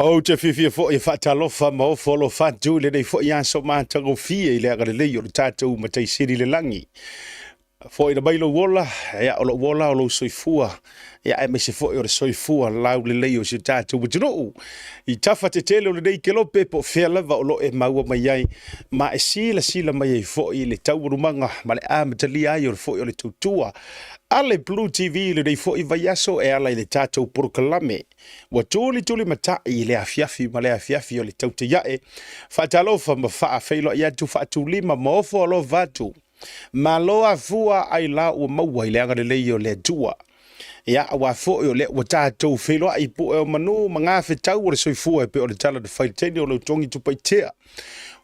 Ou te fiafia foi e faatalofa ma ofo alofa atu i lenei foi aso matagofie i le agalelei o le tatou Matai Sili i le lagi. Foaiina mai lou ola, ia, o lou ola o lou soifua, ia, aemaise foi o le soifua laulelei o si o tatou atunuu. I tafa tetele o lenei kelope po o fea lava o lo o e maua mai ai, ma e silasila mai ai foi i le taualumaga ma le amatalia ai o le foi o le tautua a le Blue TV i lenei foi vaiaso e ala i le tatou polokalame Ua tulitulimatai i le afiafi ma le afiafi o le tautaiae, faatalofa ma faafeiloai atu, faatulima ma ofo alofa atu. Malo afua ailao ua maua i le agalelei o le Atua. Ia, aua foi o lea ua tatou feiloai i pue o manu ma gafetau o le soifua e pei o le tala na fai i le teine o Lautogi Tupaitea.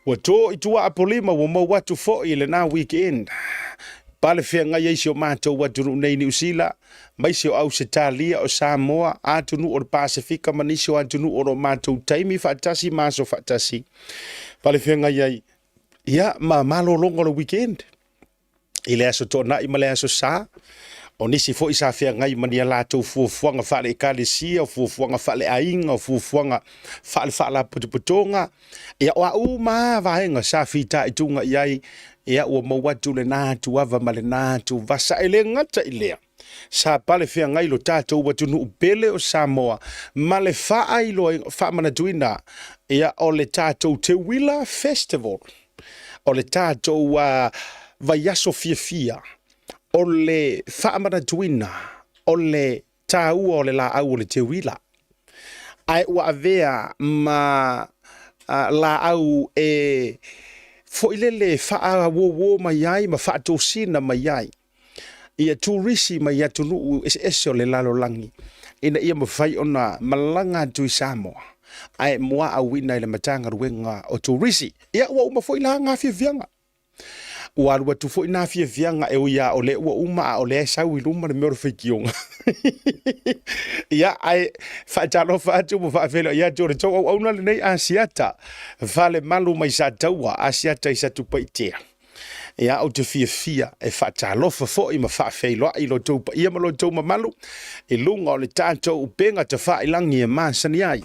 Ua to i tua Apolima ua maua atu foi i lena weekend. Pale feagai ai si o matou atunuu nei i Niu Sila, maise o Ausetalia, o Samoa, atunuu o le Pasefika ma nisi o atunuu o lo o matou taimi faatasi ma aso faatasi. Pale feagai ai, ia, ma malologa o le weekend. I le aso Toonai ma le aso Sa, o nisi foi sa feagai ma ni a latou fuafuaga faale-ekalesia, o fuafuaga faale-aiga, o fuafuaga faale-faalapotopotoga, ia o a uma lava vaega sa fitaituga i ai, ia ua maua atu lena atuava ma lena atuvasa. E le gata i lea, sa pale feagai lo tatou atunuu pele o Samoa ma le faailoaina, faamanatuina, ia o le tatou Teuila Festival, o le tatou vaiaso fiafia, o le faamanatuina o le taua o le laau o le teuila, ae ua avea ma laau e foi lele e faauouo mai ai ma faatosina mai ai ia turisi mai atunuu eseese o le lalolagi ina ia mafai ona malaga atu i Samoa ae muaauina i le Matagaluega o Turisi. Ia ua uma foi la gafiafiaga. Ua alu atu foi nā fiafiaga e ui lava o lea ua uma a o lea e sau i luma le mea o le faitioga. Ia, ae faatalofa atu ma faafeiloai atu o le tou auauna lenei Asiata Falemalu mai Sataua, Asiata i Satupaitea. Ia, ou te fiafia e faatalofa foi ma faafeiloai lo outou paia ma lo outou mamalu i luga o le tatou upega tafailagi e masani ai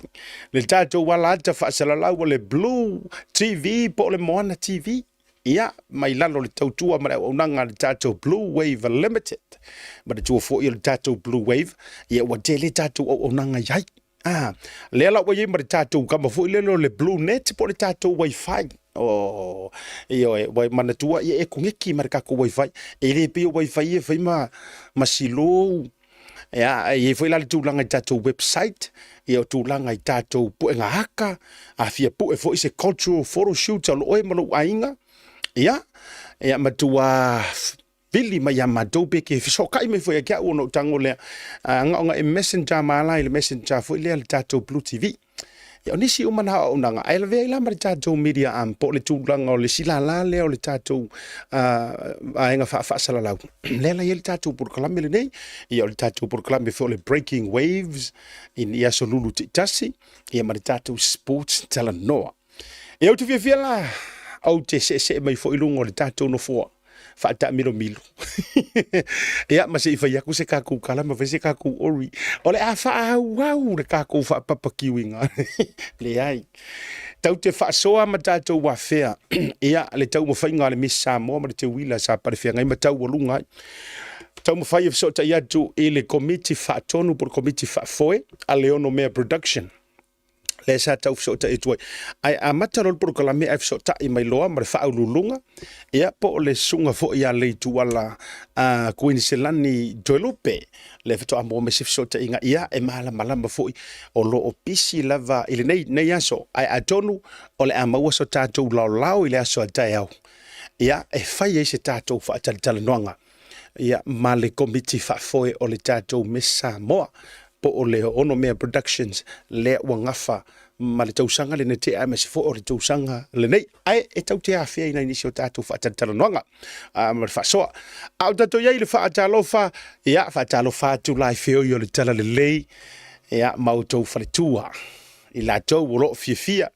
le tatou alaata faasalalau o le Blue TV po o le Moana TV. Ia, mai lalo o le tautua ma le auaunaga a le tatou Blue Wave Limited. Manatua foi o le tatou Blue Wave, ia ua tele tatou auaunaga i ai. Ah, lea la ua i ai ma le tatou kama foi lele o le Blue Net po o le tatou Wi-Fi. Oh, ioe, ua manatua ia e koneki ma le tatou Wi-Fi. E le pei o Wi-Fi e fai ma, ma silou. Ia, e i ai foi la le tulaga i tatou website, ia o tulaga i tatou puega aka, a fia pue foi se cultural photo shoot a lo oe ma lou aiga, ia, ia matua vili mai ia matou pe ke fesootai mai foi ia te au ona ou tago lea, agaoga e messenger ma ala i le messenger foi lea le tatou Blue TV. Ia, o nisi uma na auaunaga, ae lavea ai la ma le tatou media arm, po o le tulaga o le isi lālā lea o le tatou vaega faa-faasalalau. Lea la e i ai le tatou polokalame lenei, ia o le tatou polokalame foi o le Breaking Waves i i aso Lulu taitasi, ia ma le tatou Sports Talanoa. Ia ou te fiafia la, ou te seesee mai foi i luga o le tatou nofoa faataamilomilo. Ia, ma se i fai atu se tatou tala ma fai se tatou ori. O le a faaauau le tatou faapapakiuina. Leai. Tatou te faasoa ma tatou afea ia le taumafaiga a le Miss Samoa ma le Teuila sa palefeagai ma taualuga ai. Taumafai e fesootai atu i le Komiti Faatonu po o le Komiti Faafoe a le Onomea Production. lea sa tau fesootai atu ai. Ae amata loa le polokalame ae fesootai mai loa ma le faauluuluga, ia po o le susuga foi ia Leituala a Kuiniselani Toelupe, lea faatoa maua mai se fesootaiga, ia e malamalama foi o lo o pisi lava i lenei nei aso, ae atonu o le a maua so tatou laolao i le aso a taeao, ia e fai ai se tatou faatalatalanoaga ia ma le Komiti Faafoe o le tatou Miss Samoa po o le Onomea Productions lea ua gafa ma le tausaga lena tea aemaise foi o le tausaga lenei. Ae e tau te afea i nai nisi o tatou faatalatalanoaga ma le faasoa. A o tatou i ai i le faatalofa, ia faatalofa atu la i feoi o le talalelei, ia ma outou faletua, i latou o lo o fiafia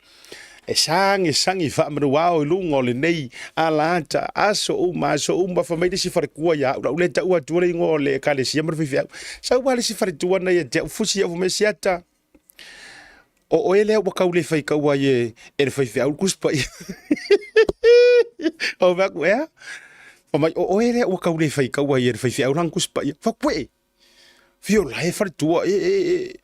e sagisagi faamanuao i luga o lenei alaata aso uma aso uma. Fai mai le isi faletua ia au, lau le taua atua le igoa o le ekalesia ma le faifeau. Sau lava le isi faletua na ia te au, fusi au fai mai, Siata. O oe lea ua tau le faitau ai e, e le faifeau le Tusi Paia. Ou fai atu, ea? Fai mai, o oe lea ua tau le faitau ai e le faifeau lana Tusi Paia. Fai atu, e, fio la e faletua, e, e, e,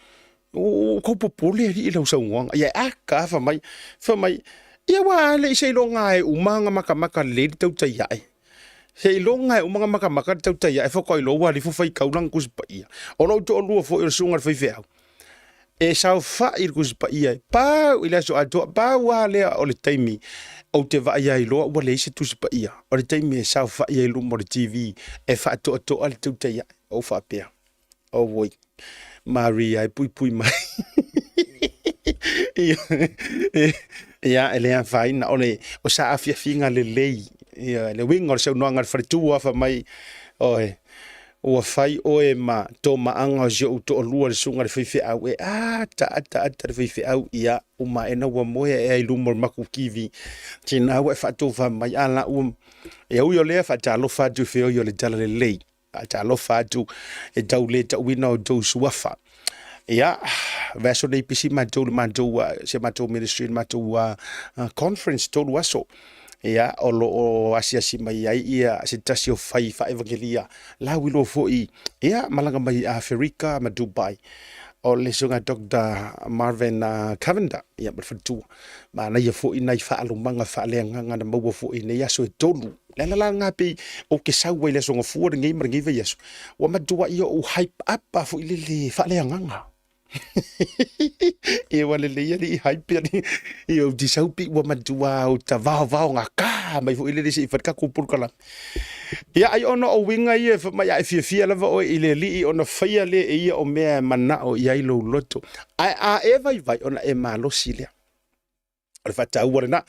o tau popole alii i lau saunoaga. Ia e ata lava fai mai, fai mai, ia aua le i seiloga e uma ona matamata lelei le tautai ae. Seiloga e uma ona matamata le tautai ae faatoa iloa ua alu ifo faitau lana Tusi Paia. O lou toalua foi o le susuga i le faifeau, e saofai i le Tusi Paia e pau i le aso atoa, pau lava lea o le taimi ou te vaai ai loa ua leai se Tusi Paia, o le taimi e saofai ai i luma o le TV e faatoatoa le tautai ae. Ou faapea, auoi, Maria e puipui mai. Ia, e le afaina, o le o saafiafiga lelei, ia, le uiga o le saunoaga a le faletua fai mai, oe, Ua fai oe ma tomaaga o si ou toalua le susuga i le faifeau e ata ata ata le faifeau ia uma aena ua moe ae i luma o le matou TV tina ua e faatofa mai a la ua e ui o lea faatalofa atu i feoi o le talalelei faatalofa atu e tau le tauina o tou suafa ia vaiaso nei pisi matou le matou se matou ministry le matou conference 3 aso Ia, o lo o asiasi mai ai ia se tasi o fai faaevangelia lauiloa foi, ia, malaga mai Aferika ma Dubai, o le susuga Doctor Marvin Cavender, ia, ma le faletua. Manaia foi nai faalomaga faaleagaga na maua foi i nei aso e tolu. Le ala la lena pei ou te sau ai i le Aso Gafua lenei ma lenei vaiaso, ua matuai ou hype up lava foi lele faaleagaga. Ia ua lelei alii hype alii. Ia ou te sau pei ua matua ou tavaovao gata mai foi lele se i fai le tatou polokalame. Ia ai ona o uiga ia e fai mai a e fiafia lava oe i le Alii ona faia lea e ia o mea e manao i ai lou loto. Ae a e vaivai ona e malosi lea. O le faataua lena.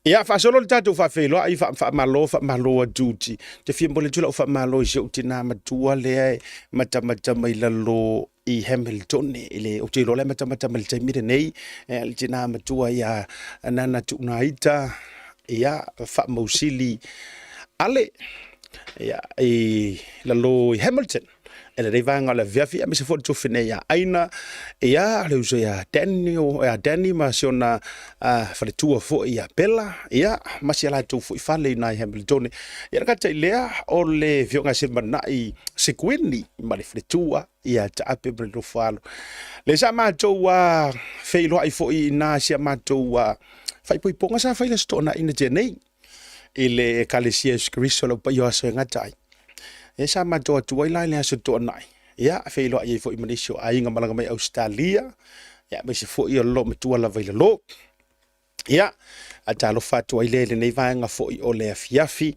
Ia, faasolo le tatou faafeiloai, faamalo, faamalo atu i te fia momoli atu lau faamalo i si ou tina matua lea e matamata mai lalo i Hamilton, i le, ou te iloa la e matamata mai i le taimi lenei, le tina matua ia Nana Tuunaita, ia, Faamausili Ale, ia, i lalo i Hamilton. E lenei vaega o le afiafi, aemaise foi le tofi nei ia Aina, ia, le uso ia Daniel, ia Danny ma si ona faletua foi ia Bella, ia, ma si a latou foi fale i na i Hamiltone. Ia, le gata i lea, o le afioga ia Semanai Sekuini ma le faletua ia Taape ma le Nofo-a-alo. Le sa matou feiloai foi i na si a matou faaipoipoga sa fai i le Aso Toonai na tea nei i le Ekalesia Iesu Keriso o lau paia o aso e gata ai. E sa matou atu ai la i le Aso Toonai, ia, feiloai ai foi ma nisi o aiga malaga mai Ausetalia, ia, aemaise foi o le loomatua lava i lalo. Ia, a talofa atu ai lea i lenei vaega foi o le afiafi,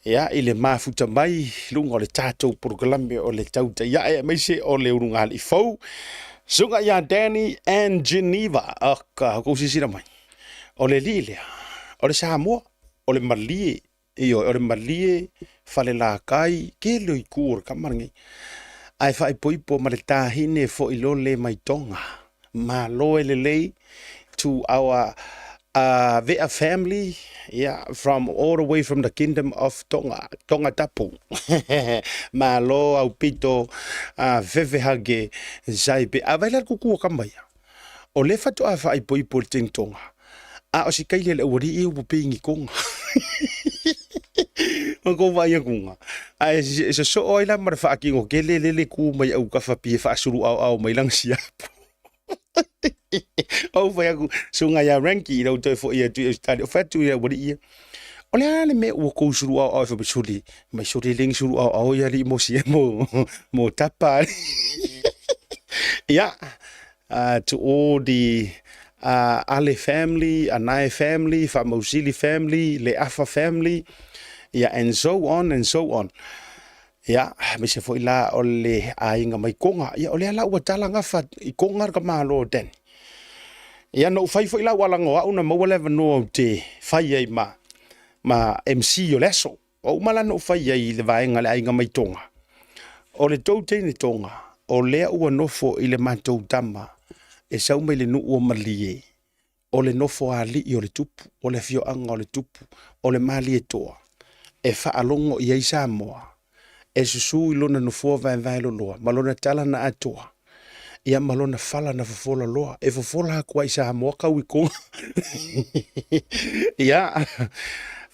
ia, i le mafuta mai i luga o le tatou polokalame o le Tautai Ae, aemaise o le ulugalii fou, Susuga ia Danny and Geneva. Oh, ka kou silasila mai. O le alii lea, o le Samoa, o le malie, ioe, o le malie Falelatai, tele o itu o le tama lenei. Ae faaipoipo ma le tahine foi lole mai Tonga. Malo e lelei to our Vea family, yeah, from all the way from the kingdom of Tonga, Tonga Tapu. Malo au pito fefehake saipe. A vai la le kuku o kama ia. O lea faatoa faaipoipo i le tinitonga, a o si kaili a le aualii ia ua pei ni koga. Ma kou vaai akuga, ae e sosoo ai la ma le faatino tele lele e tu mai autafa pei e faasulu aoao mai lana siapo. Ou fai atu, susuga ia Rangi ina ua toe foi atu i Ausetalia, ou fai atu i le aualii ia, o le a le mea ua tou sulu aoao ai? Fai mai, sole, mai sole e le ni sulu aoao ia alii mo sia mo, mo tapa. Ia, to all the Ale family, Anae family, Faamausili family, Leafa family, ia and so on and so on. Ia, aemaise foi la o le aiga mai Koga. Ia, o lea la ua tala gafa i Koga le tamalo o Danny. Ia, na ou fai foi la ua alaga o au na maua le avanoa ou te fai ai ma, ma MC o le aso. Ua uma la na ou fai ai i le vaega le aiga mai Tonga. O le tou teine Tonga, o lea ua nofo i le matou tama e sau mai le nuu o Malie, o le nofo alii o le tupu, o le afioaga o le tupu, o le Malietoa, e faalogo i ai Samoa, e susu i lona nofoa vaevae loloa ma lona tala na atoa. Ia ma lona fala na fofola loa. E fofola atu ai Samoa kau i koga. Ia,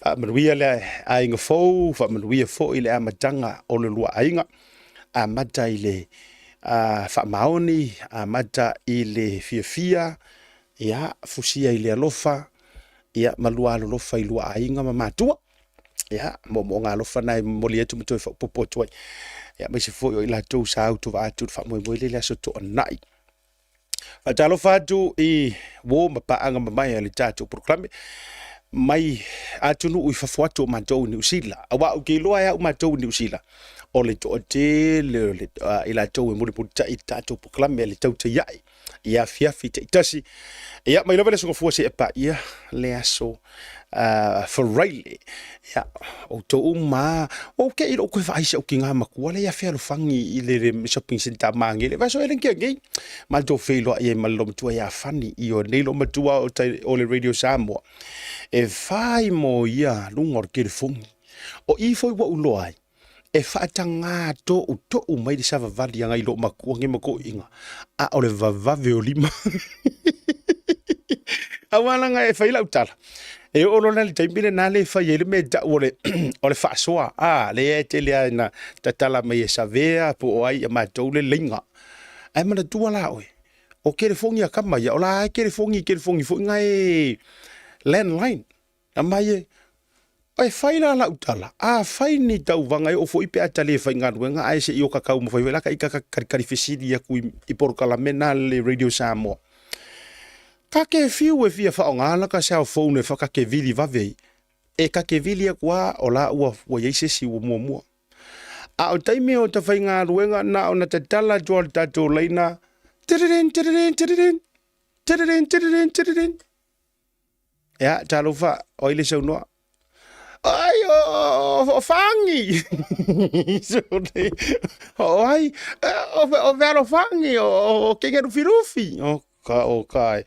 faamanuia le aiga fou, faamanuia foi le amataga o le lua aiga. Amata i le faamaoni, amata i le fiafia, ia, fusia i le alofa, ia, ma lua alolofa i lua aiga ma matua. Ia, moomooga alofa na e momoli atu ma toe faaopoopo atu ai. Ia, aemaise foi o i latou sa autovaa atu i le faamoemoe lea i le Aso Toonai. Faatalofa atu i uo ma paaga mamae a le tatou polokalame mai atunuu i fafo atu o matou i Niu Sila. Aua ou te iloa e au matou i Niu Sila, o le toatele o i latou e mulimulitai i le tatou polokalame a le Tautai Ae i afiafi taitasi. Ia, mai lava le Aso Gafua seia paia le aso Faraile. Ia, outou uma lava, ua ou te i lou toe vaai i si au tina matua lea ia Fealofani i le shopping centre a Magele. Vaai so ele kia nei. Matou feiloai ai ma le loomatua ia Fani. Ioe nei loomatua o le Radio Samoa. E fai mo ia luga o le telefoni. O i foi ua ou iloa ai, e faataga toutou mai le savavali a nai loomatua nei ma toeaiina, a o le vavave o lima. Aua leaga e fai lau tala, e oo loa la i le taimi lena lea e fai ai le mea e tau o le, o le faasoa, a, lea e tele lava ina tatala mai e Savea po o ai ia matou le laina. Ae manatua la oe, o telefoni a tama ia, o la e telefoni i telefoni foi na e landline. Aumai e, e fai la lau tala, afai ni tauvaga e oo foi pe a ta le faigaluega ae se i oka taumafai foi la ta ita ta talitali fesili atu i polokalame na a le Radio Samoa. Ta te fiu e fia faaaoga lata cell phone e ta te vili vave ai, e ta te vili atu lava o la ua i ai se isi ua muamua. A o taimi o ta faigaluega na ona tatala atu lava o le tatou laina, tiririn tiririn tiririn, tiririn tiririn tiririn. Ia, talofa, o ai le saunoa? Ai, o Fangi! O ai, o Fealofangi, o Kenge Lufilufi. O ka, o ka e.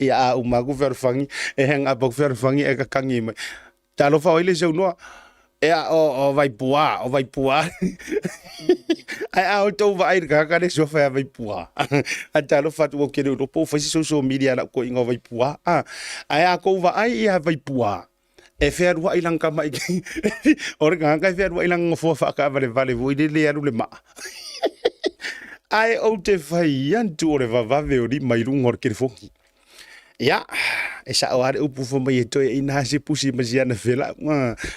Ia, a uma aku Fealofangi, e hang up aku Fealofangi e kakangi mai. Talofa o ai le saunoa? Ea, o Vaipuā, o Vaipuā. Ae a outou vaai i le tagata lea suafa ia Vaipuā. A talofa atu ou te le iloa po ua fai se social media a lau toeaina o Vaipuā. A, ae a tou vaai ia Vaipuā, e fealuai lana tama i o le tagata e fealuai lana nofoa faataavalevale foi lele e alu le maa. Ae ou te fai atu o le vavave o lima i luga o le telefoni. Ia, e sao lava le upu fai mai e toeaiina lava se pusi ma si ana felau.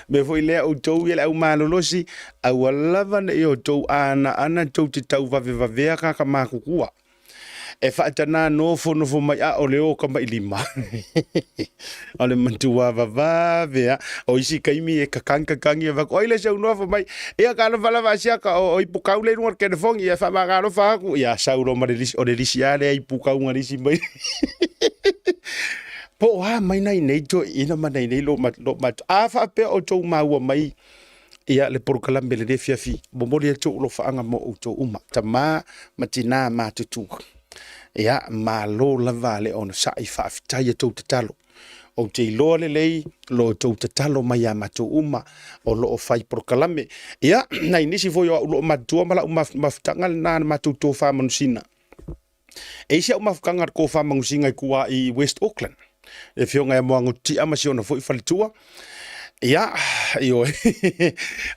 Mea foi lea outou ia le au malolosi, aua lava ne i outou anaana tou te tauvavevavea tagata matutua. E faatana nofonofo mai a o le o tamailima. O le matua vavave lava. O isi taimi e kakangi kakangi avatu, oi le saunoa fai mai, ia talofa lava Asiata, o Ipukau lea i luga o le telefoni, ia faamagalofa atu. Ia sau loa ma le lisi, o le lisi lava lea Ipukau na lisi mai. Po o a mai nai nei toeaiina ma nai nei loomatua. A faapea o outou maua mai ia le polokalame i lenei afiafi, momoli atu ou alofaaga mo outou uma, tama ma tina matutua. Ia, malo lava le onosai, faafetai i a outou tatalo. Ou te iloa lelei lo outou tatalo mai ia matou uma o lo o fai polokalame. Ia, nai nisi foi o au loomatua ma lau mafutaga lena na matou tofa manusina. E i si au mafutaga le tofa manusina i tua i West Auckland. Le afioga ia Moagotia ma si ona foi faletua. Ia, ioe.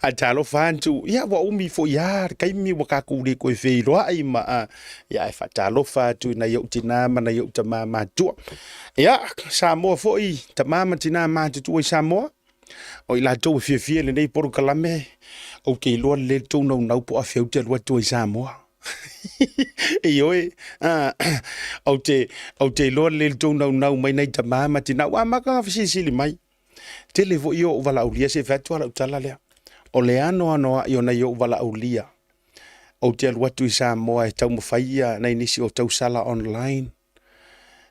Ae talofa atu, ia ua umi foi lava le taimi ua tatou le toe feiloai ma, ia ae faatalofa atu i nai ou tina ma nai ou tama matutua. Ia, Samoa foi, tama ma tina matutua i Samoa, o i latou e fiafia i lenei polokalame, ou te iloa lelei le tou naunau po o afea ou te alu atu ai i Samoa. Ioe, ou te iloa lelei le tou naunau mai nai tama ma tina, ua amata ona fesilisili mai. Tele foi ou valaaulia, se i fai atu lava lau tala lea. O le anoanoai o nai ou valaaulia, ou te alu atu i Samoa e taumafai ia nai nisi o tausala online.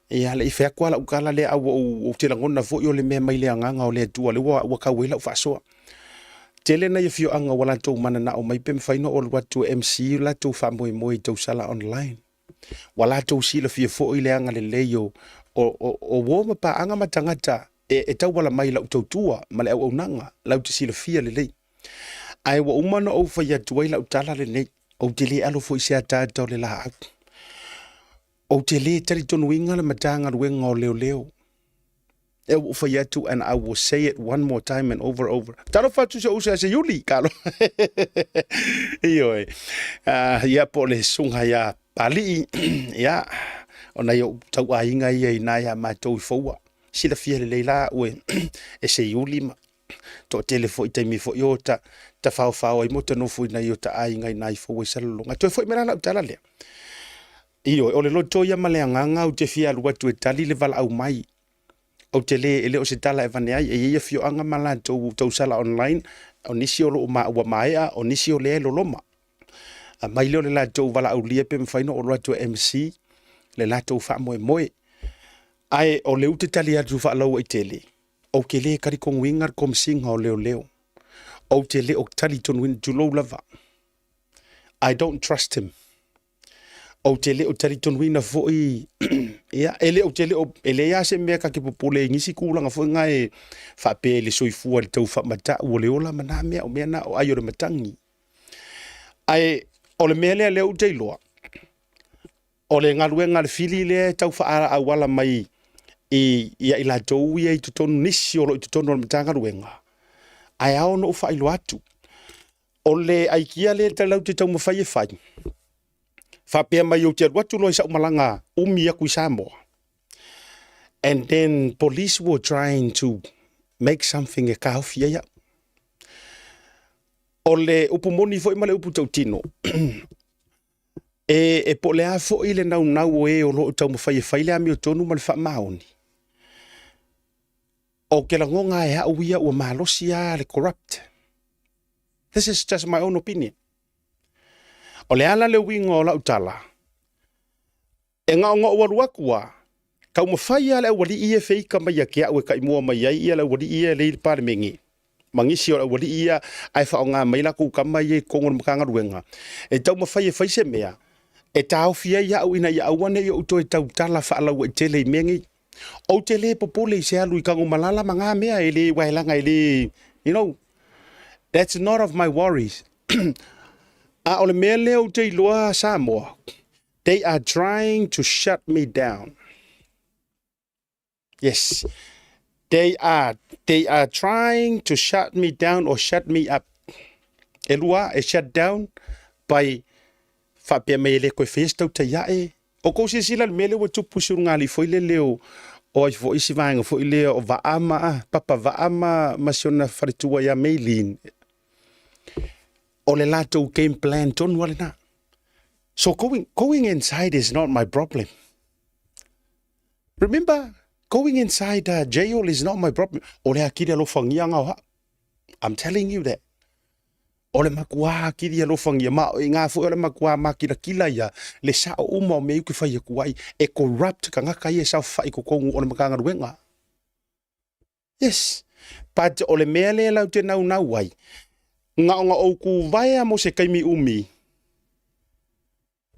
Ia, le i fai atu lava lau tala lea, a ua ou te lagona foi o le mea mai le agaga o le Atua lea ua tau ai lau faasoa. Tele nai afioaga ua latou mananao mai pe mafai ona ou alu atu e MC o latou faamoemoe i tausala online. Ua latou silafia foi le agalelei o uo ma paaga ma tagata e tauala mai i lau tautua ma le auaunaga, latou te silafia lelei. Ae ua uma ona ou fai atu ai lau tala lenei. Ou te le alo foi i se ataata o le laau. Ou te le talitonuina le Matagaluega o Leoleo. E ua ou fai atu and I will say it one more time and over over. Talofa atu si ou uso ia Seiuli, kalo. Ioe. Ia po o le susuga ia Palii, ia, o nai ou tauaiga ia i ina ia matou i Foua. Silafia lelei la au e Seiuli ma toatele foi taimi foi o ta tafaofao ai ma ta nofo i nai o ta aiga i ina i Foua i Salelologa. Toe foi mai la lau tala lea. Ioe, o le loto ia ma le agaga ou te fia alu atu e tali le valaau mai. Ou te le, e le o se tala e avane ai, e i ai afioaga ma latou tausala online, o nisi o lo o ma, ua maea, o nisi o lea e loloma. Aumai lea o le latou valaaulia pe mafai ona ou alu atu e MC le latou faamoemoe. Ae o lea ou te tali atu faalauaitele, ou te le talitonuina le Komesina o Leoleo. Ou te le o talitonuina, tulou lava. I don't trust him. Ou te le o talitonuina foi, ia, e le, ou te le o, e leai lava se mea ta te popole i nisi tulaga foi na e faapea i le soifua i le tau faamatau o le ola ma na mea, o mea na o ai o le matagi. Ae o le mea lea lea ou te iloa, o le galuega a le fili lea e tau faaauala mai i ia i latou ia i totonu, nisi o lo o i totonu o le Matagaluega, ae ao ona ou faailoa atu, o le aikia lea latou te taumafai e fai, faapea mai ou te alu atu loa i sau malaga umi atu i Samoa, and then police were trying to make something e taofi ai au. O le upu moni foi ma le upu tautino, e po o le a foi le naunau o e o lo o taumafai e fai le amiotonu ma le faamaoni, ou te lagona e au ia ua malosi lava le corrupt. This is just my own opinion. O le ala le uiga o lau tala, e na ona ou alu atu lava, taumafai lava le aualii ia e feita mai ia te au e taimua mai ai ia le aualii ia e lei i le Palemene, ma nisi o le aualii ia ae faaaoga mai latou tama ia i totonu o le Matagaluega, e taumafai e fai se mea e taofi ai au ina ia aua ne i ou toe tautala faalauaitele i mea nei. Ou te le popole i se alu i Tanumalala ma na mea e le uaelaga e le, you know, that's not of my worries. A o le mea lea ou te iloa Samoa, they are trying to shut me down. Yes, they are trying to shut me down or shut me up. E lua, e shut down by faapea mai e le koe faia se tautai ae. O kou silasila i le mea lea ua tupu i si ulugalii foi lele o o ai foi si vaega foi lea o Vaa ma Papa Vaa ma si ona faletua ia Maylene. O le latou game plan tonu lava lena. So going inside is not my problem. Remember, going inside jail is not my problem. O le akili alofagia nga o hao. I'm telling you that. O le matua akili alofagia, ma i ngā foi o le matua makilakila ia, le sao uma o mea i uke whai aku ai, e corrupt kangaka ia e saofai i totonu o le Matagaluega. Yes. But o le mea lea lau te naunau ai, na ona ou kuvaea mo se taimi umi,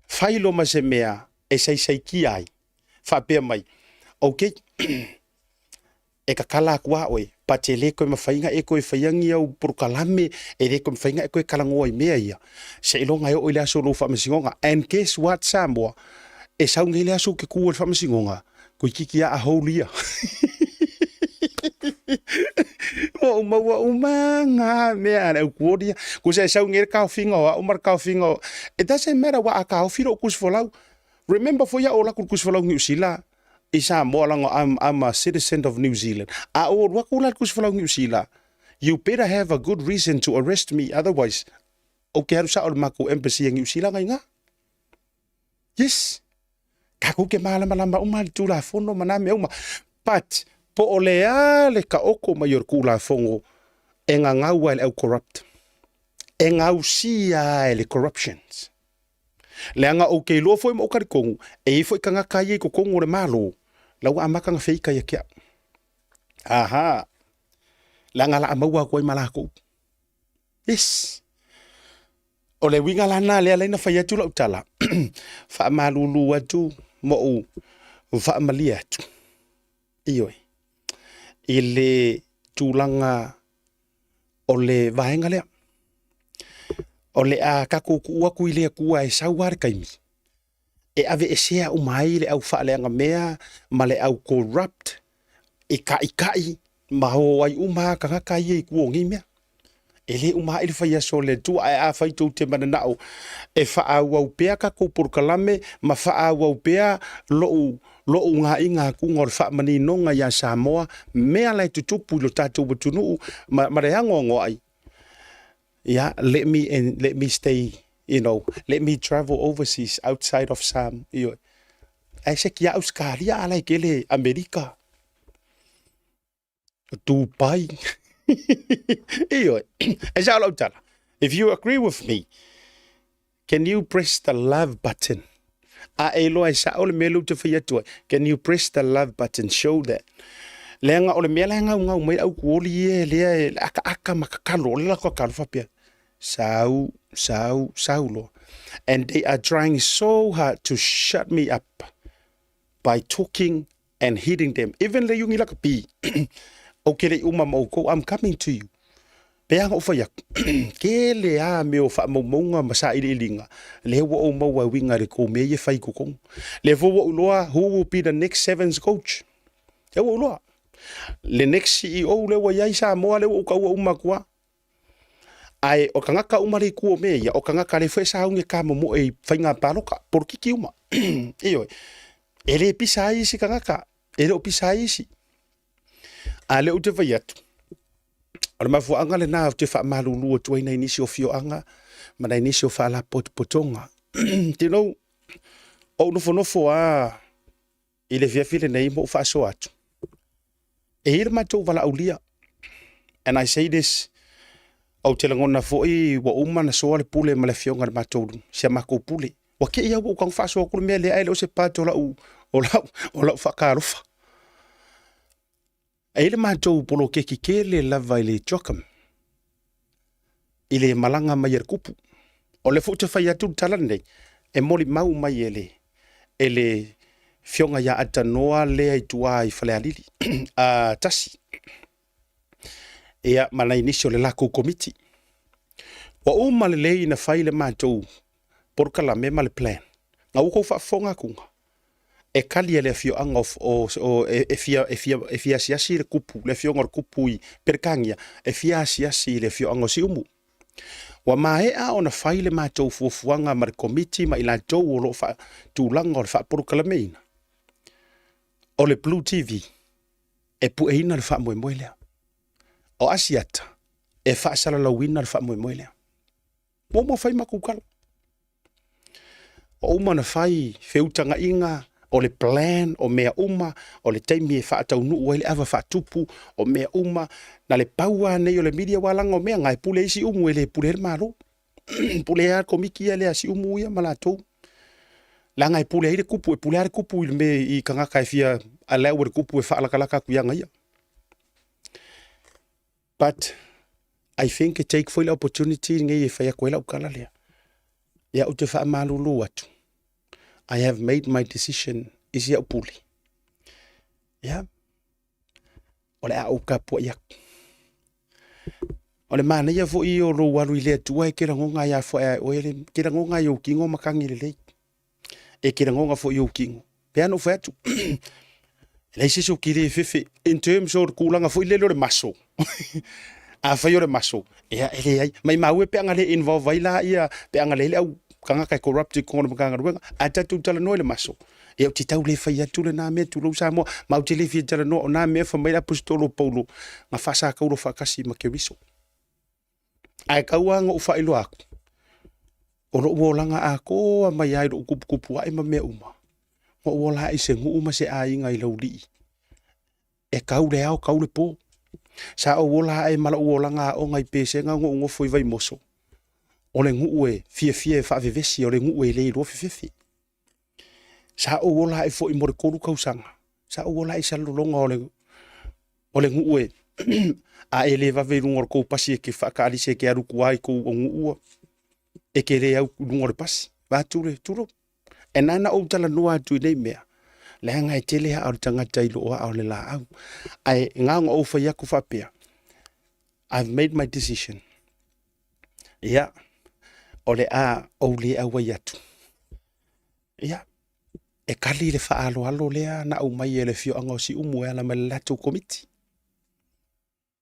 fai loa ma se mea e saisaikia ai, faapea mai, okay, e kakala atu a oe, but e le koe mafai e koe faia ni au polokalame, e le koe mafai e koe talanoa i mea ia, seiloga e oo i le aso o lou faamasinoga. And guess what Samoa, e sau nei le aso ou te tu ai i le faamasinoga, toeitiiti a hold ia. Ua ou maua uma ngā mea a le au kuoni ia. Kusa e sau nei le taofiga o au ma le taofiga o... It doesn't matter ua a taofi lou tusifolau. Remember foi au o alu atu i le tusifolau Niu Sila i Samoa leaga I'm a citizen of New Zealand. A ou alu atu la i le tusifolau Niu Sila, you better have a good reason to arrest me otherwise ou te alu sao i le matou embassy a Niu Sila na i ina. Yes. Tatou te malamalama uma i le Tulafono ma na mea uma. But, po o le a le taoto mai o le Tulafono e gagau ai le au corrupt. E gausia ai le corruptions. Leaga ou te iloa foi ma ou talitonu, e i ai foi tagata ia i totonu o le Malo, la ua amata ona feita ia te au. Aha. Leaga o le a maua atu ai ma latou. Yes. O le uiga la lena lea na fai atu lau tala, faamalulu atu ma ou faamalie atu, ioe, i le tulaga o le vaega lea. O le a tatou tuu atu i le Atua e sau lava le taimi e aveesea uma ai le au faaleagamea ma le au corrupt e ta'itā'i ma o ai uma lava tagata ia i tua o nei mea. E le uma a'i le fai aso o le Atua, ae afai tou te manana'o e faaauau pea tatou polokalame ma faaauau pea lo'u lo'u ugā'iga atuga o le faamaninoga iā Samoa, mea la e tutupu i lo tatou atunuu ma, ma le anoanoa'i, ia, let me and let me stay, let me travel overseas outside of Samoa, ioe. Ae seki lava Ausetalia a la e tele Amerika, Dubai. Ioe. E sao lau tala. If you agree with me, can you press the love button? A e iloa e sao le mea lea ou te fai atu ai. Can you press the love button? Show that. Leaga o le mea la e gaugau mai au tuoli ia lea e akaaka ma tatalo, o le latou tatalo faapea, sau, sau, sau loa. And they are trying so hard to shut me up by talking and hitting them. Even le iugi lakapi, ou te le i uma ma outou, I'm coming to you. Pe a na ou fai atu, tele a mea o faamaumauga ma sailiiliga, lea ua ou maua e uiga i le tou mea ia e fai i totonu. Lea foi ua ou iloa who will be the next sevens coach. Lea ua ou iloa. Le next CEO lea ua i ai Samoa, lea ua ou taua uma atu lava. Ae o tagata uma le i tua o mea ia, o tagata lea foi e sauni e kamomoe i faiga palota, polokiki uma. Ioe. E le pisa ai isi tagata, e le o pisa ai isi. A lea ou te fai atu, o le mafuaaga lena ou te faamalulu atu ai nai nisi o afioaga ma nai nisi o faalapotopotoga. You know, ou nofonofo lava i le afiafi lenei ma ou faasoa atu. E i ai le matou valaaulia. And I say this, ou te lagona foi ua uma ona soa le pule ma le afioga i le matou, si a matou pule. Ua te i lava ua ou tago faasoa atu le mea lea ae le o se part o lau, o lau, o lau faatalofa. E i ai le matou poloketi tele lava i le CHOGM i le malaga mai a le tupu. O lea foi ou te fai atu le tala lenei, e molimau mai e le, e le Afioga ia Atanoa lea i tua i Falealili a tasi, ia ma nai nisi o le latou komiti. Ua uma lelei ona fai le matou polokalame ma le plan. Na ua tou faafofoga atuga, e kali e le afioaga o, o, o e, e fia, e fia, e fia asiasi le kupu, le afioga o le kupu i Peretania, e fia asiasi i le afioaga o Siumu. Ua maea ona fai le matou fuafuaga ma le komiti ma i latou o lo o faatulaga o le faapolokalameina o le Blue TV e pueina le faamoemoe lea. O Asiata e faasalalauina le faamoemoe lea. Ua uma fai matou tala. Ua uma ona fai feutagaiga o le plan o mea uma, o le taimi e faataunuu ai le ava faatupu, o mea uma. Na le pau lava nei o le media aua leaga o mea na e pule ai Siumu e le pule ai le Malo. Pule lava le komiti ia lea a Siumu ia ma latou. Leaga e pule ai le tupu, e pule lava le tupu i le mea i tagata e fia allow e le tupu e faalatalata atu i aga ia. But I think e take foi le opportunity lenei e fai atu ai lau tala lea. Ia ou te faamalulu atu. I have made my decision i si au pule. Ia, o le a ou tapuai atu. O le manaia foi o lou alu i le Atua e te lagona ai a foi a oe, e te lagona ai ou tino matagi lelei. E te lagona foi i ou tino. Pe ana ou fai atu, e leai se isi o kili e fefe in terms o le tulaga foi lele o le maso. Afai o le maso, ia e leai. Maimau e pe ana le involve ai la ia, pe ana leai le au tagata e corrupt i totonu o le Matagaluega, ae tatou talanoa i le maso. Ia ou te tau le fai atu lena mea tulou Samoa, ma ou te le fia talanoa, o na mea fai mai le Aposetolo o Paulo, na faasatauro faatasi ma Keriso. Ae tau lava ona ou faailoa atu, o lou olaga atoa mai lava i lou tuputupu ae ma mea uma, na ou ola ai i se nuu ma se aiga i Laulii, e tau le ao tau le po. Sa ou ola ae ma lou olaga aoga i Pesega ona ou nofo i Vaimoso, o le nuu e fiafia e faavevesi, o le nuu e le iloa fefefe. Sa ou ola ae foi mo le 3 tausaga, sa ou ola ae i Salelologa o le, o le nuu e a e le vave i luga o le tou pasi e te faataalisi e te alu tua i tou nuu e te le au i luga o le pasi. Vaeatu le tulou. E na ona ou talanoa atu i nei mea, leaga e tele aa o le tagata i loo aa o le laau. Ae na ona ou fai atu faapea, I've made my decision. Ia, O le a ou le auai atu. Ia, e kali le faaaloalo lea na aumai e le afioaga o Siumu e ala mai le latou komiti.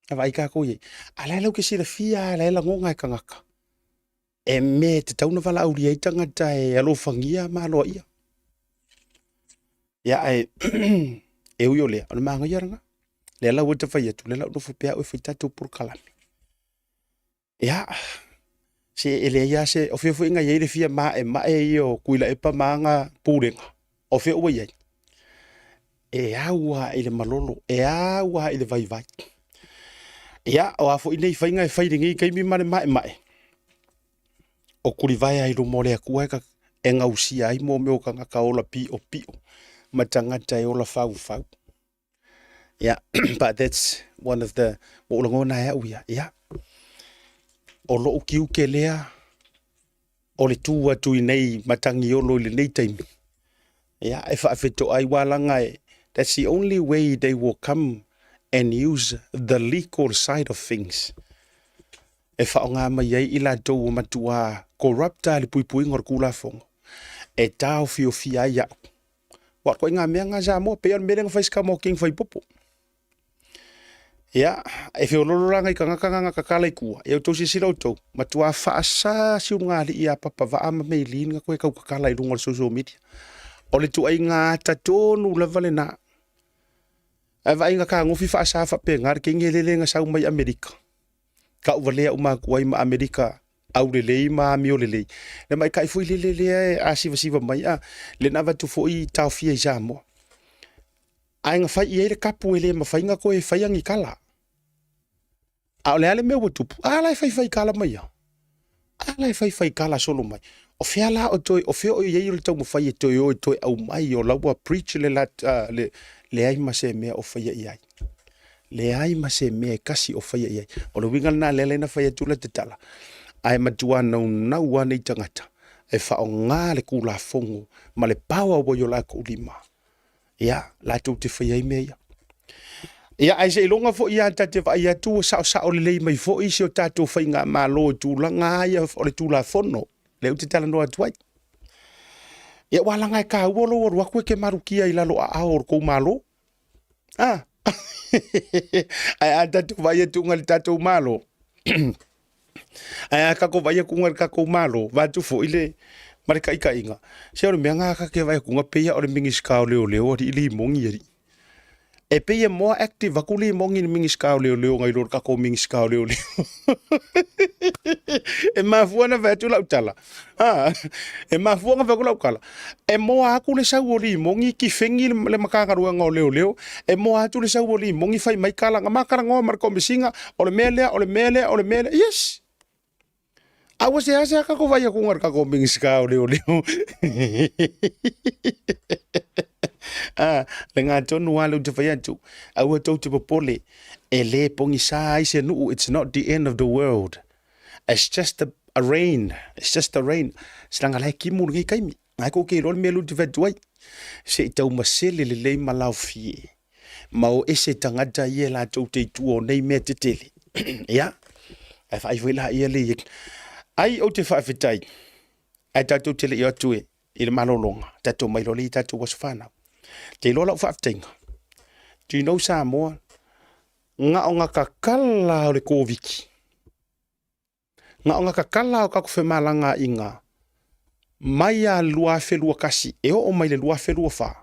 A vaai tatou i ai, a o la e latou te silafia lava, o la e lagona e tagata, e mea e tatau ona valaaulia ai tagata e alofagia ma aloaia. Ia ae e ui o lea, o le manaia lena. Lea la ua ta fai atu, lea la ua nofo pea au e fai tatou polokalame. Ia, se e leai lava se... o fea foi na i ai le fia maemae ia o Tuilaepa ma ana pulega? O fea ua i ai? E au lava i le malolo, e au lava i le vaivai. Ia, o a foi nei faiga e fai i lenei taimi ma le maemae, o tulivae lava i luma o le Atua e gausia ai mea o tagata ola piopio ma tagata e ola faufau. Yeah, but that's one of the, ua ou lagona ai au ia, ia, o lou tiute lea o le tu atu i nei matagiolo i lenei taimi, ia, e faafetoai aua leaga e, that's the only way they will come and use the legal side of things e faaaoga mai ai i latou ua matua corrupt lava i le puipuiga o le Tulafono e taofiofia ai au. Aua o ituaiga mea na Samoa, pei lava o le mea lea na fai e Sycamore King Faipopo. Ia, e feololo la nai tagata na na tatala i tua, ia outou silasila outou, matua faasa siugalii ia Papavaa ma Meilin na toe tau tatala i luga o le social media. O le ituaiga ata tonu lava lena. Ae vaai na fetagofi faasa faapena le teine lele na sau mai Amerika. Tauvalea uma atu ai ma Amerika aulelei ma amio lelei. Le maita'i foi lele lea e asivasiva mai a, lea na avatu foi taofia i Samoa. Ae na fai i ai le kapu e le mafai ona toe faia ni tala. A o le a le mea ua tupu? A la e faifai tala mai lava. A la e faifai tala solo mai. O fea la o toe, o fea o i ai o le taumafai e toe o e toe aumai o la ua breach le, le, leai ma se mea o faia i ai. Leai ma se mea e tasi o faia i ai. O le uiga lena lea na fai atu lata tala, ae matua naunau lava nei tagata e faaaoga le Tulafono ma le power ua i o latou lima, ia, latou te faia ai mea ia. Ia, ae seiloga foi lava ta te vaai atu ua saosao lelei mai foi si o tatou faigamalo i tulaga lava ia o le Tulafono lea ou te talanoa atu ai. Ia, aua leaga e taua lou alu atu e te malutia i lalo aao o le tou Malo. Ah. Ae a tatou vaai atu i le tatou Malo, ae a tatou vaai atu i le tatou Malo, vaeatu foi le ma le taitaiga, se o le mea lena ta te vaai atu pei lava o le Minisita o Leoleo alii Limoni alii. E pei e more active atu Limoni i le Minisita o Leoleo nai lo le tatou Minisita o Leoleo. E mafua ona fai atu lau tala, a, e mafua ona fai atu lau tala, e moa atu le sau o Limoni kifegi le Matagaluega o Leoleo, e moa atu le sau o Limoni fai mai tala, na ma talanoa ma le Komesina, o le mea lea, o le mea lea, o le mea lea, yes! A ua seasea tatou vaai atu i le tatou Minisita o Leoleo. A, lena tonu lava lea ou te fai atu, aua tou te popole, e le pogisa ai se nuu, it's not the end of the world. It's just a, a rain, it's just a rain. Se leaga la e timu lenei taimi, na e kou te iloa le mea lea ou te fai atu ai. Se i taumasele lelei ma laofie, ma o ese tagata ia latou te i tua o nei mea tetele. Ia, ae vaai foi laia le i ai ou te faafetai, ae tatou te le i o atu e i le malologa, tatou mai loa lea i tatou aso fanau. Te iloa lau faafetaiga, do you know Samoa, na o na tatala o le Koviti, na o na tatala o tatou femalagaaiga mai lava i le 2021 e oo mai i le 2024,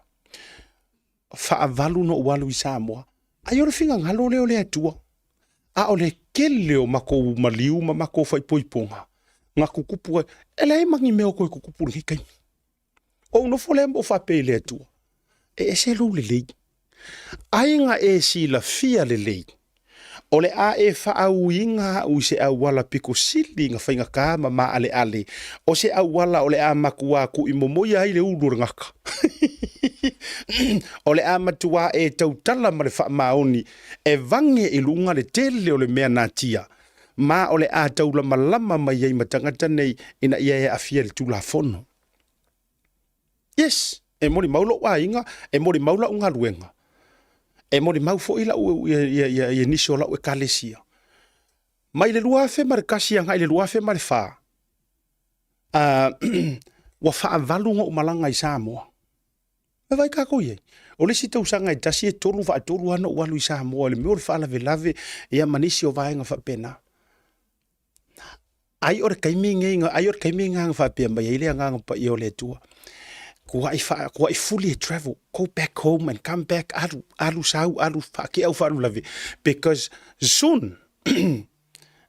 faavalu na ou alu i Samoa, ai o le finagalo lea o le Atua. A o le tele o matou maliu ma matou faaipoipoga na tutupu ai, e leai ma ni mea o toe tutupu i lenei taimi. Ou nofo lea ma ou faapea i le Atua, e ese lou lelei. Ai na e silafia lelei, o le a e faauiina au i se auala pito sili na faigata ma maaleale, o se auala o le a matua tuuimomoia ai le ulu o le gata. O le a matua e tautala ma le faamaoni e vage i luga le tele o le mea natia, ma o le a taulamalama mai ai ma tagata nei ina ia e aafia i le Tulafono. Yes, e molimau lou aiga, e molimau lau galuega, e molimau foi lau, ia, ia, ia, ia nisi o lau ekalesia. Mai le 2001 agai le 2004, Ua faavalu ona ou malaga i Samoa. E vaai tatou i ai. O le isi tausaga e tasi e tolu faatolu lava na ou alu i Samoa i le mea o le faalavelave ia ma nisi o vaega faapena. Ai o le taimi nei, ai o le taimi lena na faapea mai ai le Agaga Paia o le Atua, tuai faa, tuai fully travel, go back home and come back, alu, alu sau, alu faatea au faalavelave, because soon,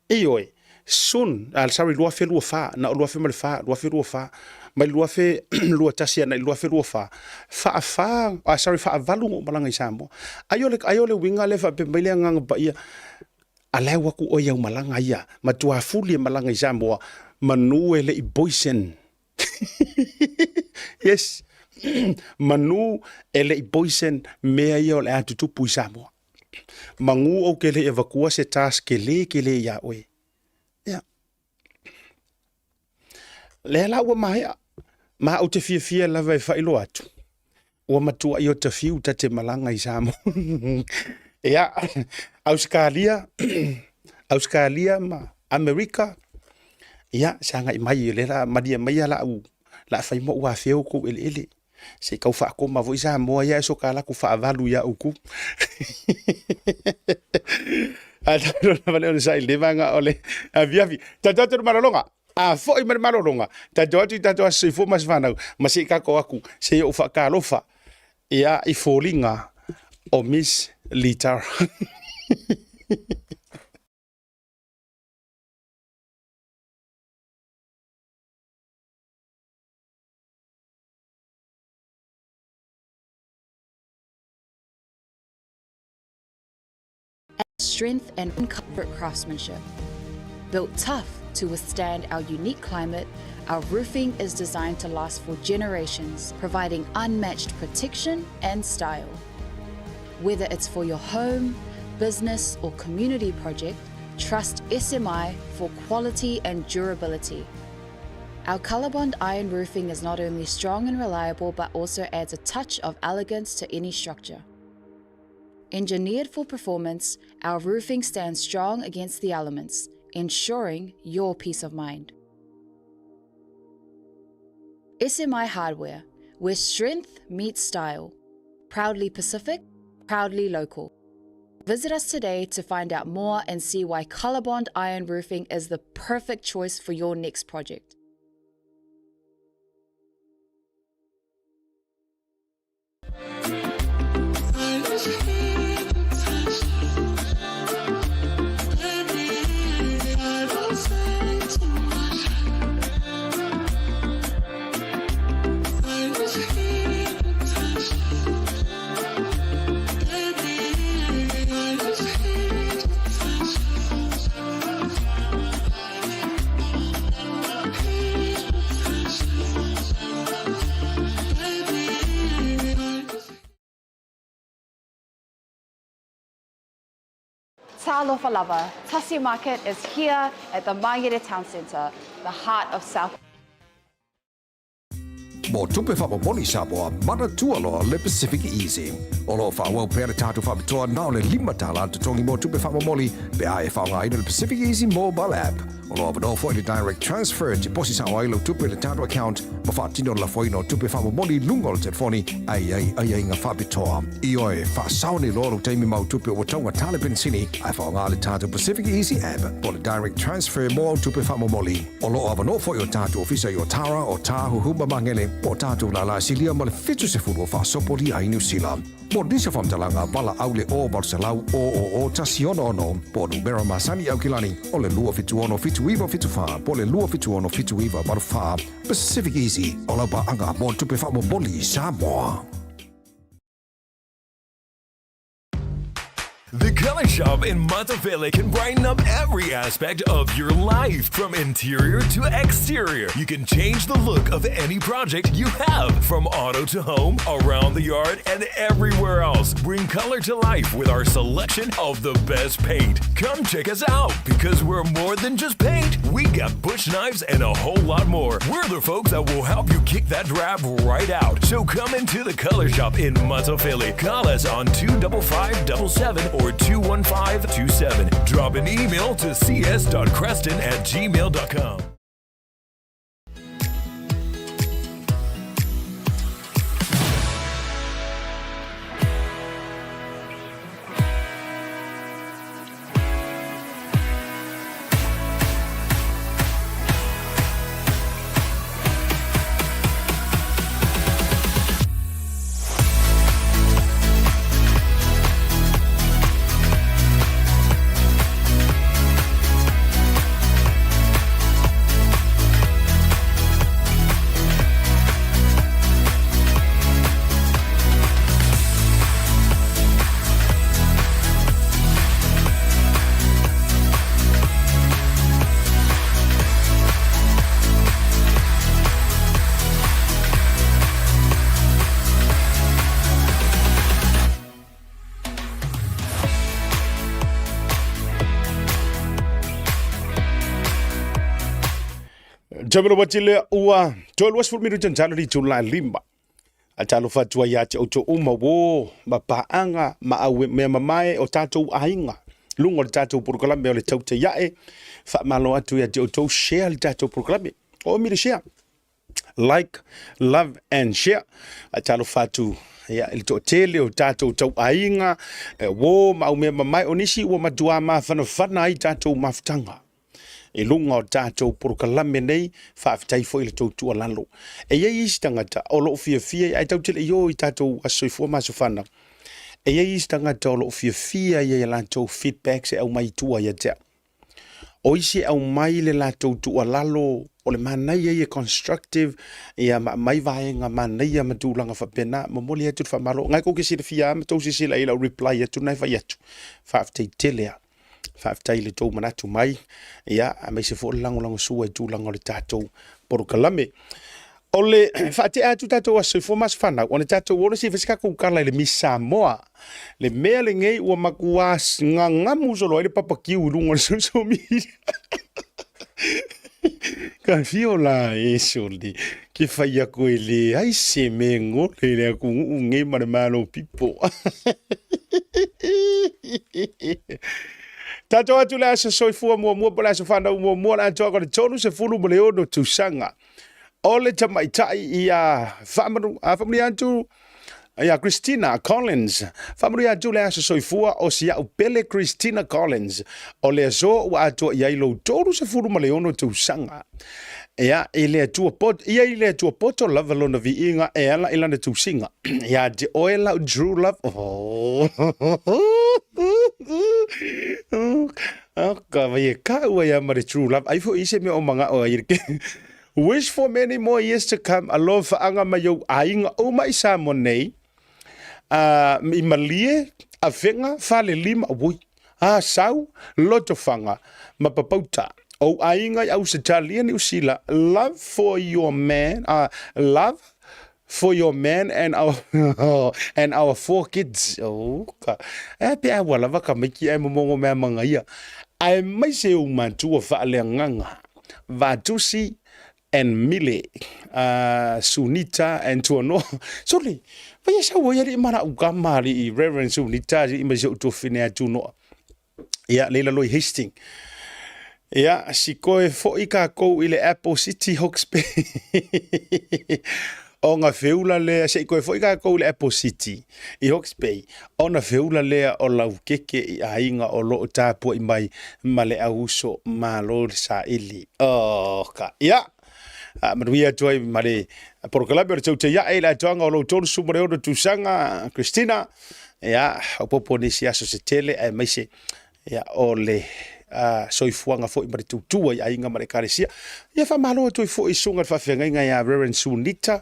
ioe, soon, sorry, 2024, na o 2004, 2024, mai le 2021 agai i le 2024, faafa, sorry, faavalu na ou malaga i Samoa. Ai o le, ai o le uiga lea faapea mai le Agaga Paia, Alau aku oe i au malaga ia, matua fuli e malaga i Samoa, manu e le i poison. Yes. Manu e le i poison mea ia o le a tutupu i Samoa. Manu ou te le i avatua se task kele kele iā oe. Ia. Lea la ua maea, ma ou te fiafia lava e faailoa atu, ua matuai ota fiu ta te malaga i Samoa. Ia, Ausetalia, Ausetalia ma Amerika, ia, se agai mai, o lea la malie maia la au, la fai ma ou afea outou eleele. Se i tau faakoma foi Samoa ia ae soka alu atu faavalu ia outou. Ae tatou lava le onosai i lenei vaega o le afiafi. Tatou atu i le malologa. A foi mai le malologa, tatou atu i tatou aso soifua ma aso fanau, ma se i tatou atu se i ou faatalofa ia i foliga o Miss Litara. Strength and comfort craftsmanship. Built tough to withstand our unique climate, our roofing is designed to last for generations, providing unmatched protection and style. Whether it's for your home, business, or community project, trust SMI for quality and durability. Our Colorbond iron roofing is not only strong and reliable, but also adds a touch of elegance to any structure. Engineered for performance, our roofing stands strong against the elements, ensuring your peace of mind. SMI Hardware, where strength meets style. Proudly Pacific, proudly local. Visit us today to find out more and see why Colorbond Iron Roofing is the perfect choice for your next project. Talofa lava, Tasi Market is here at the Mangere Town Centre, the heart of South. Mo tupe faamomoli Samoa, manatua loa le Pacific Easy. O lo o faaauau pea le tatou faapitoa na o le $5 le totogi mo tupe faamomoli pe a e faaaogaina le Pacific Easy Mobile App. O lo o avanoa foi le Direct Transfer e tiposi sao ai lau tupe i le tatou account ma faatino le lafoina o tupe faamomoli i luga o le telefoni ae i ai aiaiga faapitoa. Ioe, faasao nei loa lou taimi ma au tupe ua taugata le penisini ae faaaoga le tatou Pacific Easy App po o le Direct Transfer mo au tupe faamomoli. O lo o avanoa foi o tatou ofisa i Otara, Otāhuhu ma Magele, po o tatou lālā silia ma le 70 o faasopolia ai Niu Sila. Mo nisi o faamatalaga, valaau le 0 800 000 166 po o numera masani i Aukilani o le 276 7974 po o le 276 7984. Pacific Easy, o lau paaga mo tupe faamomoli i Samoa. The Color Shop in Matafele can brighten up every aspect of your life, from interior to exterior. You can change the look of any project you have, from auto to home, around the yard, and everywhere else. Bring color to life with our selection of the best paint. Come check us out because we're more than just paint. We got bush knives and a whole lot more. We're the folks that will help you kick that drab right out. So come into the Color Shop in Matafele. Call us on 25577 or 21527. Drop an email to cs.creston at gmail.com. Taumana wati lea ua toe 20 minute talo li itula e 5. A talofa atu ai ia te outou uma uō ma paaga ma au mea mamae o tatou aiga luga o le tatou polokalame o le Tautai Ae. Faamalo atu ia te outou, share le tatou polokalame. O mi le share. Like, love and share. A talofa atu ia, i le toatele o tatou tauaiga, e uō ma au mea mamae o nisi ua matua mafanafana ai tatou mafutaga i luga o tatou polokalame nei. Faafetai foi i le tou tuualalo. E i ai isi tagata o lo o fiafia, ae tatou te le i o i tatou aso soifua ma aso fanau. E i ai isi tagata o lo o fiafia i a latou feedbacks e aumai i tua ia te au. O isi e aumai le latou tuualalo o le manaia ia constructive ia ma aumai vaega manaia ma tulaga faapena. Momoli atu le faamalo. Ngai kou ke silafia ma tou silasila i lau reply atu na e fai atu. Faafetai tele lava. Faafetai i le tou manatu mai, ia, aemaise foi o le lagolagosua i tulaga o le tatou polokalame. O le faatea atu tatou aso soifua ma aso fanau, ona tatou o lea se i fai se tatou tala i le Miss Samoa. Le mea lenei ua matua gagamu solo ai le papakiu i luga o le social media. Ka fio la e sole, ke fai aku e leai se mea e gole i le atunuu nei ma le Malo pipo. Tatou atu le aso soifua muamua po le aso fanau muamua le atoaga o le 36 tausaga o le tamaitai ia faamanu, a faamanuia atu ia Christina Collins. Faamanuia atu le aso soifua o si au pele Christina Collins. O le aso ua atoa i ai lou 36 tausaga. Ia, i le Atua poto, ia i le Atua poto lava lona viiga e ala i lana tusiga. Ia te oe lau true love. Oh. Oh, ka vai e ka ua ia ma le true love. Ai foi se mea o mangao ai ke. Wish for many more years to come. Alofa anga mai ou aiga uma i Samoa nei. I Malie, Afega, Falelima, ui, Asau, Lotofaga, ma Papauta. Ou aiga i Ausetalia, Niu Sila, love for your man, love for your man and our, and our four kids. Oh, ka, e pe a ua lava ka maiki ai momongo mea mangaia. Aemaise ou matua faaleagaga, Vatusi and Mile, Sunita and Tuanoa. Sole, vai e sau ai alii ma lau kama alii Reverend Sunita alii mai si ou tuafine a Tunoa. Ia, leila loi Hastings. Ia, si koe foi kākou i le Apple City Hawke's Bay. Ona feula lea, se i koe foi kākou i le Apple City i Hawke's Bay, ona feula lea o lau keke i aiga o loo tapuai mai ma le au uso malo le saili. Oh, ka, ia, a, manuia atu ai ma le polokalame o le Tautai Ae i le atoaga o lou 36 tausaga, Christina. Ia, faaopoopo nisi aso se tele aemaise ia, o le soifuaga foi ma le tautua i aiga ma le ekalesia. Ia faamalo atu ai foi i susuga i le faafeagaiga ia Reverend Sunita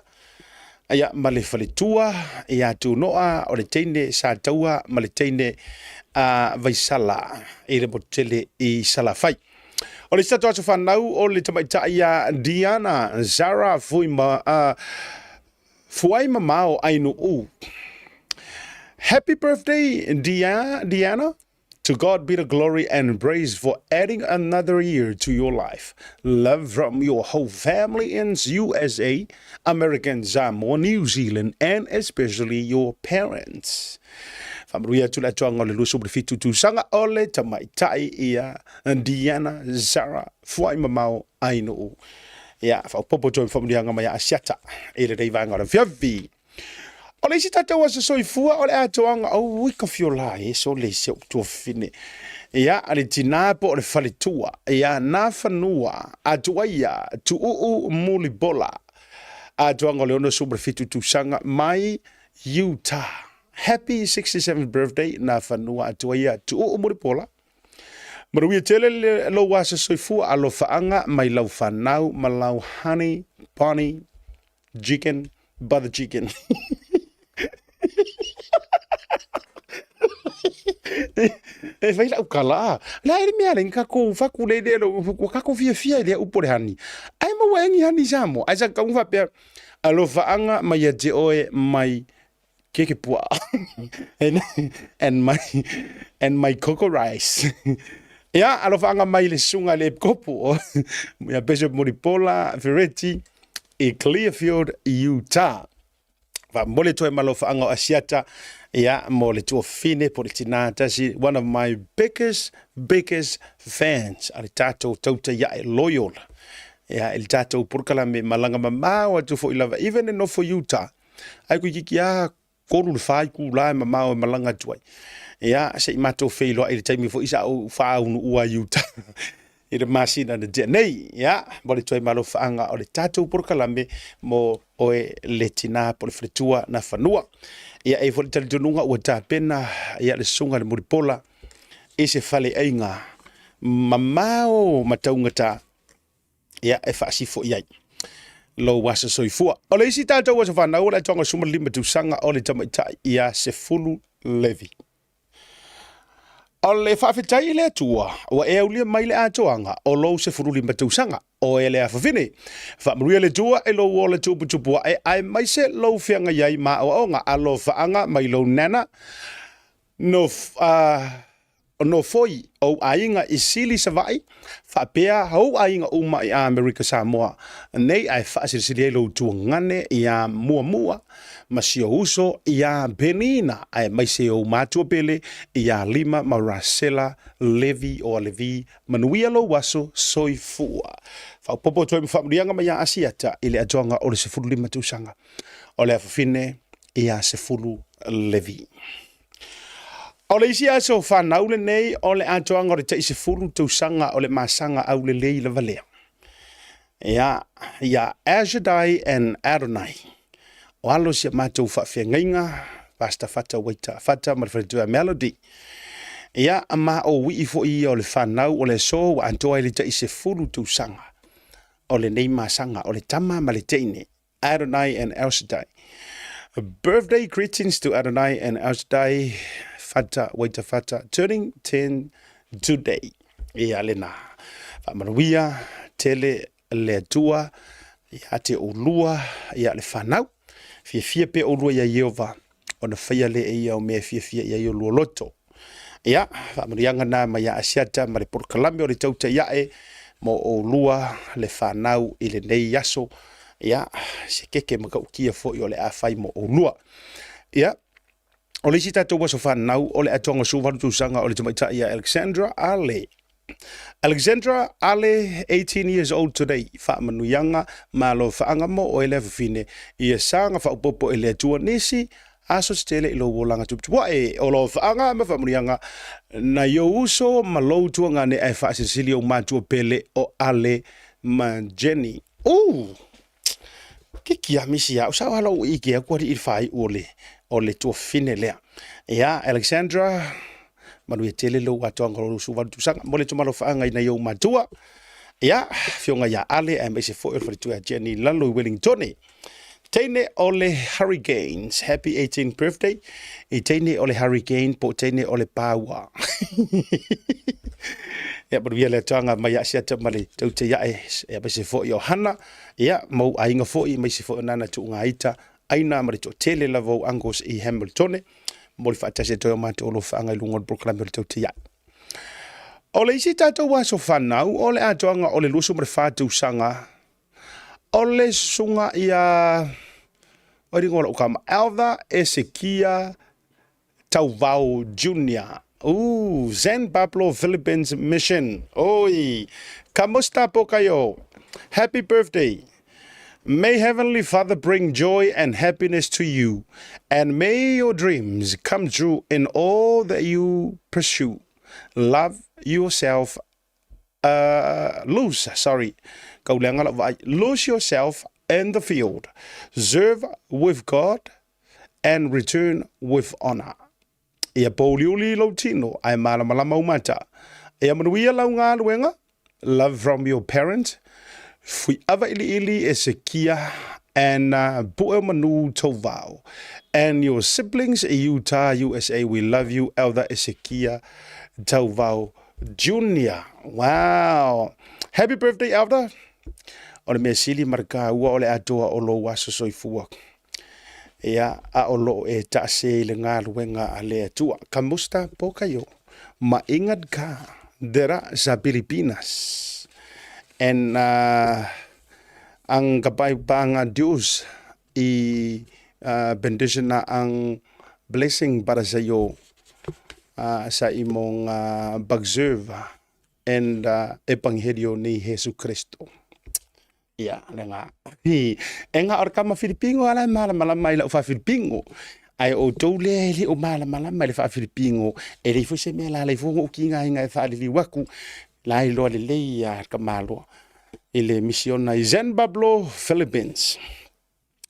ia, ma le faletua ia Tunoa o le teine sa taua ma le teine a Vaisala i le motu tele i Salafai. O le isi tatou aso fanau o le tamaitai ia Diana Zara Fuima, Fuaimamao Ainuu. Happy birthday Diana. To God be the glory and praise for adding another year to your life. Love from your whole family in USA, American Samoa, New Zealand, and especially your parents. Faamanuia atu le atoaga o le 27 tausaga o le tamaitai ia Diana Zara Fuaimamao Ainuu. Ia, faaopoopo atu ai ma faamanuiaga mai a Asiata i lenei vaega o le afiafi. O le isi tatou aso soifua o le atoaga, oi ka fiola e sole si ou tuafafine. Ia, le tinā po o le faletua, ia, nā fanua, atuaia, tuuu mulipola. Atoaga o le 67 tausaga mai Utah. Happy 67th birthday, nā fanua, atuaia, tuuu mulipola. Manuia tele le lou aso soifua, alofaaga mai lau fanau ma lau honey, bunny, chicken, butter chicken. E fai lau kala. La e le mea le kako faku le le lo kako fiafia i le upo le hani. Ai maua e ni hani Samoa. Ai sa kaunga faapea alofaaga mai ia te oe mai keke puaa and my coco rice. Ia, alofaaga mai le susuga i le Epikopo ia Bishop Mulipola Fereti i Clearfield, Utah. Faamomoli atu ai ma alofaaga o Asiata ia mo le tuafafine po o le tinā tasi, one of my biggest, biggest fans a le tatou tautai ae loyal ia i le tatou polokalame malaga mamao atu foi lava even e nofo i Utah ae toeitiiti lava 3 i le 4 itula e mamao e malaga atu ai. Ia, se i matou feiloai i le taimi foi sa ou faaunuua i uta i le masina na tea nei. Ia, momoli atu ai ma alofaaga o le tatou polokalame mo oe le tina po o le faletua Nafanua. Ia, e i ai foi le talitonuga ua tapena ia le susuga i le Mulipola i se faleaiga mamao ma taugata ia e faasifo i ai lou aso soifua. O le isi tatou aso fanau o le atoaga 15 tausaga o le tamaitai ia Sefulu Levi. O le faafetai i le Atua ua e aulia mai le atoaga o lou 15 tausaga o e le afafine. Faamanuia le Atua i lou ola tuputupu ae aemaise lou feagai ai ma aoaoga alofaaga mai lou nana no, nofoi ou aiga i Sili Savaii faapea ou aiga uma i Amerika Samoa nei ae faasilisili ai lou tuagane iā Muamua ma si ou uso iā Penina aemaise ou matua pele iā Lima ma Rasela Levi oa Levi. Manuia lou aso soifua. Faaopoopo atu ai ma faamanuiaga mai iā Asiata i le atoaga o le 15 tausaga o le afafine iā Sefulu Levi. O le isi aso fanau lenei o le atoaga o le tai 10 tausaga o le masaga aulelei lava lea. Ia, ia Azadai and Adonai. O alo si a matou faafeagaiga, Pastor Fata Waita Fata ma le faletua Melody. Ia, ma o wii foi ia o le fanau o le aso ua atoa i le tai 10 tausaga o lenei masaga o le tama ma le teine. Adonai and El Shaddai. Birthday greetings to Adonai and El Shaddai, Fata, Waita Fata, turning 10 today. Ia lena. Faamanuia tele le Atua ia te oulua ia le fanau. Fiafia pea oulua ia Ieova ona faia lea e ia o mea e fiafia i ai olua loto. Ia, faamanuiaga na mai ia Asiata ma le polokalame o le tautai ae mo oulua le fanau i lenei aso. Ia, se keke matautia foi o le a fai mo oulua. Ia, o le isi tatou aso fanau o le atoaga 18 tausaga o le tamaitai ia Alexandra Ale. Alexandra Ale, 18 years old today, faamanuiaga ma alofaaga mo oe le afafine, ia saga faaopoopo e le Atua nisi aso se tele i lou olaga tuputupuae. O alofaaga ma faamanuiaga nai ou uso ma lou tuagane ae faasilisili ou matua pele o Ale ma Jenny. Ooh! Ke kiamisi au sa ala u ike aku ari i whai o le o le tuafine lea. Ia, Alexandra, manuia tele lou atoaga o lou suvalu tausaga. Mo le tumalo whaanga ina i ou matua. Ia, fionga ia Ale, aemaise foi o le faletua ia Jenny lalo i Wellingtone. Teine o le Hurricanes, happy 18th birthday. I teine o le Hurricane, po teine o le Pāua. Ia, manuia le atoaga mai Asiata ma le taute iae, aemaise foi o Hana, ia, ma ou aiga foi, aemaise foi o Nana Tuugaita, Aina ma le toatele lava o uncles i Hamiltone. Momoli faatasi atu ai o matou alofaaga i luga o le polokalame o le taute iae. O le isi tatou aso fanau, o le atoaga o le 24 tausaga o le susuga ia o le ingoa o lau tama, Elder Esekia Tauvao Junior. Ooh, San Pablo Philippines Mission. Oi, kamusta po kayo? Happy birthday. May Heavenly Father bring joy and happiness to you, and may your dreams come true in all that you pursue. Love yourself, lose, sorry, kau leaga lau vaai, lose yourself in the field, serve with God, and return with honor. Ia pōuliuli lou tino, ae malamalama ou mata. Ia manuia lau galuega, love from your parent, Fuiava iliili Esekia and Pu'e o Manu Tauvao, and your siblings i Utah, USA, we love you, Elder Esekia Tauvao Junior. Wow! Happy birthday, Elder! O le mea sili ma le kāua o le atoa o lou aso soifua. Ia, a o loo e taase i le galuega a le Atua. Kamusta po kayo? Maingat ka. Dera sa Pilipinas. And uh, ang kapayapaan nga Diyos i uh, bendition na ang blessing para sa iyo uh, sa imong uh, pag-serve and uh, ebanghelyo ni Jesu Kristo. Ia, le nga. Hi, e nga ora kama Filipingo ala mala mala mai la fa Filipingo. Ai o tou le le o mala mala mai le fa Filipingo. E le fo se me la le fo o kinga inga e fa le waku. La i loa le lei a ka malo. I le misiona i Zen Pablo, Philippines.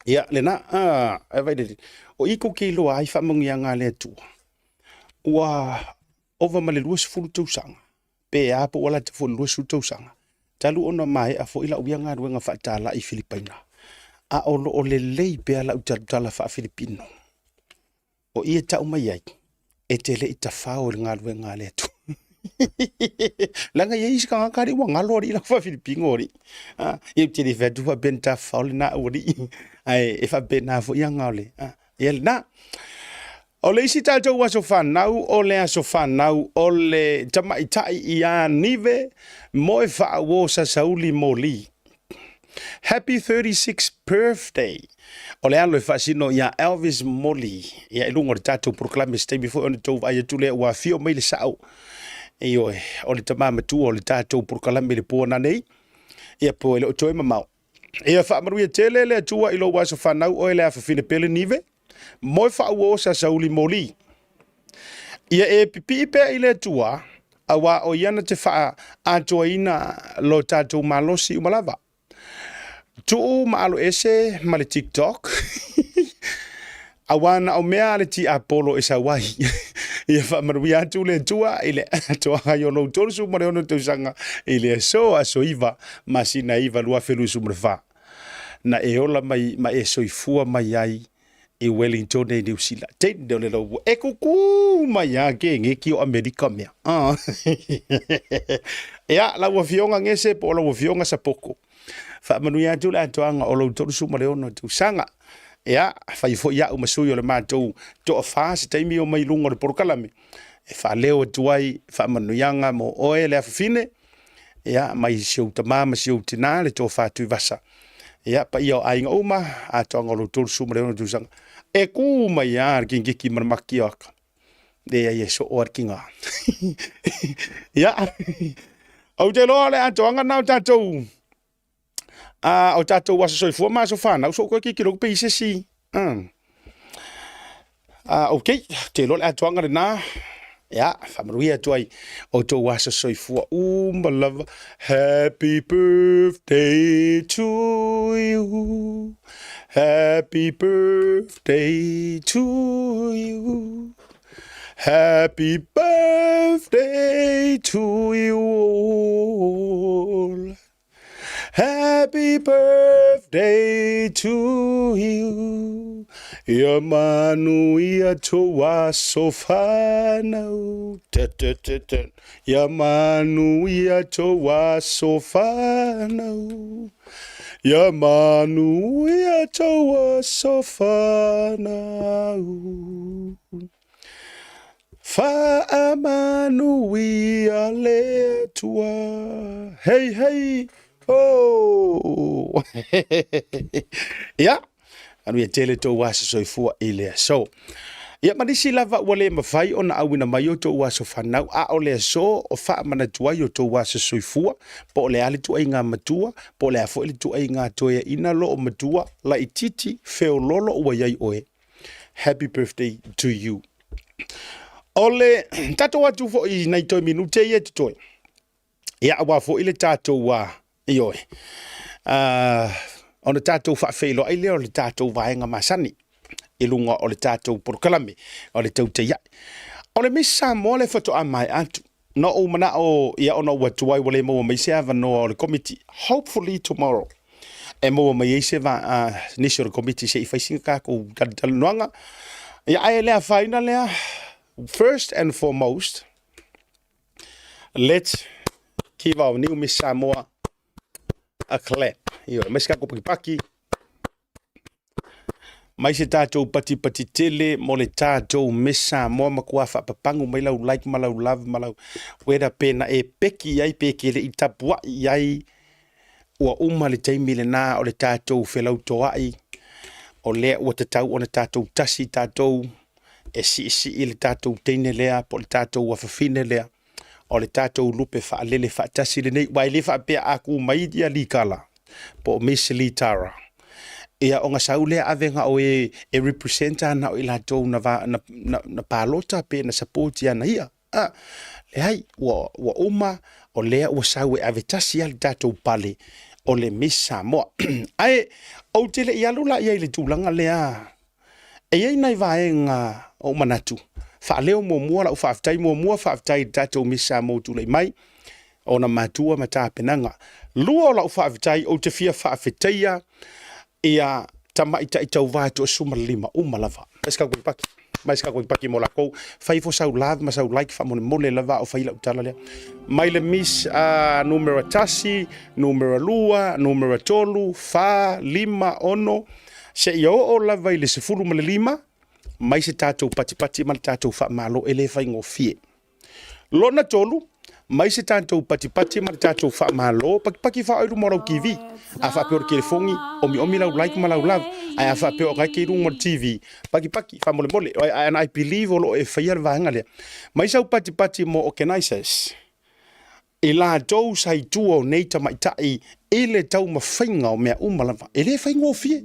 Ia, le na, a, e vai le, o iko ke loa ai fa mongi anga le atua. Ua ova ma le 20 tausaga, pe a po ua lata foi i le 20 tausaga, talu ona maea foi lau ia galuega faatalai i Filipaina, a o lo o lelei pea lau talutala faa-Filipino. O i e tau mai ai, e te le i tafao i le galuega a le Atua. Leaga e i ai isi tagata alii ua galo alii lau faa-Filipino alii. Ah, ia ou te le fai atu faapea na tafafao lena au alii, ae e faapena foi aga o le, ah, ia lena. O le isi tatou aso fanau, o le aso fanau o le tamaitai ia Nive Moefaauo Sasauli Moli. Happy 36th birthday! O le alo e faasino ia Elvis Moli. Ia i luga o le tatou polokalame se taimi foi ona tou vaai atu lea ua afio mai le sao. Ioe, o le tama matua o le tatou polokalame i le po nanei. Ia po e le o toe mamao. Ia faamanuia tele le Atua i lou aso fanau oe le afafine pele Nive. Moe faauo sa sauli moli. Ia e pipii pea i le Atua, auā o ia na te faaatoaina lo tatou malosi uma lava. Tuu ma alo ese ma le TikTok, auā na o mea a le tiapolo e sau ai. Ia faamanuia atu le Atua i le atoaga i o lou 36 tausaga i le aso aso 9 masina 9 2024. Na e ola mai ma e soifua mai ai i Wellington i Niu Sila. Tene o le lau e kuku mai a ke nge ki o Amerika mea. Ah. Ia, lau afioga Gese po o lau afioga Sapoko. Faamanuia atu le atoaga o lou 36 tausaga. Ia, fai foi au ma sui o le matou toafa se taimi o mai luga o le polokalame e faaleo atu ai faamanuiaga mo oe le afafine, ia, mai si ou tama ma si ou tina le tofa Tuivasa. Ia, paia o aiga uma, atoaga o lou 36 tausaga. E kū mai lava le kikiki ma le maki o aka. Leai e soo a le kinga. Ia, ou te iloa o le atoaga lena o tatou a o tatou aso soifua ma aso fanau so koe kikilo pe i se isi. A okay, te iloa le atoaga lena. Ia, faamanuia atu ai outou aso soifua uma lava. Happy birthday to you. Happy birthday to you. Happy birthday to you all. Happy birthday to you. Ia manuia tou aso fanau. Te, te, te, te. Ia manuia tou aso fanau. Ia manuia tou aso fanau. Faamanuia le Atua. Hei, hei, ho! Ia, manuia tele tou aso soifua i le aso. Ia, ma nisi lava ua le mafai ona auina mai o tou aso fanau, a o le aso o faamanatu ai o tou aso soifua, po o le a le tuaiga matua, po o le a foi le tuaiga toeaina loo matua, laititi, feololo ua i ai oe. Happy birthday to you. O le tatou atu foi i nai toe minute ia e totoe. Ia, aua foi le tatou, uh, ioe, uh, ona tatou faafeiloai lea o le tatou vaega masani i luga o le tatou polokalame o le Tautai Ae. O le Miss Samoa le faatoa maea atu. Na ou manao ia ona ua tuai ua le maua mai se avanoa o le komiti. Hopefully tomorrow e maua mai ai se va, uh, nisi o le komiti se i fai sina tatou talatalanoaga. Ia, ae le afaina lea, first and foremost, let's give our new Miss Samoa a clap. Ioe, mai se tatou pakipaki. Mai se tatou patipati tele mo le tatou Miss Samoa matua faapapagu mai lau like ma lau love ma lau whether pe na e peki i ai pe ke le i tapuai i ai ua uma le taimi lena o le tatou felautoai o lea ua tatau ona tatou tasi tatou e siisii le tatou teine lea po o le tatou afafine lea o le tatou lupe faalele faatasi lenei aua e le faapea a tu mai ia Likala po o Miss Litara ia ona sau lea ave na o e e represent ana o i latou na, va, na, na, na palota pe na support ia na ia. Ah, leai, ua, ua uma o lea ua sau e ave tasi lava le tatou pale o le Miss Samoa. Ae ou te le i alu la i ai i le tulaga lea, e i ai nai vaega o ou manatu, faaleo muamua lau faafetai muamua, faafetai i le tatou Miss Samoa ua tulai mai, ona matua ma tapenaga. Lua o lau faafetai, ou te fia faafetaia ia tamaitai tauva e toa-15 uma lava. Mai se tatou paki, mai se tatou paki mo lakou. Fai ifo sau love ma sau like faamolemole lava a o fai lau tala lea. Mai le Miss numera 1, numera 2, numera 3, 4, 5, 6, seia oo lava i le 15, mai se tatou patipati ma le tatou faamalo e le faigofie. Lona tolu, mai se tatou patipati ma le tatou faamalo, pakipaki faaoo i luma o lau TV. A faapea o le telefoni, omiomi lau like ma lau love. Ae a faapea o lena e te i luga o le TV, pakipaki faamolemole. And I believe o lo o e faia le vaega lea. Mai sau patipati mo organizers, i latou sa i tua o nei tamaitai i le taumafaiga o mea uma lava. E le faigofie.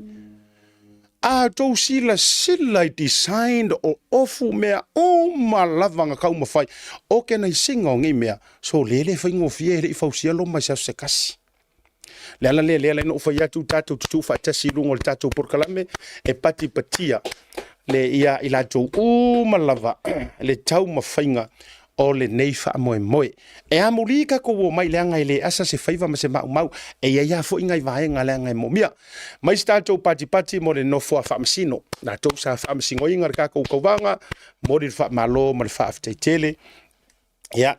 A outou silasila i design o ofu mea uma lava na taumafai, organizing-a o nei mea, so le le faigofie e le i fausia Roma i se aso se tasi. Le ala lea, lea la ina ou fai atu tatou tutuu faatasi i luga o le tatou polokalame e patipatia le ia i latou uma lava le taumafaiga o lenei faamoemoe. E amuli tatou omai leaga e le asa se faiva ma se maumau, e i ai lava foi nai vaega leaga e moomia. Mai se tatou patipati mo le nofoa faamasino, latou sa faamasinoina le tatou tauvaga, momoli le faamalo ma le faafetai tele. Ia,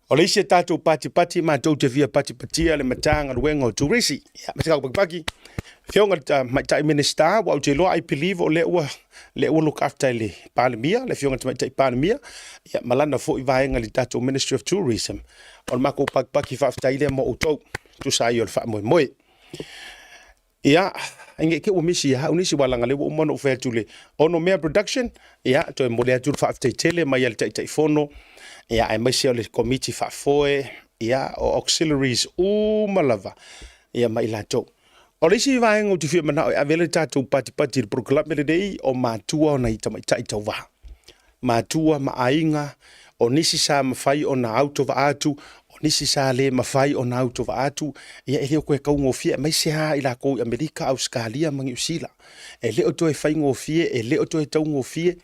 o le isi a tatou patipati matou te fia patipatia le Matagaluega o Turisi. Ia, ma se tatou pakipaki. Afioga i le Tamaitai Minisita, ua ou te iloa, I believe o lea ua, lea ua look after e le Palemia, le Afioga i le Tamaitai Palemia, ia, ma lana foi vaega i le tatou Ministry of Tourism. O le matou pakipaki faafetai lea mo outou, tusa ai o le faamoemoe. Ia, ne i te i ua misi ia au nisi, aua leaga o lea ua uma ona ou fai atu i le Onomea Production, ia, toe momoli atu le faafetai tele mai a le Taitaifono, ia, aemaise o le Komiti Faafoe, ia, o auxiliaries uma lava, ia, ma i latou. O le isi vaega ou te fia manao e ave ai le tatou patipati i le polokalame lenei, o matua o nai tamaitai tauva. Matua ma aiga, o nisi sa mafai ona autovaa atu, o nisi sa le mafai ona autovaa atu, ia e le o toe taugofie, aemaise lava i latou i Amerika, Ausetalia ma Niu Sila. E le o toe faigofie, e le o toe taugofie,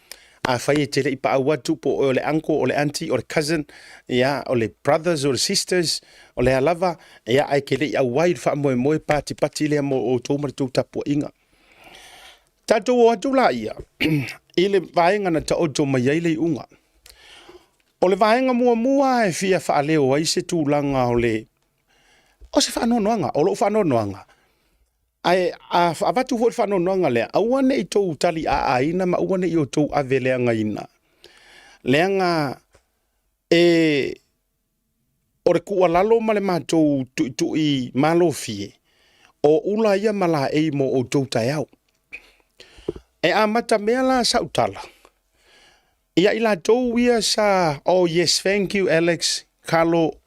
afai e te le i paau atu po o oe o le uncle, o le aunty, o le cousin, ia, o le brothers, o le sisters, o le a lava, ia, ae te le i auai i le faamoemoe patipati lea mo outou ma le tou tapuaiga. Tatou o atu laia i le vaega na taoto mai ai le iuga. O le vaega muamua e fia faaleo ai se tulaga o le o se faanoanoaga, o lou faanoanoaga. Ae a avatu foi le faanoanoaga lea, aua ne i tou taliaaina ma aua ne i outou aveleagaina, leaga e O le tuualalo ma le matou tuitui malofie, o ula ia ma laei mo outou taeao. E amata mea la sau tala, ia i latou ia sa, oh yes, thank you Alex, Carlo,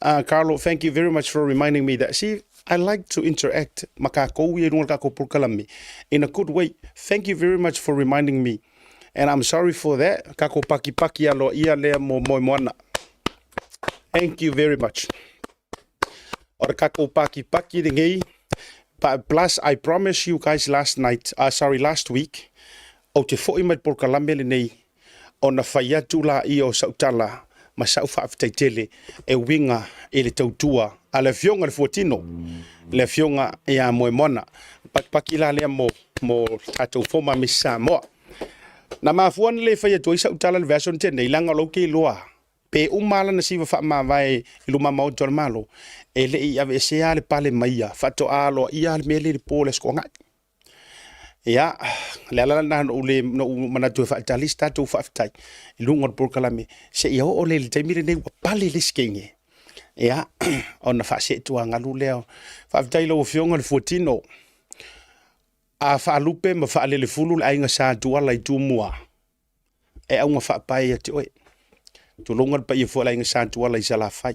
Carlo, thank you very much for reminding me that. See, I like to interact ma kākou ia i luga o le tatou polokalame in a good way. Thank you very much for reminding me. And I'm sorry for that. Kako pakipaki aloaia lea mo Moemoana. Thank you very much. O le kako pakipaki lenei. But plus, I promise you guys last night, sorry, last week, ou te foi mai le polokalame lenei, ona fai atu laia o sau tala ma sau faafetai tele e uiga i le tautua a le Afioga i le Fuatino, le Afioga ia Moemoana. Pakipaki la lea mo mo tatou former Miss Samoa. Na mafua ona le fai atu ai sau tala i le vaiaso na tea nei, leaga o lou ke iloa pe uma lana siva faamavae i luma maota o le Malo, e le i aveesea le pale mai ia, faatoa aloaia le mea lea i le po o le Aso Toonai. Ia, le ala lena na ou le na ou manatu e faatali se tatou faafetai i luga o le polokalame seia oo lea i le taimi lenei ua pale le isi teine. Ia, ona faaseetuagalu lea. Faafetai i lau Afioga le Fuatino. A faalupe ma faalelefulu le aiga Sa Tuala i Tumua, e auga faapae ia te oe. Tulouna le paia foi o le aiga Sa Tuala i Salafai.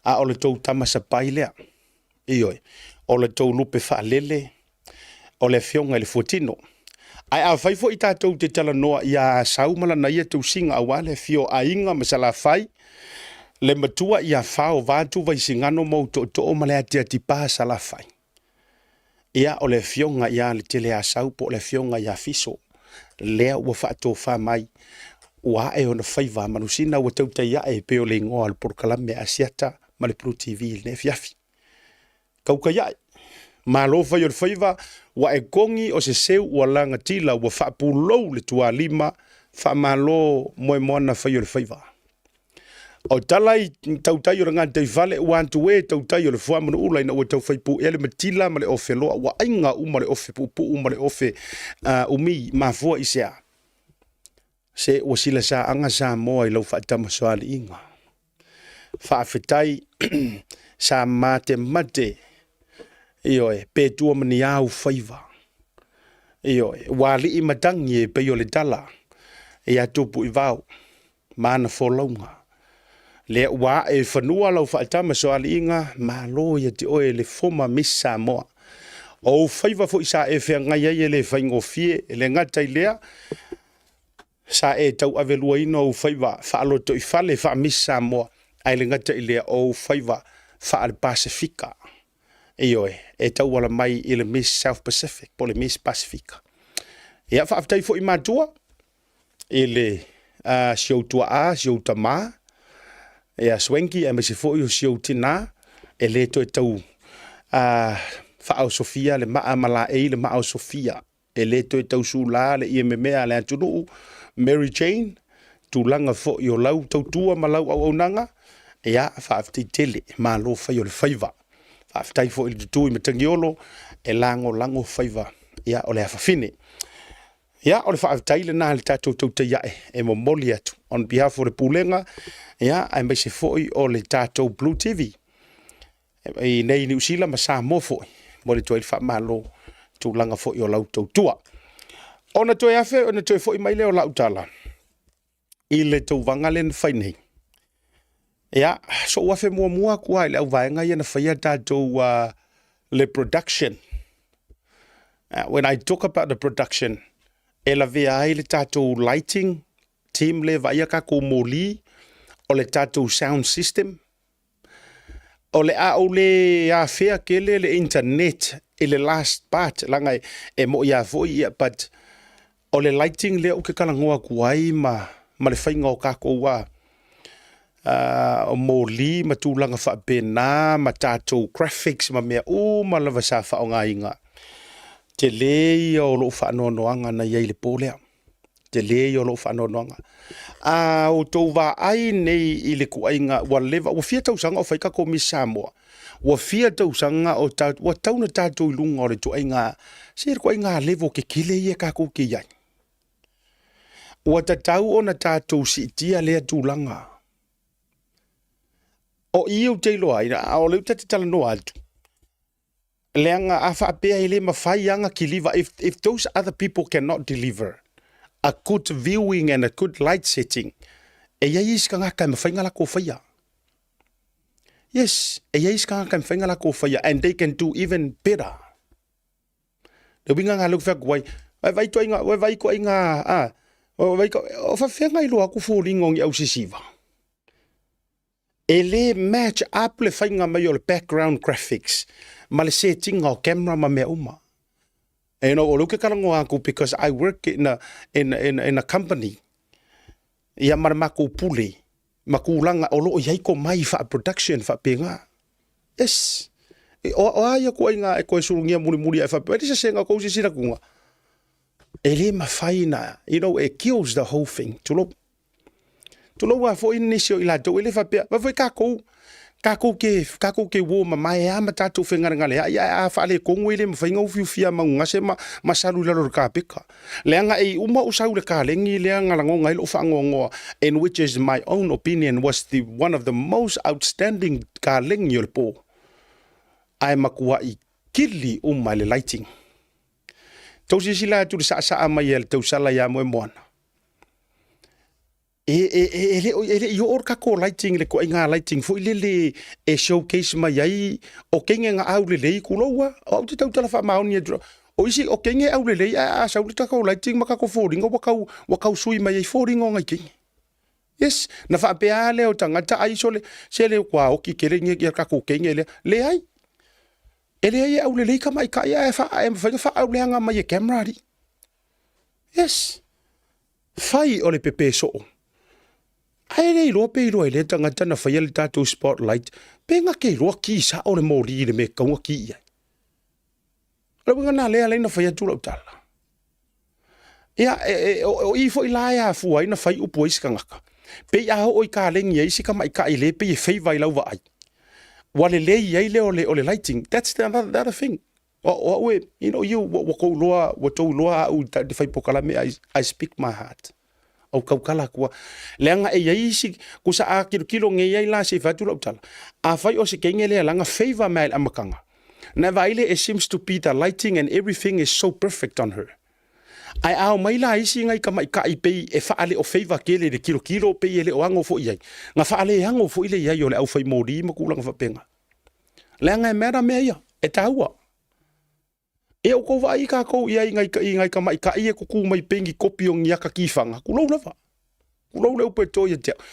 A o le tou tama sapai lea, ioe, o le tou lupe faalele, o le afioga i le Fuatino. Ae afai foi tatou te talanoa ia Asau ma lana ia tausiga aua le afio o Aiga ma Salafai, le matua ia Fao vaeatu Vaisigano ma ou tootoo ma le atiatipa Salafai. Ia, o le afioga ia Leteleasau po o le afioga ia Fiso, lea ua faatofa mai, ua ae ona faiva manusina ua tautai ae e pei o le igoa o le polokalame a Asiata ma le Blue TV i lenei afiafi. Tautai ae, malo fai o le faiva, ua e kogi o se seu ua lagatila ua faapulou le tualima, faamalo moemoana fai o le faiva. O tala i tautai o le gataifale ua atu e tautai o le fuamanua ina ua taufai puea le matila ma le ofeloa ua aiga uma le ofe puupuu ma le ofe umi. Mafua i se a? Se ua silasaaga Samoa i lau faatamasoaliiga. Faafetai sa matemate, ioe, pe tua ma ni au faiva. Ioe, ua alii matagi e pei o le tala ia tupu i vao. ma ana folauga. Lea ua ae i fanua lau faatamasoaliiga, malo ia te oe le former Miss Samoa. O ou faiva foi sa e feagai ai e le faigofie, e le gata i lea, sa e tauaveluaina ou faiva faalotoifale faa-Miss Samoa, ae le gata i lea, o ou faiva faale-Pasefika. Ioe, e tauala mai i le Miss South Pacific po o le Miss Pasefika. Ia, faafetai foi i matua i le si ou tuaa, si ou tamā, ia Swanky, aemaise foi o si ou tinā, e le toe tau faaosofia le maa ma laei le maa o Sofia. E le toe tau sula le ie memea a le atunuu, Mary Jane, tulaga foi o lau tautua ma lau auaunaga, ia, faafetai tele, malo fai o le faiva. Faafetai foi i le tutu i Matagiolo e lagolago faiva, ia, o le afafine. Ia, o le faafetai lena i le tatou tautai ae e momoli atu on behalf o le Pulega, ia, aemaise foi o le tatou Blue TV i nei Niu Sila ma Samoa foi, momoli atu ai le faamalo i tulaga foi o lau tautua. Ona toe afe, ona toe foi mai lea o lau tala i le tauvaga lea na fai nei. Ia, sou afe muamua atu lava i le auvaega ia na faia tatou le production. When I talk about the production, e lavea ai le tatou lighting team lea e vaaia tatou moli, o le tatou sound system. O le a ou le afea tele le internet i le last part, leaga e moi lava foi ia, but o le lighting lea ou te talanoa atu ai ma le faiga o tatou o moli ma tulaga faapena ma tatou graphics ma mea uma lava sa faaaogaina. Tele ia o lou faanoanoaga na i ai i le po lea. Tele ia o lou faanoanoaga. A outou vaai nei i le tuaiga ua leva, ua fia tausaga o fai tatou Miss Samoa, ua fia tausaga o tatou, ua tau na tatou i luga o le tuaiga, se le tuaiga level tetele ia tatou te i ai. Ua tatau ona tatou siitia lea tulaga. O i ou te iloa ai, a o lea ou te talanoa atu, leaga a faapea e le mafai lava ona kiliva, if those other people cannot deliver a good viewing and a good light setting, e i ai isi tagata e mafai ona latou faia. Yes, e i ai isi tagata e mafai ona latou faia and they can do even better. Le uiga lena lea ou te fai atu ai, ua e vaai ituaiga, ua e vaai ituaiga, a, ua e vaai, o faafefea ona iloa atu foliga o ni au sisiva? E le match up le faiga mai o le background graphics ma le setting o camera ma mea uma. You know, o lea ou te talanoa atu because I work in a company ia ma le matou pule ma tulaga o lo o i ai tomai faa-production faapena. Yes. O a ia ituaiga e toe sulugia mulimuli ae faapea, e leai se sega o tou silasila atu, e le mafai na, you know, it kills the whole thing. Tulou. Tulou lava foi nisi o i latou, e le faapea, vaai foi tatou, Takou ke, takou ke uō mamae a ma tatou fegalegaleaʻi, ae a faaletonu e le mafai ona ufiufia maugase ma, ma salu i lalo o le kapeka. Leaga e i uma ou sau i le kalegi lea na lagona ai lou faanoanoa and which is my own opinion was the one of the most outstanding kalegi o le po. Ae matuai kili uma e le lighting. Tou silasila atu i le saasaa mai a le tausala ia Moemoana. E, e, e, e, le, e le i oo le tatou lighting le toaiga lighting foi lele e showcase mai ai o teine na au lelei tulou a. O au te tautala faamaoni atu. O isi o teine au lelei ae a sau le tatou lighting ma tatou foliga ua tau, ua tau sui mai ai foliga o nai teine. Yes, na faapea lava lea o tagata ai sole se le ua oki tele ia ia tatou teine lea. Leai. E leai e aulelei tamaitai ae fa e mafai ona faauleaga mai e camera alii. Yes. Fai o le pepe soo. Ae le iloa pe iloa e lea tagata na faia le tatou spotlight pe na te iloa ki sao le moli i le mea e tatau ona ki i ai. O le uiga lena lea e ala ai ona fai atu lau tala. Ia, e, e, o, o i foi la e afua ai na fai upu ai isi tagata. Pei a oo i kalegi ai isi tamaitai le pei e favour i lau vaai. Ua lelei ai lea o le, o le lighting. That's the other, the other thing. O, o au e, you know, you, ua, ua tou iloa, ua tou iloa au i te fai pokalame, I, I speak my heart. Ou tautala atu lava. Leaga e i ai isi, kusa a tilotilo nei ai la se i fai atu lau tala, afai o se teine lea lana favour mai i le amataga, na e vaai lea it seems to be the lighting and everything is so perfect on her. Ae a omai la isi nai tamaitai pei e faale o favour tele i le tilotilo pei e le o ano foi i ai, na faaleano foi le i ai o le aufai moli ma tulaga faapena. Leaga e matter mea ia, e taua. E o kou vaai kākou i ai i ngai, i ngai tamaitai e kuku mai pei ni kopi o ni aka kiwhanga. Kulou lava. Kulou le upu e tō ia te au.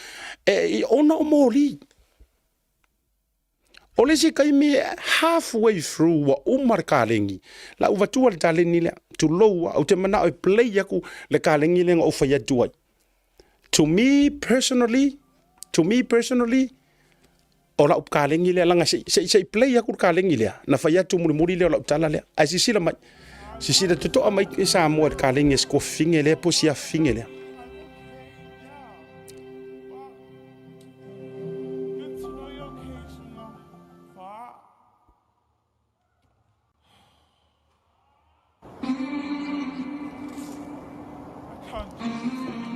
E, i ona o mōlī. O le isi taimi halfway through ua uma le kalegi, la u vatua le taleni lea, tulou a, ou te manao e play aku le kalegi lea na ou fai atu ai. To me personally, to me personally, o lau kalegi lea, laga se, se, se i play aku le kalegi lea, na fai atu mulimuli lea o lau tala lea. Ae sisila mai, sisila totoa mai i Samoa i le kalegi e sikofifinge lea po siafifinge lea.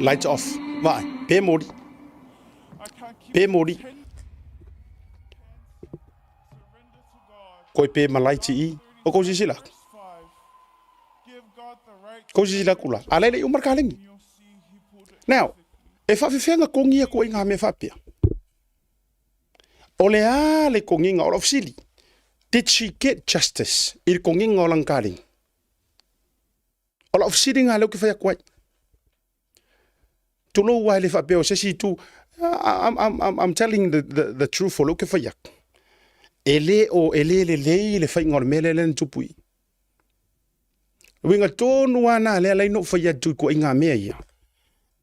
Lights off. Vaai, pe mori. Pe mori. Koe pe malaiti i. O kou sisila aku. Kou sisila aku la. A leile i umar kalengi. Now, e whaawhiwhenga kongi aku i ngā mea whaapea. O le a le kongiga o lau fesili, did she get justice i le kongiga o lana kalegi? O lau fesili lena lea ou te fai atu ai. Tulou ae le faapea o se isi itu, I'm, I'm, I'm, I'm telling the, the, the truth o lea ou te fai atu. E le o, e le lelei le faiga o le mea lea lea na tupu i. Uiga tonu lava na lea lai no fai atu i kuaiga mea ia.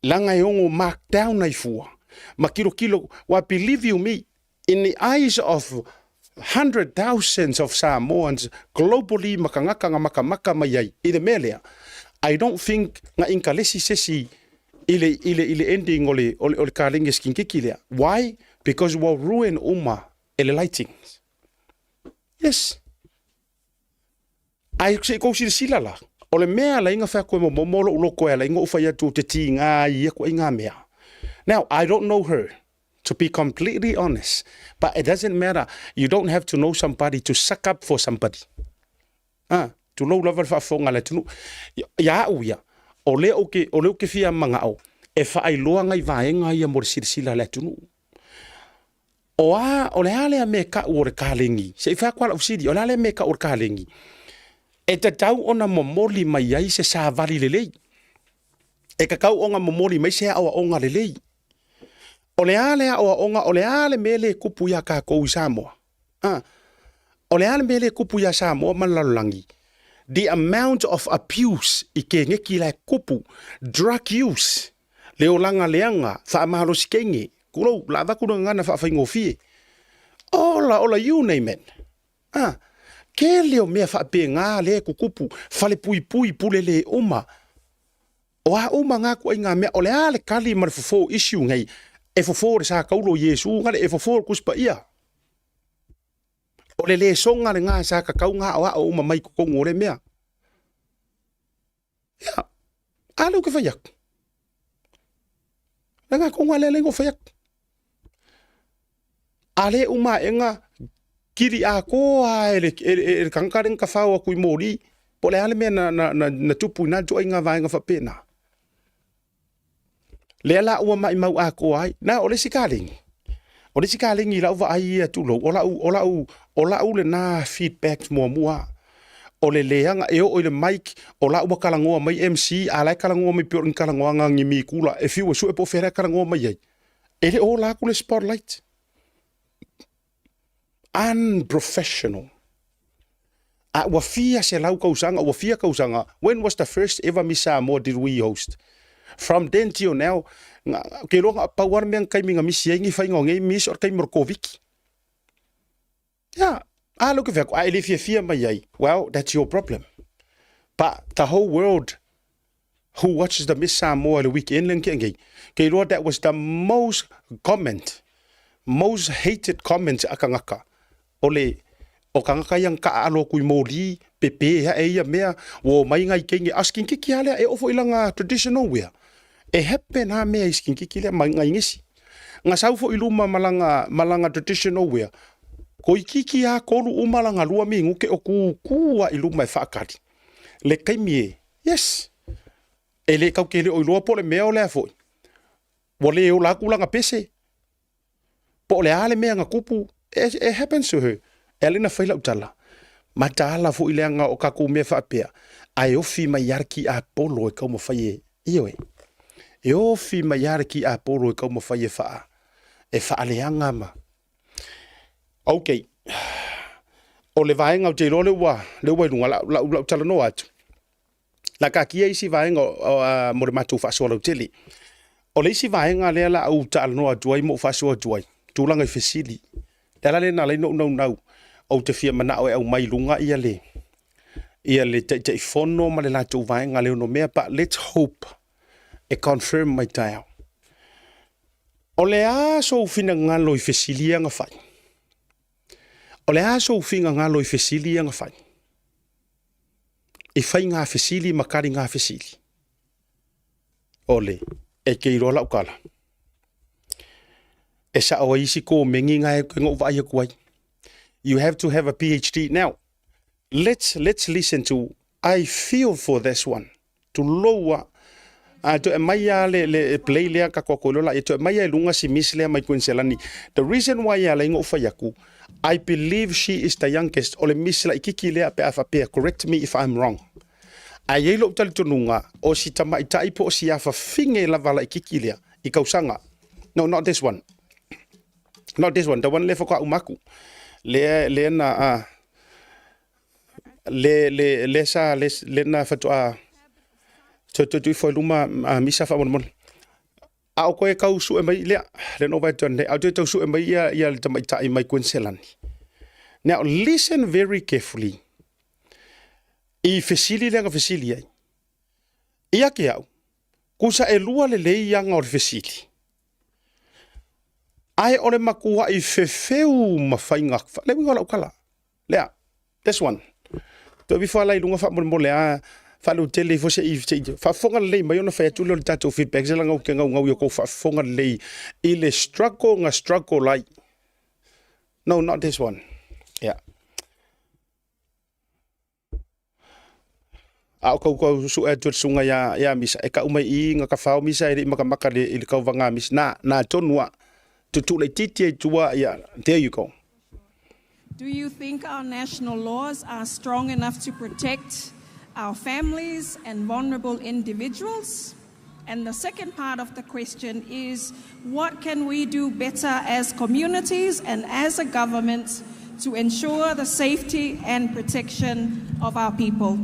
Langa e ongo mark down ai fua. Ma kilo kilo, wa believe you me, in the eyes of hundred thousands of Samoans globally ma kangaka nga makamaka mai ai i le mea lea, I don't think nga inkalesi sesi i le, i le, i le ending o le, o le, o le kalenge skinkiki lea. Why? Because ua ruin uma e le lighting. Yes. Ae se i kou silasila la, o le mea ala ai na fai atu e momomo lou loto e ala ai na ou fai atu ou te tiga ai ia ituaiga mea. Now, I don't know her, to be completely honest, but it doesn't matter, you don't have to know somebody to suck up for somebody. Ah, tulou lava le faafofoga a le atunuu. Ia au ia, o lea ou te, o lea ou te fia manao e faailoa nai vaega ia mo le silasila a le atunuu. O a, o le a lea mea e kau o le kalegi? Se i fai atu lava lau fesili, o le a lea mea e kau o le kalegi? E tatau ona momoli mai ai se savali lelei. E tatau ona momoli mai se aoaoga lelei. O le a le aoaoga, o le a le mea lea e tupu iā kākou i Samoa? A, o le a le mea lea e tupu iā Samoa ma le lalolagi? The amount of abuse i keneki la e tupu, drug use, Le olaga leaga, faamalosi keige, kulou, la avatu le gagana faafaigofie. Ola, ola, you name it. Ah, tele o mea faapena lea e tutupu, falepuipui, pule le uma. O a uma ngā ituaiga mea, o le a le kali ma le fofo o issue nei, e fofo le sa taulo o Iesu, ngale e fofo le Tusi Paia. O le lesoga lena sa tatau ona aoao uma mai totonu o lea mea. Ia, a lea ou te fai atu. Le na tonu lava lea na ou fai atu. A le uma aega, kili atoa lava e le, e le, e le tagata lea na tafao atu i moli, po o le a le mea na, na, na, na tupu i na ituaiga vaega faapena. Lea la ua maimau atoa ai. Na, o le isi kaleni, o le isi kaleni i lau vaai ia tulou, o lau, o lau, o lau lena feedback muamua. O le leaga e oo i le mic, o la ua talanoa mai MC, a la e talanoa mai pei o ni talanoaga a ni mikula, e fiu e sue po o fea la e talanoa mai ai. E le o ola atu le spotlight. Unprofessional. A ua fia selau tausaga, ua fia tausaga, when was the first ever Miss Samoa did we host? From then till now, na, ke iloa na pau lava le mea na taimi na misi ai ni faiga o nei Miss o le taimi o le Koviti. Yeah, a lea ou te fai atu, a e le fiafia mai ai, well, that's your problem. But the whole world who watches the Miss Samoa i le weekend lea na tea nei, ke iloa that was the most comment, most hated comments a tagata, o le, o tagata ia na taaalo atu i moli, pepe ae ia mea, ua omai nai teine, a o sikinikiki lava lea, e oo foi i lana traditional wear, e happen lava mea i sikinikiki lea ma nai nisi. Na sau foi i luma ma lana, ma lana traditional wear, toeitiiti lava tolu uma lana lua minute o tutu lava i luma e faatali le taimi e Yes. E le tau te le o iloa po o le mea o le a foi. Ua le ola atu lana pese. Po o le a le mea na tupu. It, it happens to her. E ala ona fai lau tala. Mataala foi leaga o tatou mea faapea, ae ofi mai lava le tiapolo e taumafai e, ioe. E ofi mai lava le tiapolo e taumafai e faa, e faaleaga ma. Ok. O le vaega ou te iloa lea ua, lea ua i luga, lau, lau, lau talanoa atu. La taatia isi vaega mo le matou faasoa lautele. O le isi vaega lea la ou talanoa atu ai ma ou faasoa atu ai, tulaga i fesili. Le ala lea na ala ai ona ou naunau, ou te fia manao e aumai i luga ia le, ia le Taitaifono ma le latou vaega le onomea, but let's hope e confirm mai taeao. O le a sou finagalo i fesili ia na fai? O le a sou finagalo i fesili ia na fai? I fai ngā fesili ma kari ngā fesili. O le, e te iloa lau tala. E sao ai isi komeni nga e koe ngo'u vaai atu ai. You have to have a PhD. Now, let's, let's listen to, I feel for this one. Tulou a. A toe aumai lava le, le play lea ka koa iloa laia, toe aumai lava i luga si miss lea mai Kuiniselani. The reason why e ala ai ona ou fai atu, I believe she is the youngest, o le miss laitiiti lea pe a faapea, correct me if I'm wrong. Ae i ai lou talitonuga, o si tamaitai po o si afafine lava laitiiti lea i tausaga. No, not this one. Not this one, the one lea faatoa uma atu. Lea, lea na, uh, le, le, le sa, le, le na faatoa toe toe tuifo i luma a misa faamolemole. A o koe tau sue mai lea, le no vai tuan a toe tau sue mai ia ia le tamaitai mai Kuenselani. Now listen very carefully. I fesili lea na fesili ai. Ia ke au, kusa e lua lelei aga o le fesili. Ae o le matuai fefeu ma faiga, le uiga o lau tala. Lea, this one. Toe vifo ala i luga faamolemole a faaleutele ifo se i se i faafofoga lelei mai ona fai atu lea o le tatou feedback se leaga ou te gaugau i o kou faafofoga lelei i le struggle na struggle ai. No, not this one. Yeah. A o kau kau sue atu e le susuga ia, ia Misa, e kau mai i i ga tafao Misa e le i makamaka i le tauvaga a Misa. Na, na tonu a. Tutu laitiiti ai i tua, ia, there you go. Do you think our national laws are strong enough to protect our families and vulnerable individuals? And the second part of the question is what can we do better as communities and as a government to ensure the safety and protection of our people?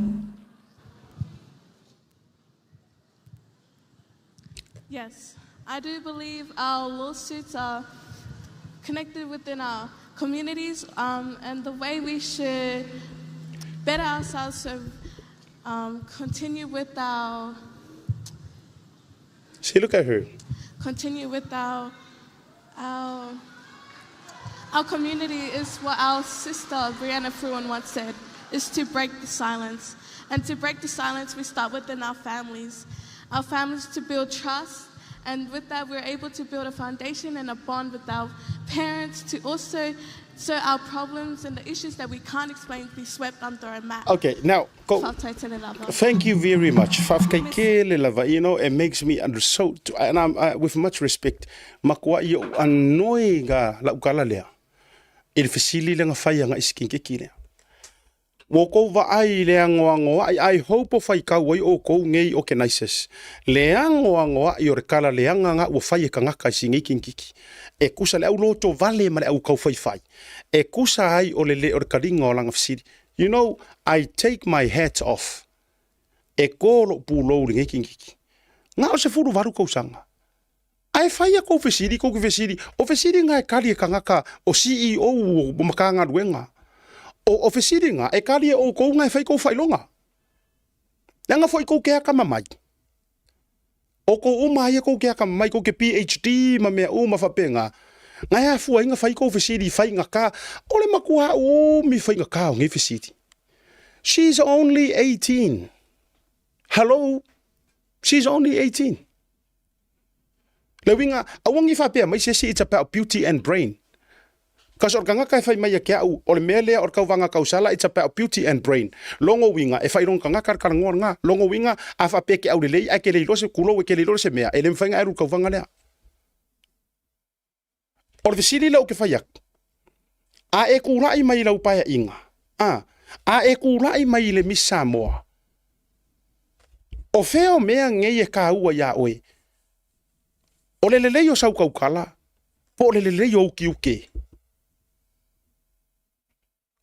Yes, I do believe our lawsuits are connected within our communities um, and the way we should better ourselves to um, continue with our See, look at her. Continue with our our. Our community is what our sister Brianna Fruean once said, is to break the silence. And to break the silence, we start within our families. Our families to build trust, and with that, we're able to build a foundation and a bond with our parents to also so our problems and the issues that we can't explain be swept under a mat. Okay, now go. Thank you very much. Faafetai tele lava. You know, it makes me under so, and I'm with much respect. Makuai ou anoi ga lau kala lea. I le fesili lea na fai agai i si keikiki lea. Ua outou vaai i le anoanoai, I hope o faitau ai outou nei organizers, le anoanoai o le kala leaga na ua fai e tagata i si nei keikiki. E tusa le au loto vale ma le au taufaifai, e tusa ai o le le o le taliga o lana fesili. You know, I take my hat off. E ko lou pulou i lenei keikiki. Na o 18 tausaga. Ae fai a kou fesili, kou ke fesili, o fesili nga e kali e kangaka o CEO o Matagaluega. O, o fesili nga e kali e oukou nga e fai kou faailoga. Leaga foi kou ke akamamai. O kou uma ai e kou ke akamamai, kou ke PhD ma mea uma faapena. Nga e afua ai nga fai kou fesili i faigata, o le matua umi faigata o nei fesili. She's only 18. Hello? She's only 18. Le uiga, aua ne i faapea mai se isi it's about beauty and brain. Cause o le tagata e fai mai ia te au, o le mea lea o le tauvaga tausala it's about beauty and brain. Logo uiga, e faailoga tagata le talanoa lena. Logo uiga, a faapea e te aulelei ae e te le iloa se, tulou e te le iloa se mea, e le mafai ona e alu i le tauvaga lea. O le fesili lea ou te fai atu, a e tulai mai i lau paeaiga, a, a e tulai mai i le Miss Samoa, o fea o mea nei e kāua iā oe? O le lelei o sau tautala, po o le lelei o ou tiute?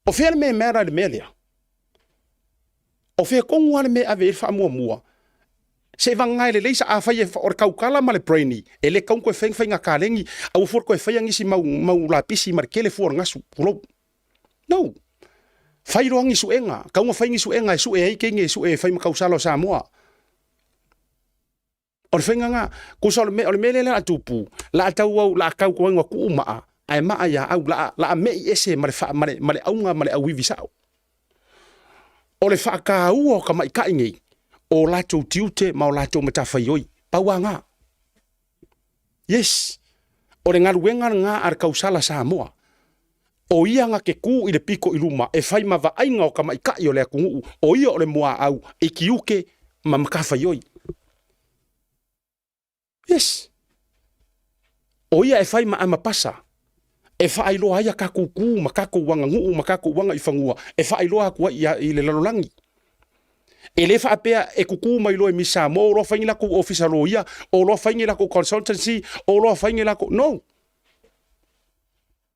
O fea le mea e matter i le mea lea? O fea tonu lava le mea e ave i ai le faamuamua? Seiavagana e lelei sa afai e, o le tautala ma le brainy, e le tatau ona toe fai ni faiga kalegi, aua fua le toe faia nisi mau, mau lapisi ma le tele fua o le gasu, tulou. No. Fai loa ni suega, tatau ona fai ni suega e sue ai teine e sue e fai ma tausala o Samoa. O le faiga lena, tusa o le mea, o le mea lea o le a tupu, la a tau au, la a tau atu ai ua tuu maa, ae maa ia au, la a, la a me'i ese ma le faa, ma le, ma le auga ma le auivi sao. O le faataua o tamaitai nei, o latou tiute ma o latou matafaioi, pau a na. Yes, o le galuega lena a le tausala Samoa. O ia na te kū i le pito i luma e fai ma vaaiga o tamaitai o le atunuu, o ia o le muaau i tiute ma matafaioi. Yes. O ia e fai ma amapasa, e faailoa ai a tatou kū ma tatou aganuu ma tatou agaifanua, e faailoa atu ai i le lalolagi. E le faapea e kukū mai loa i Miss Samoa o loa fai ni latou ofisa loia, o loa fai ni latou consultancy, o loa fai ni latou... No!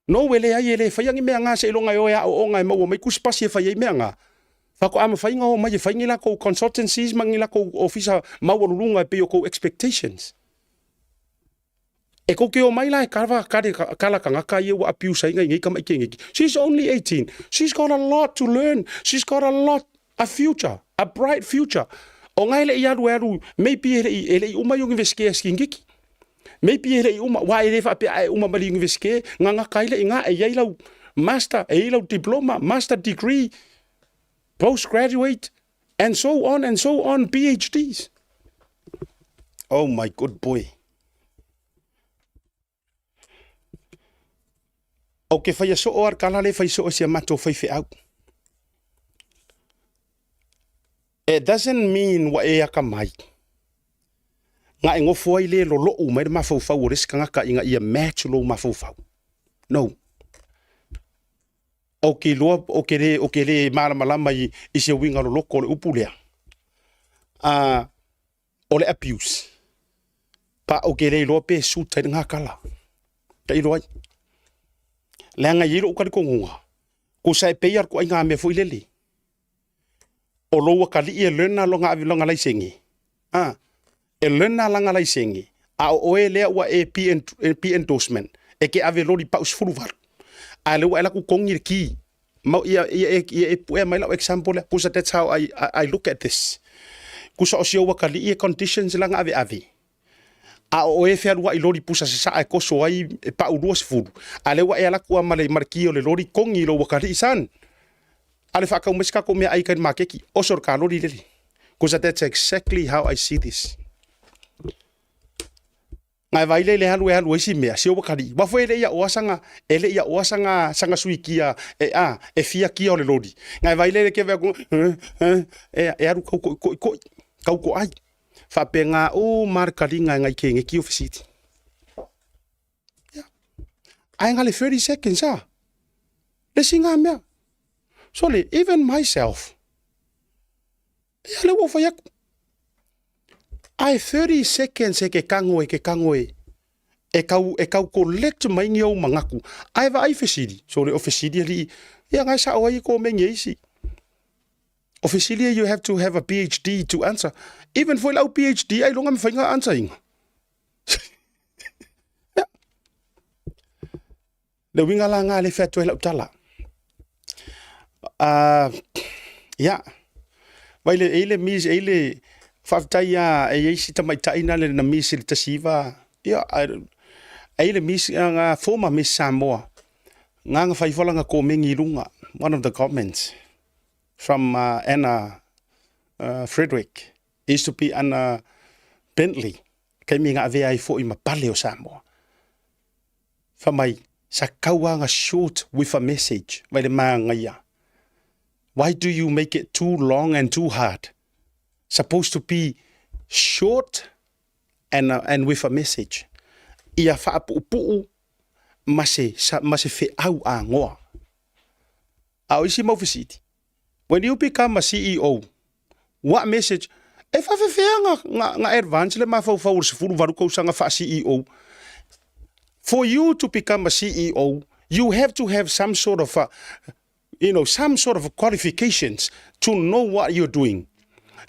No, e leai, e le faia ni mea na seiloga e o e aooga e maua mai tusipasi e fai ai mea na. Faatoa mafai ona omai e fai ni latou consultancies ma ni latou ofisa maualuluga e pei o tou expectations. E tou te omai la e kava kare kala tagata ia ua abuse ai nai nei tamaiti keiki. She's only 18. She's got a lot to learn. She's got a lot, a future, a bright future. O nga e le i alu e alu, maybe e le i, e le i uma i university a si Maybe e le i uma, wa e le faapea a e uma ma le university, gagata ai le i ina, e i ai lau master, e i ai lau diploma, master degree, postgraduate, and so on and so on, PhDs. Oh my good boy. Ou ke whaia soo ar kala le whai soo si a matou faifeau. It doesn't mean ua e akamai. Nga e ngofo ai le lolo'u mai le mafaufau o le isi tagata ina ia match lou mafaufau. No. Ou te iloa, ou te le, ou te le malamalama i, i se uiga loloko o le upu lea. Uh, o le abuse. Pa ou te le iloa pe suit ai lena tala. Ka iloa ai. Leaga e i ai lou talitonuga, tusa e pei a le ituaiga mea foi lele. O lou atalii e learn lona ave lona laisene, a, e learn lana laisene, a o oe lea ua e P endorsement, e ke ave loli pau 18. A le ua e laku kongi le ki. Ma ia, ia, ia, ia e puea mai lau example lea. Kusa that's how I look at this. Kusa o si ou atalii e conditions lana ave ave. A o oe e fealuai loli pusa sasaa e koso ai e pau 20, a lea ua e alu atu lava ma le ma le ki o le loli kogi i lou atalii, son, a le faatau mai se tatou meaai i tai i le maketi, oso le ta loli lele. Cause that's exactly how I see this. Na e vaai lea i le alu e alu ai si mea, si ou atalii, aua foi e le i aoa sana, e le i aoa sana, sana suikia e, a, e fia kia o le loli. Na e vaai lea i le keve atu, e, e alu tau koʻikoʻi, tau toai. Faapena uma lava le taliga e nai keneti o fesili. Ia. Ae na o le 30 seconds lava. Le isi na mea. Sole, even myself, ia lea ua ou fai atu, ae 30 seconds e ke tago e ke tago e e tau e tau collect mai ni ou manatu, ae vaai fesili, sole o fesili alii, ia na e sao ai e komeni e isi. O fesili e you have to have a PhD to answer. Even foi lau PhD ailoga mafai ona answer ina. Ia. Le uiga la nga le fai atu ai lau tala. Ia, vai le, e i le miss, e i le, faafetai lava e i ai si tamaitai na le na miss i le 19, ia, e i le miss, na former Miss Samoa, na na fai ifo lana komeni i luga, one of the comments from Anna Frederick, used to be Anna Bentley, taimi na avea ai foi ma pale o Samoa. Fai mai, sa tau lava na short with a message, vai le manaia. Why do you make it too long and too hard? Supposed to be short and, and with a message. Ia faapuupuu ma se, ma se feau agoa. A o isi mau fesili, when you become a CEO, what message, e faafefea na, na, na advance le mafaufau o le 18 tausaga faa-CEO? For you to become a CEO, you have to have some sort of a, you know, some sort of qualifications to know what you're doing.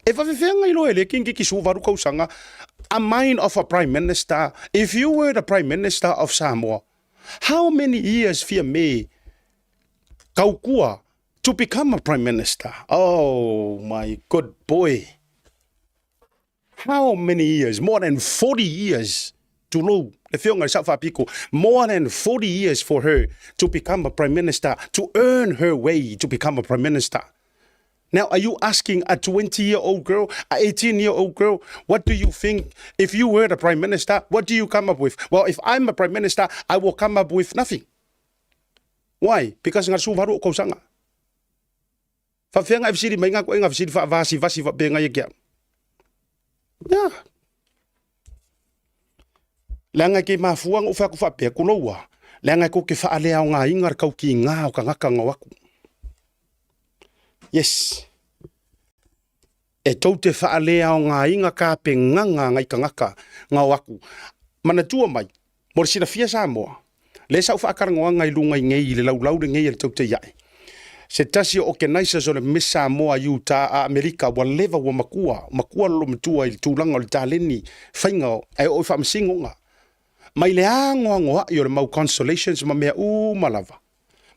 E faafefea na iloa e le kingi 18 tausaga a mind of a prime minister, if you were the prime minister of Samoa, how many years fia me Kaukua to become a prime minister? Oh my good boy. How many years? More than 40 years. Tulou, le afioga i le Sao Faapito, more than 40 years for her to become a prime minister, to earn her way to become a prime minister. Now, are you asking a 20 year old girl, a 18 year old girl, what do you think? If you were the prime minister, what do you come up with? Well, if I'm a prime minister, I will come up with nothing. Why? Because nga suvaru o kausanga. Faafeaga e fesili mai nga koe nga fesili faavasivasi faapea ia ki au. Ia. Leaga e ke mafua ona ou fai atu faapea, kuloua, leaga e kou te faaleaogaina le kaukiga o tagata na o atu. Yes. E tou te faaleaogaina tapenaga a nai tagata na o atu. Manatua mai, mo le silafia Samoa, lea sa ou faatalanoaga i luga i nei i le laulau lenei a le tou te iae. Se tasi o organizers o le Miss Samoa i uta a Amerika ua leva ua matua, matua lolo matua i le tulaga o le taleni faiga o, ae oo i faamasinoga. Mai le anoanoai o le mau consolations ma mea uma lava.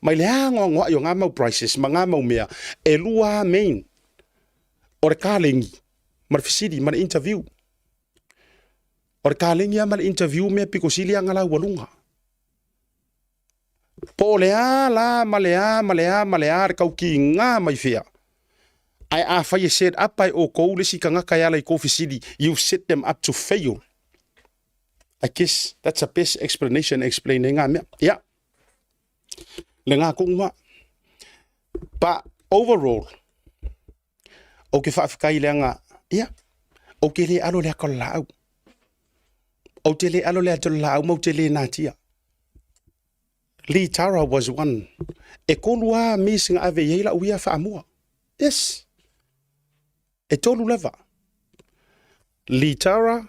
Mai le anoanoai o ngā mau prizes ma ngā mau mea, e lua lava main o le kalegi ma le fesili ma le interview. O le kalegi lava ma le interview mea pito sili lava ona laualuga. Po o le a la ma le a ma le a ma le a le kaukiga mai fea. Ae afai e set up e outou le isi tagata e ala i kou fesili, you've set them up to fail. I guess that's the best explanation e explain ai ngā mea. Ia. Le ngā konga. But overall, ou te faafetai leaga, ia, ou te le alo le ata o le laau. Ou te le alo le ata o le laau ma ou te le natia. Lee Tara was one. E tolu lava miss na ave i ai lau ia faamua. Yes. E tolu lava. Lee Tara,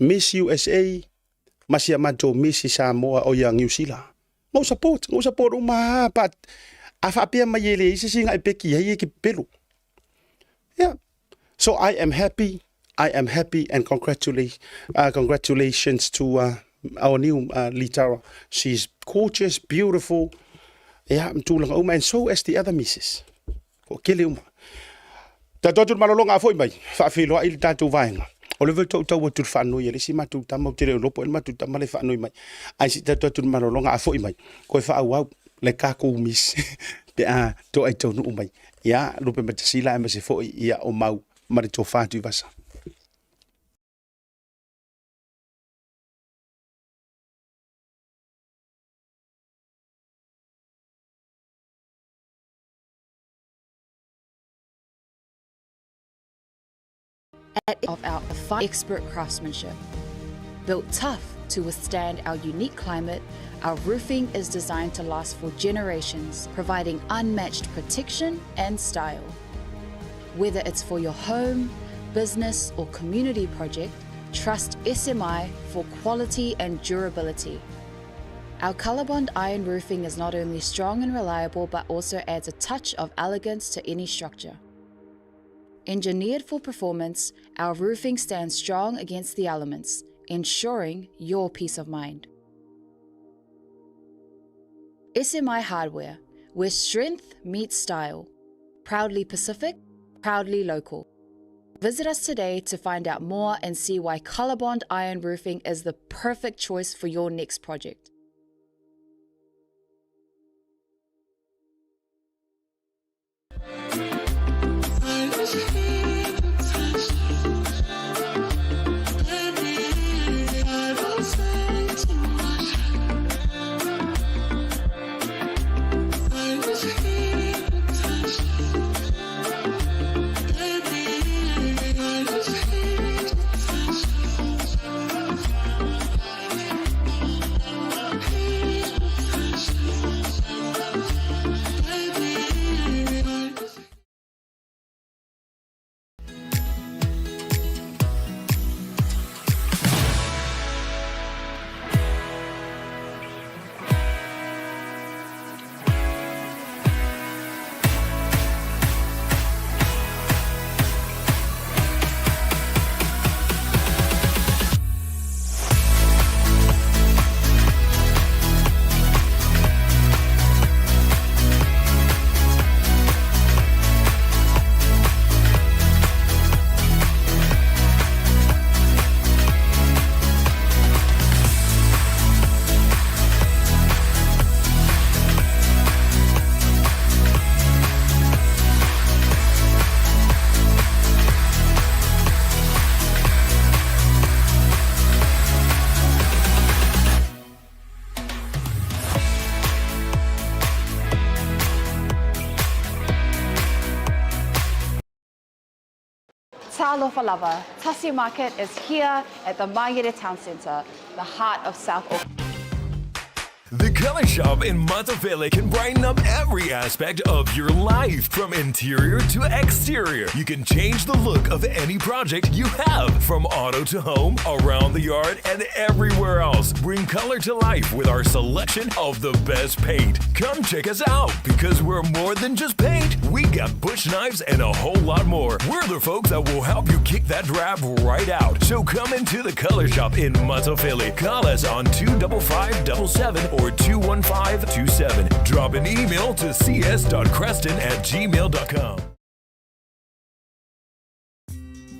Miss USA, ma si a matou Miss i Samoa o ia Niu Sila. Na ou support, na ou support uma lava, but a faapea mai e leai se isi na e peki ai e ke pepelo. Yeah. So I am happy, I am happy and congratulate, congratulations to our new Litara. She's gorgeous, beautiful. Yeah, ma tulaga uma and so as the other misses. Toatele uma. Tatou atu i le malologa a foi mai, faafeiloai le tatou vaega. O O le foi tau atu i le faanoi a le isi matou tama, ou te le o iloa po o ai le matou tama lea e faanoi mai. Ae se i tatou atu i le malologa, a foi mai, toe faaauau le tatou misi pe a toai taunuu mai. Ia, Lupematasila aemaise foi ia o Mau ma le Tofa Tuivasa. Of our expert craftsmanship. Built tough to withstand our unique climate, our roofing is designed to last for generations, providing unmatched protection and style. Whether it's for your home, business, or community project, trust SMI for quality and durability. Our Colorbond iron roofing is not only strong and reliable, but also adds a touch of elegance to any structure. Engineered for performance, our roofing stands strong against the elements, ensuring your peace of mind. SMI Hardware, where strength meets style. Proudly Pacific, proudly local. Visit us today to find out more and see why Colorbond Iron Roofing is the perfect choice for your next project. Talofa lava, Tasi Market is here at the Mangere Town Centre, the heart of South Auckland. The Color Shop in Monteville can brighten up every aspect of your life, from interior to exterior. You can change the look of any project you have, from auto to home, around the yard, and everywhere else. Bring color to life with our selection of the best paint. Come check us out because we're more than just paint. We got bush knives and a whole lot more. We're the folks that will help you kick that drab right out. So come into the Color Shop in Philly. Call us on 25577 or 21527. Drop an email to cs.creston at gmail.com.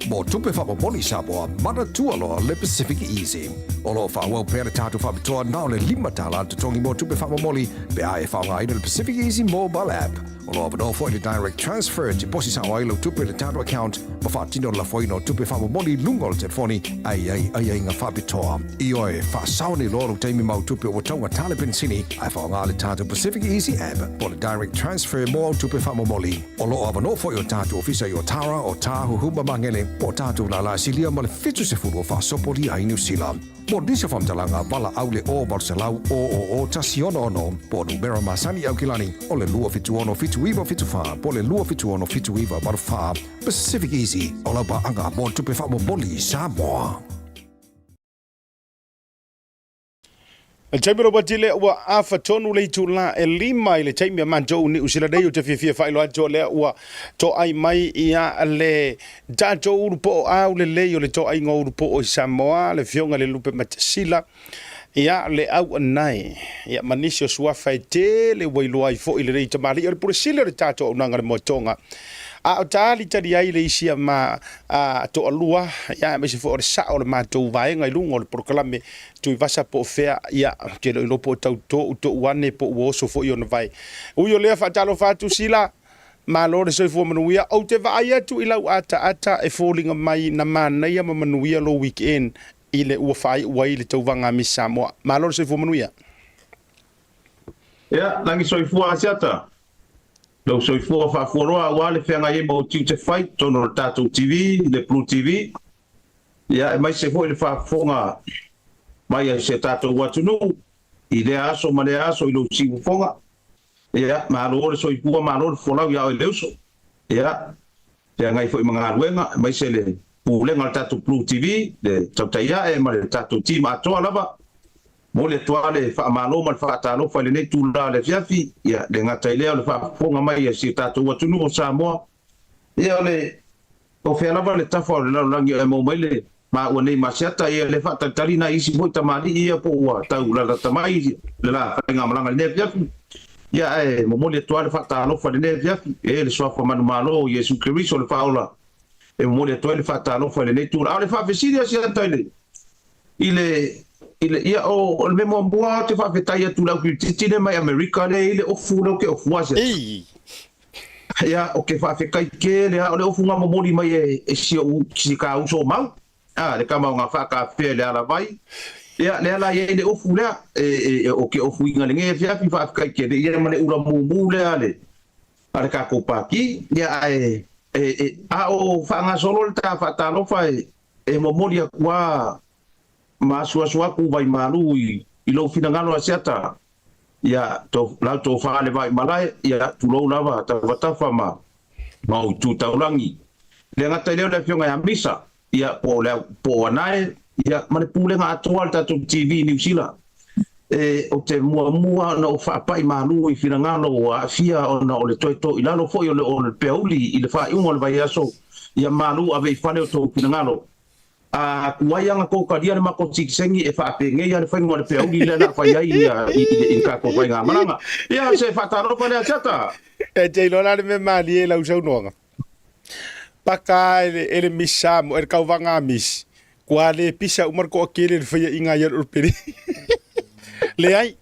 Mo tupe faamomoli Samoa, manatua loa le Pacific Easy. O lo o faaauau pea le tatou faapitoa na o le $5 le totogi mo tupe faamomoli pe a e faaaogaina le Pacific Easy Mobile App. O lo o avanoa foi le Direct Transfer e tiposi sao ai lau tupe i le tatou account ma faatino le lafoina o tupe faamomoli i luga o le telefoni a i ai aiaiga faapitoa. Ioe, faasao nei loa lou taimi ma au tupe ua taugata le penisini ae faaaoga le tatou Pacific Easy App po o le Direct Transfer mo au tupe faamomoli. O lo o avanoa foi o tatou ofisa i Otara, Otāhuhu ma Magele, po o tatou lālā silia ma le 70 o faasopolia ai Niu Sila. Mo nisi o faamatalaga, valaau le 0 800 000 166 po o numera masani i Aukilani o le 276 7974 po o le 276 7984. Pacific Easy, o lau paaga mo tupe faamomoli i Samoa. Le taimi o Ropati lea ua afa tonu le itula e lima i le taimi a matou Niu Sila nei. Ou te fiafia faailoa atu o lea ua toai mai ia le tatou ulupoo au lelei o le toaiga o ulupoo i Samoa, le Afioga i le Lupematasila, ia le Auanae, ia ma nisi o suafa e tele ua iloa ai foi lenei tamalii o le Pule Sili o le tatou auaunaga le Moetoga. A o talitali ai le isi a ma a toalua, ia, aemaise foi o le sao o le matou vaega i luga o le polokalame Tuivasa po o fea, ia, ou te le o iloa po o tau tou tou ane po ua oso foi ona vae. Ui o lea, faatalofa atu Sila, malo le soifua manuia. Ou te vaai atu i lau ataata e foliga mai na manaia ma manuia lou weekend i le ua faaiu ai le tauvaga a Miss Samoa. Malo le soifua manuia. Ia, lagi soifua Asiata. Lou soifua faafualoa aua le feagai ai ma ou tiute fai i totonu o le tatou TV, le Blue TV, ia aemaise foi le faafofoga mai a si a tatou atunuu i lea aso ma lea aso i lou siufofoga. Ia, malo le soifua, malo le folau ia oe le uso. Ia, feagai foi ma galuega, aemaise le pulega o le tatou Blue TV, le tautai ae ma le tatou team atoa lava. Momoli atu lava le faamalo ma le faatalofa i lenei itula o le afiafi, ia, le gata i lea o le faafofoga mai a si o tatou atunuu o Samoa. Ia, o le, o fea lava le tafa o le lalolagi e maua mai le maua nei masiata, ia, le faatalitali nai isi foi tamalii ia po ua tau lalata mai le la faigamalaga i lenei afiafi. Ia, ae momoli atu lava le faatalofa i lenei afiafi, e le Suafa Manumalo o Iesu Keriso le Faaola e momoli atu ai le faatalofa i lenei itula. A o le faafesili a Asiata i le I le, i le, ia, o, o le mea muamua ou te faafetai atu i le au kirikiti lea mai Amerika lea e i ai le ofu lea ou te ofua ase atu. Ei! Ia, ou te faafetai tele lava, o le ofu na momoli mai e, e si ou, si ka uso o Mau, a, le tama o na faatafea i le alavai. Ia, lea la e i ai le ofu lea, e, e, ou te ofuina i lenei afiafi, faafetai tele, ia ma le ula mumu lea a le, a le tatou Pati. Ia, ae, e, e, a o faagasolo le ta faatalofa e, E momoli aku a ma asuasu aku vaimalu i lou finagalo Asiata, ia to lau tofa le vaimalae, ia tulou lava tafatafa ma ma ou tu taulagi. Le gata i lea o le afioga ia Misa, ia po o le po o Anae, ia ma le pulega atoa a le tatou TV i Niu Sila. E ou te muamua ona ou faapai malu i finagalo ua aafia ona o le toe toilalo foi o le o le peauli i le faaiuga o le vaiaso, ia malu ave i fale o tou finagalo. A tuai ana tou talia le matou sitiseni e faapenei a le faiga o le peauli lea na fai ai ia i le tatou faigamalaga. Ia se faatalofa lea Asiata! E te iloa la le mea malie i lau saunoaga? Paka e le Miss Samoa, e le kauvaga a Miss, kua le pisa uma le toatele i le faiaʻiga a ia le Pele. Leai,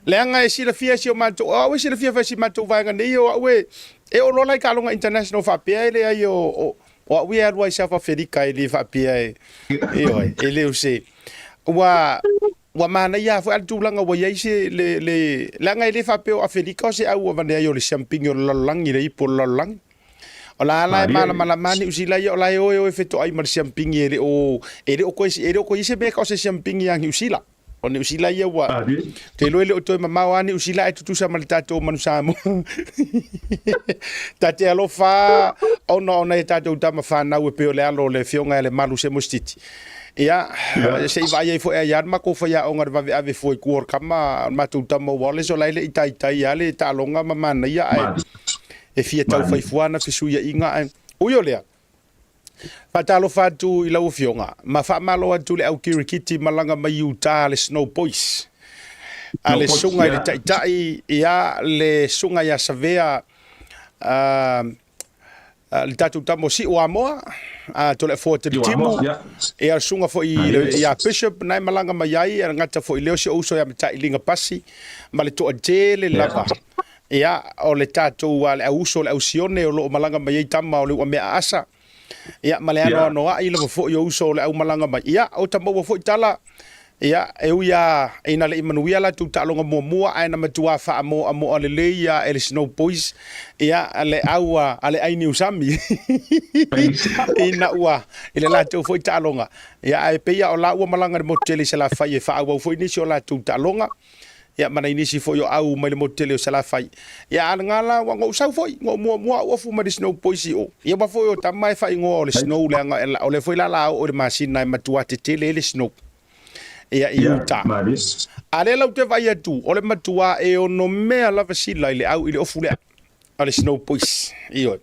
leaga e silafia e si o matou, o au e silafia foi e si matou vaega nei, o au e, e oo loa la i taaloga international faapea e leai o, o, o au ia e alu ai i South Africa e le faapea e, ioe, e le o se, ua, ua manaia foi a le tulaga ua i ai se, le, le, leaga e le faapea o Afelika o se au avane ai o le siampini o le lalolagi, le ipu o le lalolagi. O la la e malamalama Niu Sila ia, o la e o e o e fetoai ma le siampini e le o, e le o koe, e le o koe i se mea ka o se siampini a Niu Sila. O Niu Sila ia ua, te iloa e le o toe mamao a Niu Sila ae tutusa ma le tatou manu Samoa. Ta te alofa ona o nai a tatou tama fanau e pei o le alo o le afioga ia Lemalu Semosititi. Ia, se i vaai ai foi ai a le matou faiaoga i le vaveave fua i tua o le kama, o le matou tama o Wallace, o la e le i taitai a le taaloga ma manaia ae e fia taufai fua ana fesuiaiga ae ui o lea, faatalofa atu i lau Afioga ma faamalo atu i le au kirikiti malaga mai Utah le Snow Boys a le susuga i le Taitai ia le susuga ia Savea le tatou tama o Siu Amoa a Toleafoa Timutimu ia le susuga foi ia Bishop na e malaga mai ai e gata foi lea o si ou uso ia Matai Liga Pasi ma le toatele lava Ia, o le tatou, le au uso, le au Sione o lo o malaga mai ai tama o le uamea Asa, ia, ma le anoanoai lava foi o uso o le au malaga mai. Ia, o ta maua foi tala, ia, e ui lava ina le i manuia latou taaloga muamua, ae na matua faamoamoa lelei lava e le Snow Boys, ia, le au a le ai Niusami ina ua, i le latou foi taaloga. Ia, ae pei lava o la ua malaga i le motu tele i Salafai e faaauau foi nisi o latou taaloga. Ia ma nai nisi foi o au mai le motu tele o Salafai. Ia a lena la ua na ou sau foi, na ou muamua au ofu mai le Snow Boys i o. Ia aua foi o tama e faaigoa o le Snow leaga o lea foi la la oo i le masina e matua tetele ai le snow. Ia i Utah. A lea la ou te vaai atu, o le matua e ono mea lava sila i le au i le ofu lea o le Snow Boys. Ioe.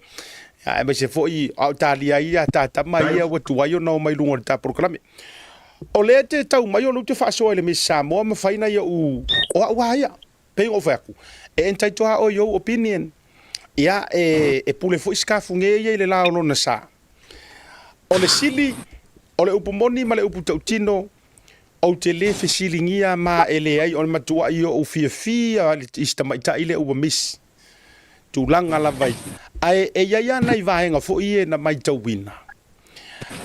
Ia aemaise foi a o talia ai ia ta tama ia ua tuai ona omai i luga o le ta polokalame. O lea te tau mai o lea ou te faasoa i le Miss Samoa ma fai nai ou, o au lava ia, pei ona ou fai atu, e entitle lava oe i ou opinion. Ia, e, e pule foi Sikafuge ia i le la o lona sa. O le sili, o le upu moni ma le upu tautino, ou te le fesiligia ma e leai o le matuai ou fiafia i si tamaitai lea ua miss. Tulaga lava i, ae e i ai lava nai vaega foi ia na matauina,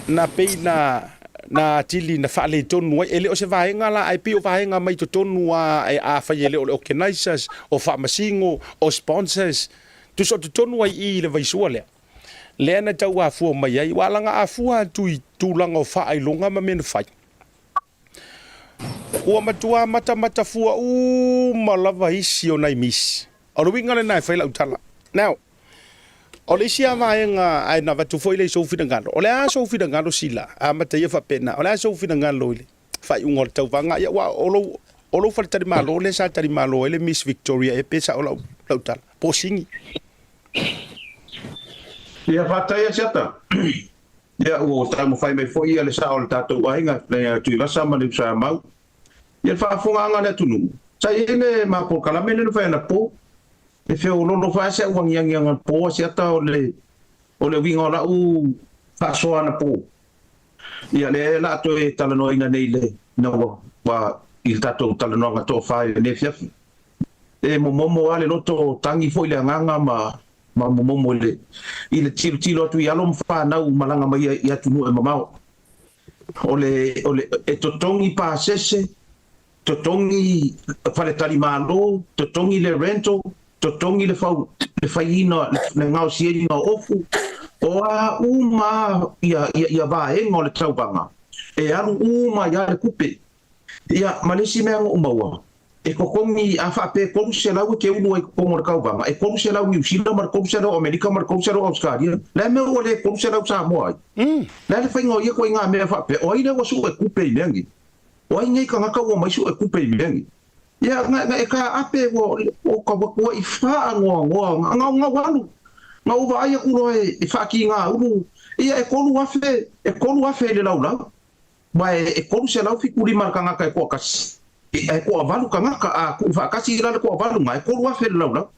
na pei na, na atili na faaletonu ai. E le o se vaega la, ae pei o vaega mai totonu lava, afai e le o le organizers, o faamasino, o sponsors, tusa o totonu ai i i le vaisua lea. Lea na tau afua mai ai, ua alaga afua atu i tulaga o faailoga ma mea na fai. Ua matua matamata fua uma lava isi o nai misi. O le uiga lena e fai lau tala. Now, o le isi lava vaega ae na avatu foi lea i sou finagalo. O le a sou finagalo Sila? Amata ia faapena. O le a sou finagalo i le faaiuga o le tauvaga? Ia, aua o lou, o lou faletalimalo lea sa talimalo ai le Miss Victoria ea pe sao lau, lau tala? Po o Sigi? Ia, faafetai Asiata. Ia, ua taumafai mai foi le sao o le tatou aiga, le Tuivasa ma le Usaamau. Ia, le faafofogaaga a le atunuu, sa i ai le ma polokalame lea na fai anapo, e feololo faasea ua agiagi anapo Asiata o le o le uiga o lau faasoa anapo. Ia, lea o le a toe talanoaina nei le ina ua i le tatou talanoaga toafa i lenei afiafi. E momomo lava le loto, tagi foi le agaga ma ma momomo i le i le tilotilo atu i alo ma fanau malaga mai i atunuu e mamao. O le o le e totogi pasese, totogi faletalimalo, totogi le rental, totogi le fau le faiina le gaosiaina o ofu, o a uma ia ia ia vaega o le tauvaga e alu uma ai lava le tupe. Ia, ma le isi mea na ou maua, e totogi, a faapea e 300 e te ulu ai i totonu o le tauvaga, e 300 Niu Sila ma le 300 Amerika ma le 300 Ausetalia. Le a mea ua le 300 Samoa ai? Le a le faiga o ia ituaiga mea faapea? O ai lea ua sue tupe i mea nei? O ai nei tagata ua omai sue tupe i mea nei? Ia, na, na e taape, ua, o ka matuai faanoanoa, na, na ou alu, na ou vaai atu loa e, e faatiga ulu, ia e 3000, e 3000 i le laulau. Aua e 375 le tagata e toatasi, ae toavalu tagata, a tuufaatasi la le toavalu na, e 3000 le laulau.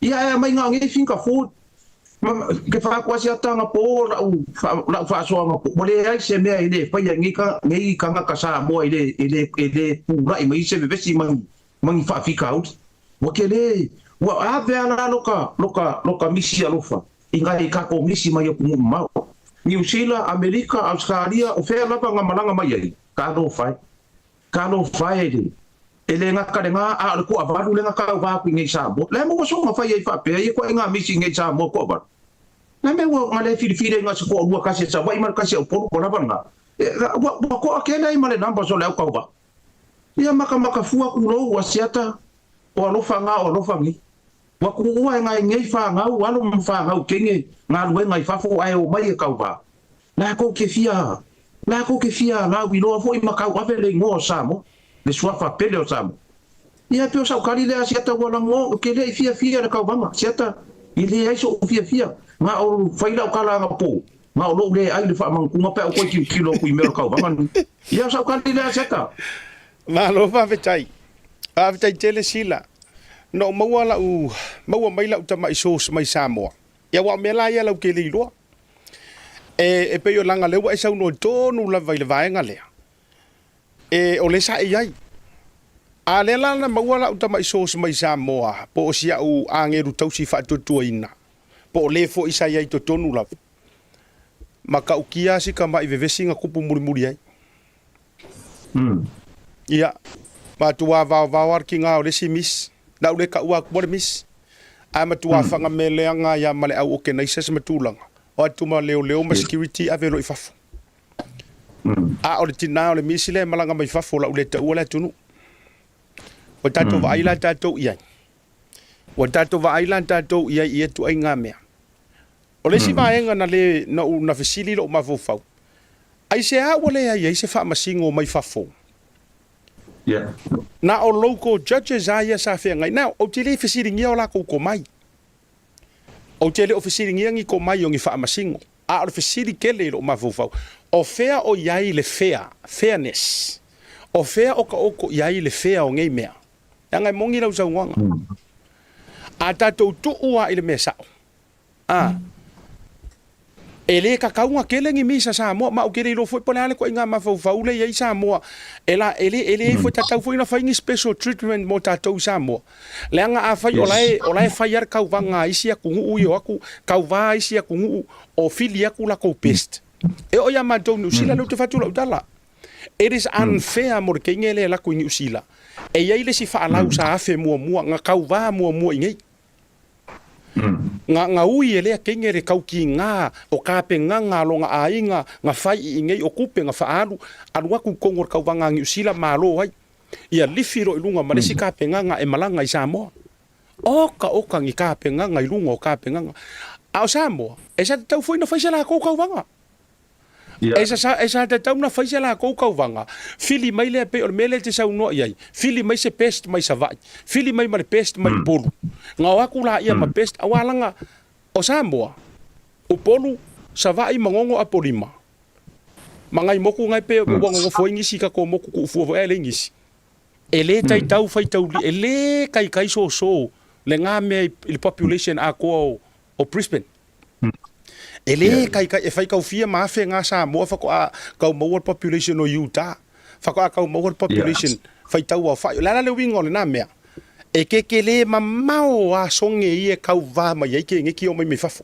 Ia ae aumai na o nei finger food. Ma ke faakuasi ata ana po lau lau faasoa ana po, ua leai se mea e le faia e nei nei tagata Samoa e le e le e le pulai mai se vevesi ma ni ma ni faafitauli. Ua tele, ua ave a la loka loka loka misi alofa i nai tatou misi mai atunuu mamao, Niu Sila, Amerika, Ausetalia, o fea lava na malaga mai ai, talofa e. Talofa e le, e le gata lena, a o le toavalu lea na tauva atu i nei Samoa. Le a mea ua soona fai ai faapea ia ituaiga misi i nei Samoa toavalu? Le a mea ua na le filifili ai na o se toalua tasi a Savaii ma le tasi a Upolu ua lava lena? Ua, ua toatele ai ma le numbers o le au tauva. Ia makamaka fua tulou ua siata, o alofa na o alofa nei. Ua tuua e nai nei fanau, alo ma fanau teine galuega i fafo ae omai e tauva. Latou te fia, latou te fia lauiloa foi ma tauave le igoa o Samoa, le suafa pele o Samoa. Ia pei o sau tali lea Asiata ua lagoa, ou te le i fiafia i le tauvaga, Asiata, e leai so'u fiafia, na o fai lau tala anapō, na o lo'u le ai le faamanutuga pe a ou toe tilotilo atu i mea o le tauvaga lenei. Ia o sau tali lea Asiata. Malo faafetai. Faafetai tele Sila. Na ou maua lau, maua mai lau tamai source mai Samoa. Ia aua o mea la ia lau te le iloa. E, e pei o leaga lea ua e saunoa tonu lava i le vaega lea. E, o lea sa e i ai. A lea la na maua lau tamai source mai Samoa, po o si au agelu tausi faatuatuaina, po o le foi sa i ai i totonu lava. Matautia si tamai vevesi na tupu mulimuli ai. Ia, matua vaovao a le kiga o le isi miss. Lau le taua atua le miss. Ae matua fagameleaga ia ma le au organizers ma tulaga. O atu ma leoleo ma security ave loa i fafo. A o le tina o le miss lea e malaga mai fafo lau le taua le atunuu. Ua tatou vaai la tatou i ai. Ua tatou vaai la tatou i ai i ia ituaiga mea. O le isi vaega na le na ou na fesili lou mafaufau, aisea ua leai ai se faamasino mai fafo? Na o local judges lava ia sa feagai. Now, ou te le fesiligia o latou tomai. Ou te le o fesiligia ni tomai o ni faamasino. A o le fesili tele i lou mafaufau, o fea o i ai le fair, fairness? O fea o taoto i ai le fair o nei mea? Leaga e moni lau saunoaga. A tatou tuu lava i le mea sao. A. E le kakauga tele ni misa Samoa, ma ou te le iloa foi po o le a le ituaiga mafaufau lea e i ai Samoa, e la, e le, e leai foi, tatau foi ona fai ni special treatment mo tatou i Samoa. Leaga afai o la e, o la e fai lava le tauvaga a isi atunuu ia o atu, tauva isi atunuu o fili atu latou best. E oo ia matou i Niu Sila, lea ou te fai atu lau tala, it is unfair mo le teine lea e alu atu i Niu Sila, e i ai le isi faalau sa afe muamua, na tauva muamua i inei. Nga nga ui e lea kenge le kau ki nga o kapengaga a lona aiga nga fai i inei o kupe nga faalu alu atu i tonu o le tauvaga a Niusila malo ai ia lifi loa i luga ma le isi kapengaga e malaga i Samoa. Oka oka ni kapengaga i luga o kapengaga. A o Samoa e sa tatau foi na fai se lakou tauvaga. E sa, e sa tatau na fai se lakou tauvaga, fili mai lea pei o le mea lea e te saunoa i ai, fili mai se best mai Savaii, fili mai ma le best mai Upolu. Na o atu laia ma best, aua laga o Samoa, Upolu, Savaii, Manono, Apolima. Ma nai motu na e pei ua nonofo ai nisi i tatou motu tuufua foi ae leai nisi. E le taitau faitauli, e le kaikai soso lena mea i le population atoa o Brisbane. E le kaikai, e faikaufia ma afe ngā Samoa whakoa kau maua le population o Utah, whakoa kau maua le population whaitau ao whai. O le ala le uiga o lena mea, e kekele mamao a songe ia e kauvā mai ai ke ngeki o mai mai fafo.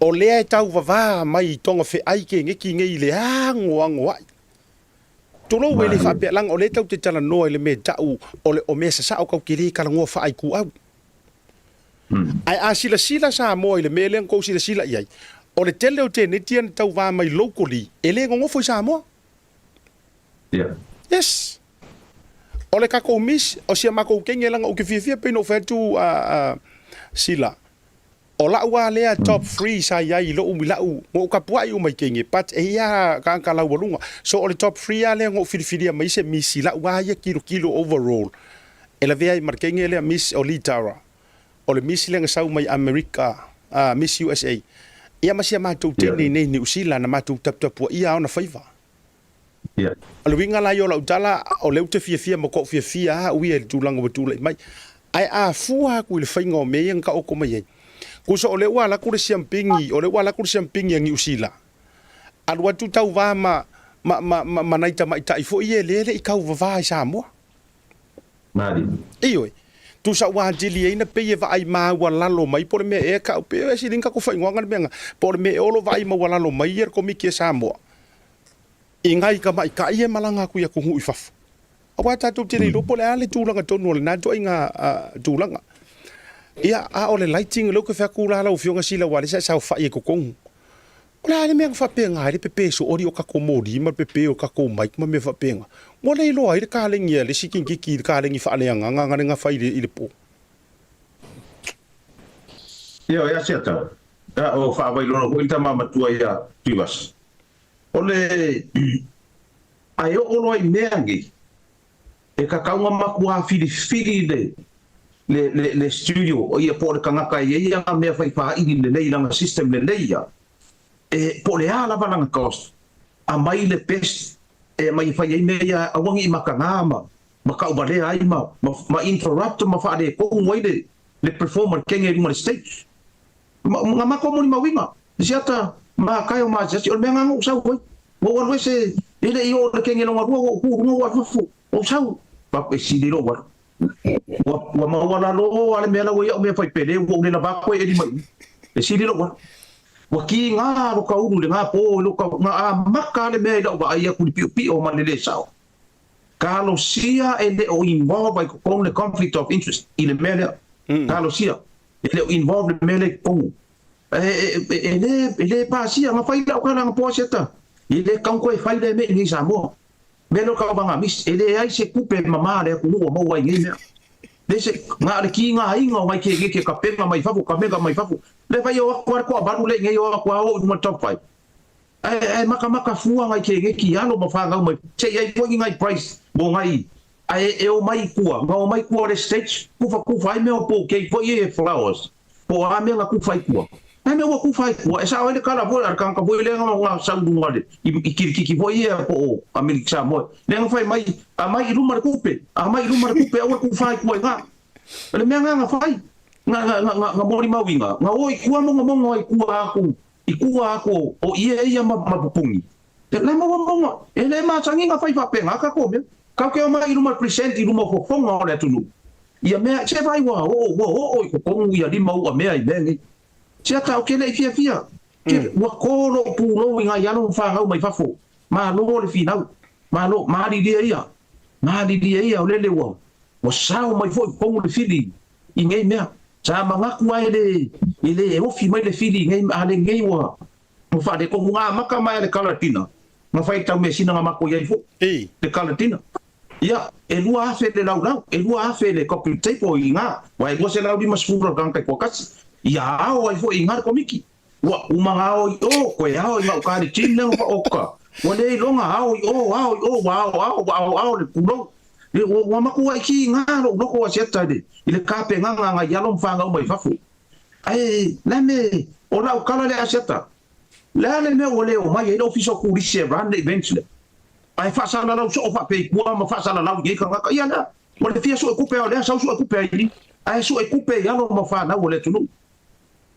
O lea e tauvavā mai i Tongawheai ke ngeki nei i le agoagoa'i. Tulou e le faapea, leaga o lea tau te talanoa i le mea ta'u o le o mea sasa'o kau te le talanoa faaikuau. Ae a silasila Samoa i le mea lea na tou silasila i ai, o le tele o teneti ia na tauva mai locally e le nonofo i Samoa. Yes. O le tatou miss, o si a matou kenge leaga ou te fiafia pei ona ou fai atu a Sila, o la'u a lea top three sa i ai i lo'u i la'u, na ou tapua'i uma i kenge but e i ai a tagata laualuga. So o le top three a lea na ou filifilia mai se miss i la'u a ia tilotilo overall. E lavea ai ma le kenge lea Miss o Lee Tara. O le Miss lea na sau mai Amerika, a Miss usa. Ia ma si a matou teine i nei Niu Sila na matou taputapuaia a ona faiva. O le uiga la ia o lau tala, o lea ou te fiafia ma koʻu fiafia a au ia i le tulaga ua tulai mai. Ae a fua atu i le faiga o mea ia na taoto mai ai, tusa o lea ua alu atu le siampini, o lea ua alu atu le siampini a Niu Sila, alu atu tauva ma, ma, ma, ma, ma nai tamaitai foi ia lea e le i tauvava i Samoa. Malie. Ioe. Tusa ua atili ai na pei e vaai maualalo mai po o le mea ea kau pei e sili ni tatou faaigoaga le mea na po o le mea ea o lo o vaai maualalo mai ia le Komiti a Samoa i nai tamaitai ia e malaga atu i atunuu i fafo. Aua tatou te le iloa po o le a le tulaga tonu o lena ituaiga tulaga. Ia, a o le lighting, lea ou te fai atu la lau Afioga Sila aua o lea sa e saofai ai i totonu. O le a le mea na faapena ai le pepe sooli o tatou moli ma le pepe o tatou mic ma mea faapena? Ua le iloa ai le kalegi a le isi teineitiiti i le kalegi faaleagaga na le gafa i le po. Ioe, ia Siata, a o faavailolo foi le tama matua ia Tuivasa. O le ae oo loa i mea nei, e kakau nga makuā filifili le le le le studio o ia po o le tagata e i ai ana mea fai faaili lelei lana system lelei ia e po o le a lava lana cost aumai le best e aumai e fai ai mea ia aua ne i mataga ma ma tauvalea ai ma ma ma interrupt ma faaletonu ai le le perform a le kenge i luga o le stage. Ma, nga matou molimauina, i se ata mākae o Maasiasi, o le mea nga na ou sau ai, ua ou alu ese, e le i oo le kenge lona lua, ua ou tu i luga ua alu fafo, ua ou sau, e sili lou alu. Ua, ua maualalo a le mea la ua i au mea fai pele, ua ou le lava atu e eli mai i, e sili lou alu. Ua kiga lo ka ulu i lena po i lo ka, na amata le mea i lau vaai atu i le piopio ma le le sao. Talosia e le o involve ai totonu le conflict of interest i le mea lea. Talosia e le o involve le mea lea i totonu. E le e le pasia na fai lau tala anapo asiata i le kaunto e fai lea mea i nei Samoa. Mea lea o tauvaga misi e leai se tupe mama a le atunuu o maua ai nei mea. Le se na o le kigaina o nai kekeke kapena mai fafo kameka mai fafo. Le fai o atu a le toavalu lea i nei o atu a oo i luma i le top five. Ae makamaka fua ngai kekeki i alo ma fanau mai se i ai foi ni ngai price mo ngai ae e omai i tua nga omai tua o le stage kufa kufa ai mea o bouquet foi ia e flowers po o a mea nga kufa i tua ae mea ua kufa ai tua e sao ai le kala foi a le kanaka foi lea nga sau i luga le i kirikiki foi ia po o Amerika Samoa lea nga fai mai amai i luma le kupe amai i luma le kupe aua le kufa ai tua i nga o le mea nga nga fai. Nga, nga, nga, nga, nga molimauina, nga o i tua mogomogo ai tua aku, i tua aku o ie ia ma, ma pupungi. E le maua maunga, e le masani na fai faapena tatou mea. Tatou te omai i luma e present i luma o fofoga o le atunuu ia mea, se vaai ua oo, ua oo i totonu ia lima u'a mea i mea nei. Se ata ou te le i fiafia, ke, ua to lou pulou i nai alo ma fanau mai fafo. Malo le finau, malo, malilie ia, malilie ia o lele ua, ua sao mai foi i totonu le fili i nei mea. Sa manatu lava e le, e le ofi mai le fili i nei, a lenei ua, Ua faaletonu nga amata mai a le Kaladina na fai tau measina na matou iai foi le Kaladina. Ia, e 2000 le laulau, e 2000 le coffee table i ina, aua e 250 le tagata e toatasi. Ia ao ai foi i ina le Komiti. Ua uma na ao i o, toe ao i gauta le gym lea na whaoka. Ua le iloga, ao i o, ao i o, ua ao ao, ua ao ao le pulou. Ua matuai ki ina lou loko asiata i le kapenaga a nai alo ma fanau mai fafo. Ae le a me o lau tala lea Asiata, le a le mea ua le omai ai le Ofisa o Turisi e run le events lea? Ae faasalalau soo faapea ma faasalalau i nei tagata. Ia lea, ua le fia sue tupe a o lea sau sue tupe ai i, ae sue tupe i alo ma fanau o le atunuu.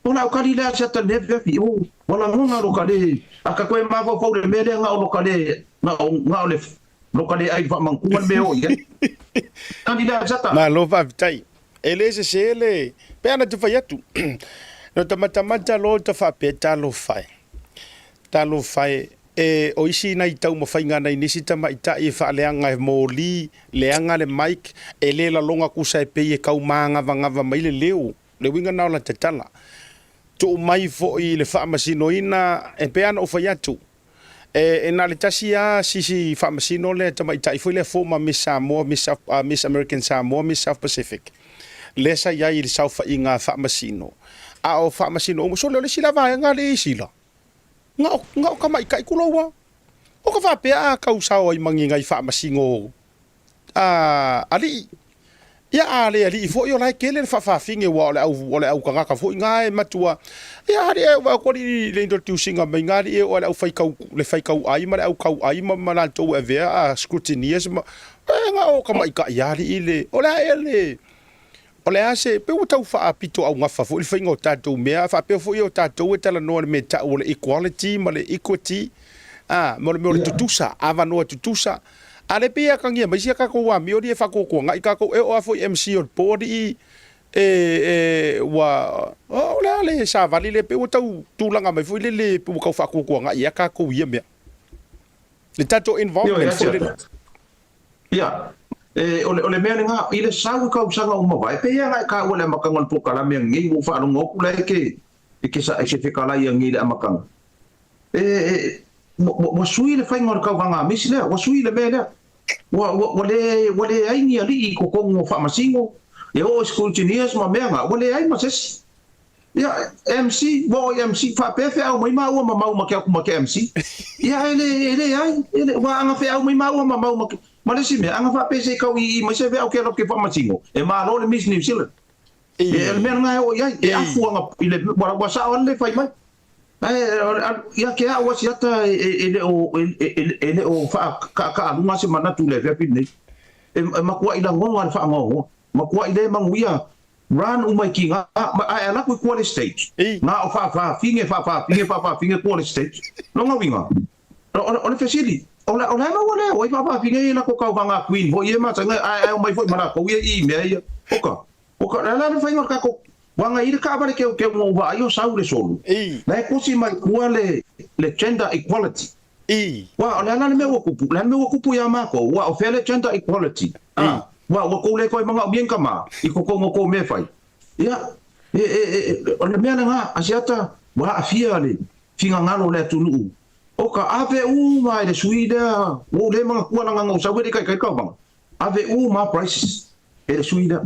O lau tali lea Asiata i lenei afiafi, o, ua lagona lo ka le, a ka toe mafaufau i le mea lea na o lo ka le, na o, na o le, lo ka le ai faamautuga le mea e oo i ai. Tali lea Asiata. Malo faafetai. E le sese le, pe ana te fai atu. No ta matamata loa ta faapea, Talofa e, talofa e, e o isi nai taumafaiga nai nisi tamaitai e faaleaga e moli, leaga le mic, e le laloga kusa e pei e kau māgavagava mai le leo. Le uiga na o la tatala. Tuu mai foi i le faamasinoina, e pei lava ona ou fai atu, E, e na o le tasi lava sisi faamasino lea tamaitai foi lea former Miss Samoa, Miss, South, Miss American Samoa, Miss South Pacific, lea sa i ai i le saofaiga a faamasino. A o faamasino uma, sole o le isi la vaega le isi la, na o, na o tamaitai kulou lava. O ka faapea a kau sao ai ma ni nai faamasino a alii. Ia a le alii foi o la e tele le faafafine aua o le au o le au tagata foi na e matua. Ia alii e ua alii le introducing mai na alii e o le au faitau le faitau ai ma le au tau ai ma ma latou e avea a scrutineers ma e na o tamaitai alii le o le a ea le O le a se, pei ua tau faapitoaugafa foi le faiga o tatou mea, a faapea foi o tatou e talanoa i le mea e tau o le equality ma le equity, a, ma le mea o le tutusa, avanoa tutusa. A lea pei e atagia mai sia tatou amio alii e faatuatuanai tatou, e oo lava foi i MC o le po alii e, e, ua, o le a le savali lea, pei ua tau tulaga mai foi lele, pei ua tau faatuatuanai ea tatou i ia mea. Le tatou involvement foi lele. Ia, e, o le, o le mea lena, i le sau i kausaga ua mavae, pehea na e taua le amataga o le polokalame anei, ua ou faalogo atu la e ke, e ke sa, e ke fetalai anei i le amataga. E, e, ua, ua, ua sui le faiga o le tauvaga a misi lea, ua sui le mea lea. Ua, ua, ua le, ua leai ni alii i totonu o faamasino, e oo i scrutineers ma mea na, ua leai ma se isi. Ia, MC, ua oo i MC, faapea feau mai maua ma mau ma ke aku ma ke MC. Ia, e le, e leai, e le, ua aga feau mai maua ma mau ma ke, ma le isi mea, aga faapea se i kau ii mai se feau ke alu ke faamasino, e malo le Miss New Zealand. E, o le mea lena e oo i ai, e afu aga i le, ua, ua sao lava le fai mai. Ae, ia ke au asiata e, e, e le o, e, e, e le o faakaaluga se manatu i le afiafi lenei. E, e matuai lagona le faanoanoa, matuai le manuia Run uma i ki nga, ma ae ala aku i kua le stage. Nga o faafafine, faafafine, faafafine kua le stage. Lona uiga, o, o, o le fesili, o le, o le a ua le o ai faafafine ia latou tauvaga queen foi ia masani ae, ae omai foi ma latou ia i mea ia. Oka, oka, le a le faiga o le tatou, uaga i le taavale keukeu na ou vaai o sau le solo, la e kosi mai tua le, le gender equality. Ua, o le a la le mea ua tupu? O le a le mea ua tupu iā mākou? Ua, o fea le gender equality? A, ua, ua tou le toe manaomia ni tama i totonu o tou mea e fai? Ia, e, e, e, o le mea lena, Asiata, ua aafia le finagalo o le atunuu. O ka ave uma e le sui lea, ua ou le manatua leaga na ou sau e le i taitai le tauvaga, ave uma prizes e le sui lea.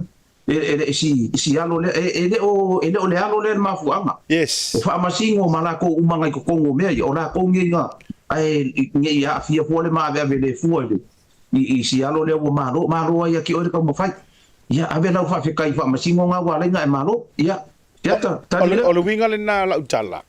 E le i si alo lea, e le o, e le o le alo lea le mafuaaga. Yes. O faamasino ma lakou uma na i totonu o mea ia, o lakou nei na, ae ne i aafia fua le maaveave le fua i le, i si alo lea ua malo, malo ai ia te oe le taumafai. Ia, ave lau faafetai i faamasino na ua alai na e malo. Ia. Siata, tali lea. O le uiga lena o lau tala,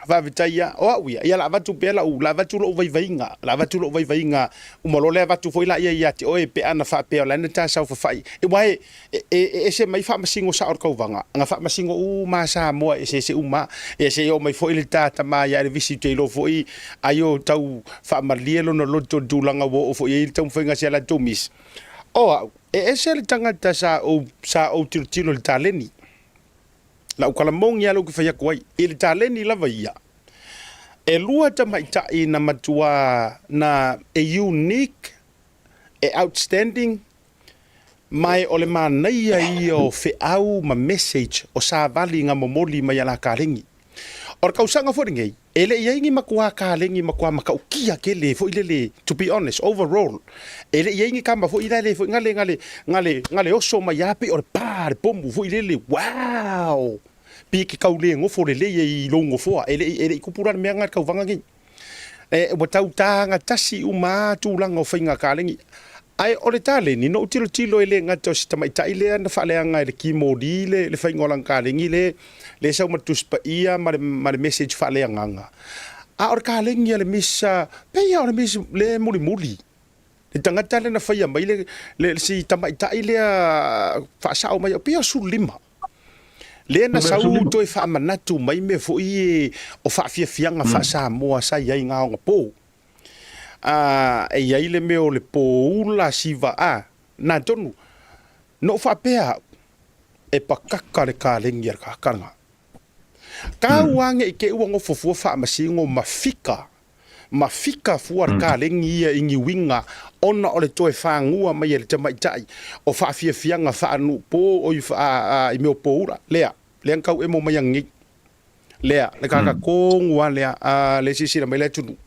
faafetai lava. O au ia, ia o le a avatu pea lau, o le a avatu lou vaivaiga, o le a avatu lou vaivaiga, uma loa lea avatu foi laia ia te oe pe ana faapea o la e na ta saofafai. Aua e, e ese mai faamasino sao o le tauvaga, na faamasino uma lava Samoa e eseese uma lava. Ia se i oo mai foi le ta tama ia Elevisi ou te iloa foi ai o tau faamalie lona loto i le tulaga ua oo foi i ai le taumafaiga a si a latou miss. O au, e ese le tagata sa ou, sa ou tilotilo i le taleni. Lau tala moni lava lea ou te fai atu ai, i le taleni lava ia, e lua tamaitai na matua na e unique, e outstanding, ma o le manaia ia o feau ma message o savali na momoli mai a la kalegi. O le tausaga foi lenei, e le i ai ni matua kalegi matua matautia tele foi lele, to be honest, overall, e le i ai ni tama foi lale foi gale gale gale gale oso mai lava pei o le pa le pomu foi lele, wow! Pei e te tau le nofo lelei ai i lou nofoa, e le i e le i tupu la le mea lena i le tauvaga lenei. E, ua tau tagatasi uma lava tulaga o faiga kalegi. Ae o le taleni, na ou tilotilo e le gata o si tamaitai lea na faaleaga e le kimoli le, le faiga o lana kalegi le, le sau ma le Tusi Paia ma le, ma le message faaleagaga. A o le kalegi a le Miss, pei lava o le Miss le mulimuli. Le tagata lea na faia mai le, le, si tamaitai lea faasao mai, pei o 15. Lea na sau toe faamanatu mai mea foi e o faafiafiaga faa-Samoa sa i ai i Gaogapo. A, e i ai le mea o le pōula siva a, na tonu, na ou faapea au, e pakaka le kalegi a le tagata lena. Tau lava ne i te i ua nofo fua faamasino ma fika, ma fika fua le kalegi ia i ni uiga ona o le toe fagua mai e le tamaitai o faafiafiaga faanuu-pō oi i mea o pōula. Lea, lea na tau emo mai ananei. Lea, le tagata tonu lava lea, a le silasila mai le atunuu.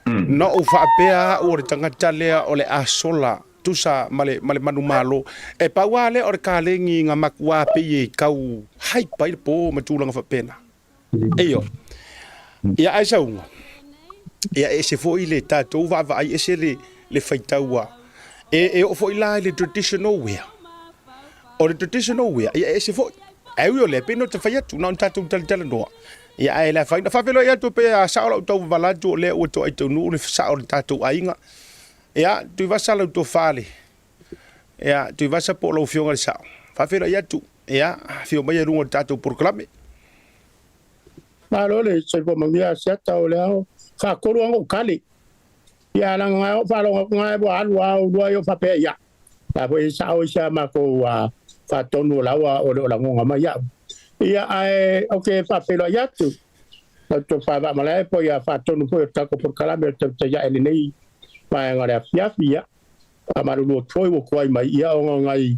Na ou faapea au o le tagata lea o le a sola tusa ma le, ma le manumalo. E pau lava lea o le kalegi na matua pei e tau hype ai le pō ma tulaga faapena. Eio. Ia ae sauga. Ia e ese foi le tatou vaavaai ese le, le faitau a. E, e oo foi la i le traditional wear. O le traditional wear, ia e ese foi. Ae ui o lea, pei ona ta fai atu, na ona tatou talatalanoa. Ia ae le afaina. Faafeiloai atu pe a sao lau tauvavala atu o lea ua toai taunuu le sao o le tatou aiga. Ia, Tuivasa lau tofa le. Ia, Tuivasa po o lau afioga i le sao. Faafeiloai atu. Ia, afio mai i luga o le tatou polokalame. Malo le soifua manuia Asiata o le ao faatolu lava ona ou tali. Ia leaga na ou faalogo atu na ua alu lava oulua ia ou faapea ia la foi e sao ai si a matou faatonu o la ua o le o lagona mai au. Ia ae ou te faafeiloai atu lau tofa Vaamalae po ia faatonu foi o le tatou polokalame o le tautai ae lenei vaega o le afiafi. Ia faamalulu atu foi ua tuai mai ia ona o nai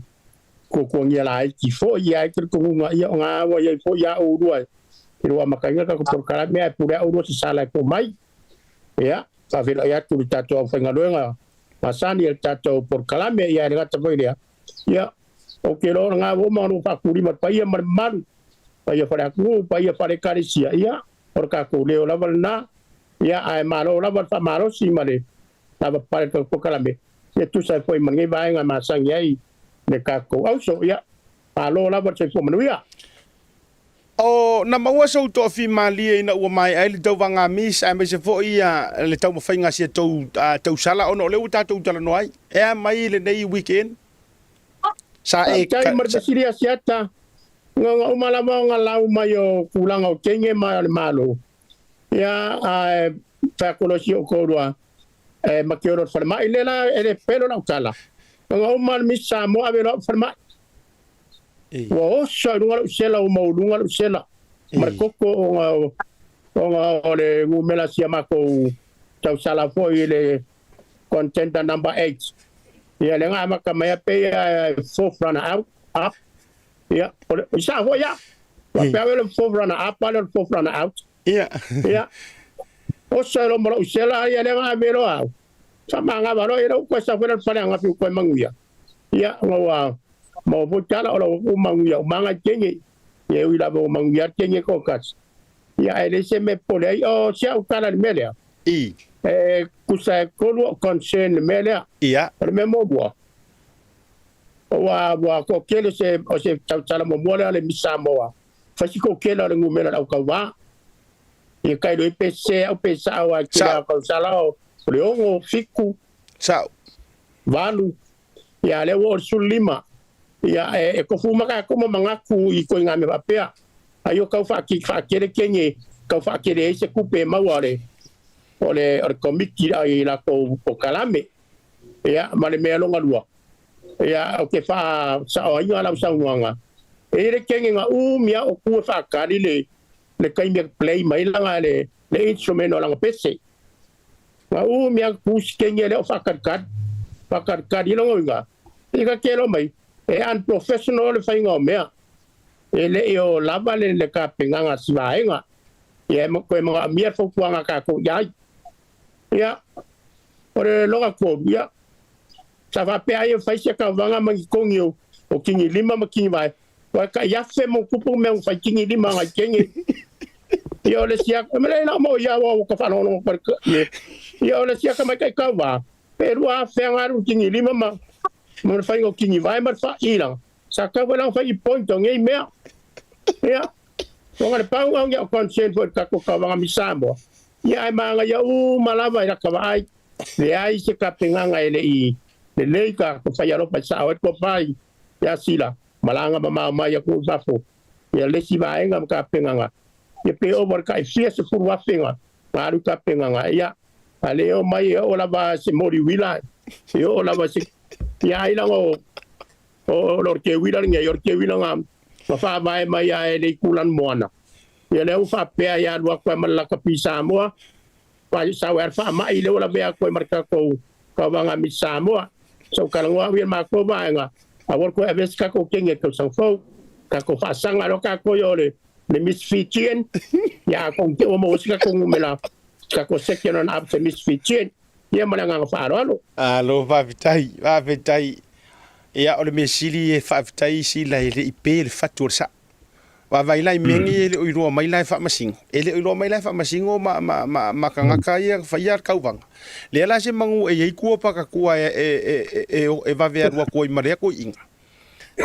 tuatuagia laiti foi ia ai talitonuga ia o na ua iai foi ia oulua i lua amataina tatou polokalame ae pule a oulua se sala e to mai. Ia faafeiloai atu i le tatou aufaigaluega masani e le tatou polokalame ia e le gata foi lea ia ou te iloa o lena ua uma ona ou faatulima le paia ma le mamalu paia faleatunuu paia fale-ekalesia ia o le tatou leo lava lena ia ae malo lava le faamalosi ma le lavapapale le tatou polokalame ia tusa ai foi ma lenei vaega e masani ai le tatou auso. Ia, malo lava le soifua manuia. O, na maua sou toafimalie ina ua maea ai le tauvaga Miss aemaise foi le taumafaiga a si a tou tausala ona o lea ua tatou talanoa ai. E a mai lenei weekend? Sa e Faafetai mo le fesili Asiata. Nga uma lava ona lau mai o tulaga o teine ma le Malo. Ia, ae fai atu loa si ou toalua e mate olo i le falemai. Lea la e le pelo lau tala. Nga uma le Miss Samoa ave loa au i le falemai. Ua oso i luga lou sela, ua maualuga lou sela ma le koko ona ona o le numera si a matou tausala foi i le contender number 8. Ia lea na amata mai a pei e fourth runner out up. Ia o le i sao foi ia. Faapea au e le fourth runner up a le fourth runner out. Ia. Ia. Oso e loma lou sela ia lea na ave loa au. Faamagava loa ia lou koe sau foi le fale agafi koe manuia. Ia ona ua maua foi tala o lau u manuia umaga i teine. Ia e ui lava ua manuia le teine toatasi. Ia ae leai se mea e popole ai. O si au tala i le mea lea. I. E tusa e tolu ou concern i le mea lea. Ia. O le mea muamua, ua toatele se o se tautala muamua lea o le Miss Samoa. Fai si kokela o le numera o le autauvā. Ia kai loi pe sese au pe sao a tele Sao. a kausala o le 6, 7, Sao. 8, ia lea ua oo i le 15. Ia e tofu uma tatou ma manatu i ituaiga mea faapea. Ai o tau faakele kenge, tau faakele ai se tupe e maua o le o le o le komiti i latou polokalame. Ia ma le mea lona lua, ia ou te faasaoaina lau saunoaga, e i ai le kenge na umi lava o tu e faatali le le taimi e play mai lana le le instrument o lana pese. Na umi lava tu si kenge lea o faatalitali, faatalitali. Lona uiga, i ka kelo mai, e unprofessional le faiga o mea. E le i o lava le le tapenaga a si vaega. Ia e toe manaomia le fautuaga a tatou i ai. Ia, o le lona tolu, ia, sa faapea ai e fai sia tauvaga ma ni togi o o kini lima ma kini vae, ua e tai afe ma tupu mea ua fai kini lima ngai kenge. Ia o le sia, e mele ina mo ia ua ka whalongo pa ye. Ia o le sia ka mai kai kau pe 2,000 nga alu kini lima ma ma le faiga o kini vae ma le faailanga. Sa tau foi la ona fai i point o nei mea. Ia, ona le pau au ia o concern foi i le tatou tauvaga mi Samoa. Ia ae magaia uma lava i laka vaai. Leai se tapenaga e le i lelei ka fai alofa i sao ai le tofa ia Sila, malaga mamao mai atu i fafo. Ia le isi vaega ma tapenaga, ia pe ova le tai fia 10,000 na alu tapenaga. Ia, a le oo mai e oo lava se moli uila, e oo lava se, ia ai laga o o le keuila lenei, o le keuila na na faavae mai lava e le itulagi moana. Ia lea ua faapea ia alu atu ai ma le lakapi Samoa, sau ai le faamai lea ua lavea atu ai ma le tatou tauvaga Miss Samoa. Sa ou talanoa au ia i le matou vaega, aua le toe avea se tatou kenge i le tausaga fou. Tatou faasaga loa tatou ia o le le Miss Fijian, ia atonu te i ua maua se tatou numera, se tatou second runner up se Miss Fijian. Ia ma le agaga faaaloalo. Malo faafetai, faafetai. Ia o le mea sili e faafetai Sila e le i pe le fatu o le sao. Vaavaai la i mea nei e le o iloa mai la e Faamasino. E le o iloa mai la e Faamasino ma, ma, ma, ma tagata ia na faia le tauvaga. Lea la se manu e i ai tua pakatua e, e, e, e, e vave alu atu ai ma lea toeaiina.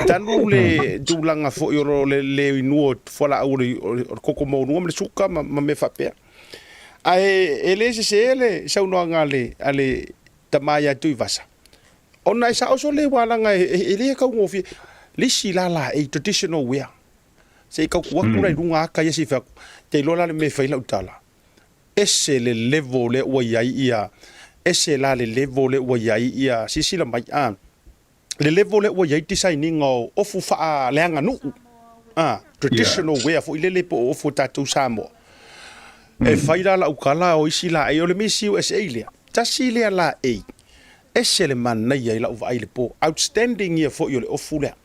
Talu le tulaga foi o le le inua o fualaau o le, o le koko maualuga ma le suka ma, ma mea faapea. Ae e le sese le saunoaga a le, a le tama ia Tuivasa, ona e sao sole ua laga e le taugofie le isi la laei traditional wear se i tau tuu atu la i luga ata ia se i fai atu, te iloa la le mea e fai lau tala, ese le level lea ua i ai ia, ese la le level lea ua i ai ia, silasila mai a, le level lea ua i ai design ina o ofu faaleaganuu a, traditional wear foi lele po o ofu a tatou Samoa. E fai la lau tala o isi laei, o le Miss USA lea, tasi lea laei, ese le manaia i lau vaai i le po, outstanding ia foi o le ofu lea.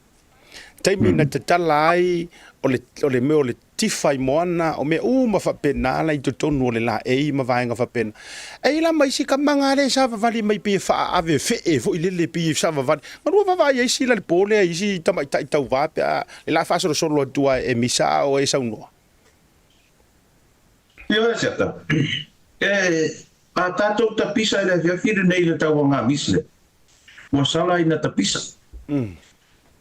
Taimi na tatala ai o le, o le mea o le tifa i moana, o mea uma faapena la i totonu o le laei ma vaega faapena. E i ai la ma isi tamaga lea e savavali mai pei e faaave fee foi lele pei e savavali. Na lua vaavaai ai isi la le po lea i isi tamaitai tauva pe a le la faasolosolo atu lava e misa a o e saunoa. Ioe Siata, e a tatou tapisa i le afiafi lenei i le tauaga misle, ua sala ina tapisa.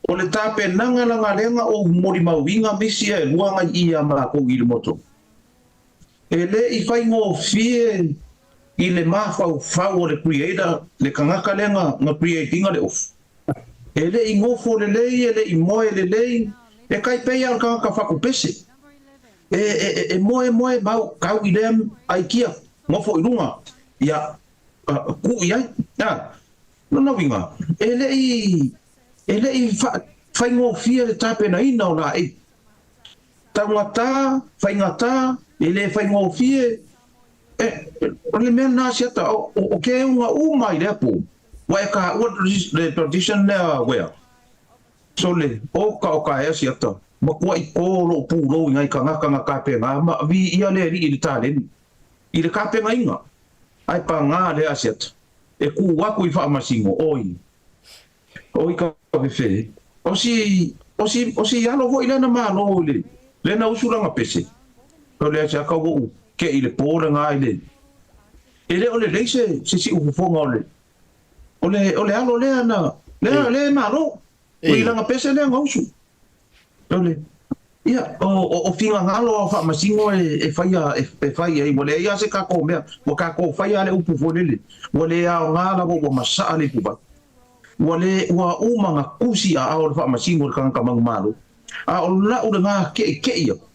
O le tapenaga lagalega o molimauina misi e lua ngai ia makou i le moto. E le i faigofie i le mafaufau o le Creator le tagata lea na na create ina le ofu. E le i nofo lelei, e le i moe lelei, e tai pei lava o le tagata fatupese. E, e, e moe moe mau kau i lea aikia, nofo i luga, ia, kuu i ai. A, lona uiga, e le i, e le i faigofie le tapenaina o laei. Taugata, faigata, e le faigofie, e, o le mea lena Asiata, o, o ke euga uma i lea po, ua e taua le tradition lea wea, Sole, oka o ka e Asiata, makuaʻi kō loʻu pūlou i ngai kangaka na kapenga ma viia le aliʻi i le taleni, i le kapengaina, ae pagā le Asiata, e kū aku i faamasino, oi, oi ka fefe, o si, o si, o si alo hoʻi lea na malo i le, lea na usu lana pese, o le Asiata ua ou keʻi i le pō lena i le, e le o lelei se, se siufofoga o le, O le, o le alo lea na, lea, lea e malo. O i lana pese lea na usu. O le, Ia, o, o, o finagalo a o Faamasino e, e faia, e, e fai ai, ua leai lava se tatou mea, ua tatou faia lava le upu foi lele, ua le aoga lava ua masaa le ipuvai. Ua le, ua uma ona tusi aao o le Faamasino i le tagata manumalo. A o lau lena keʻekeʻi aku,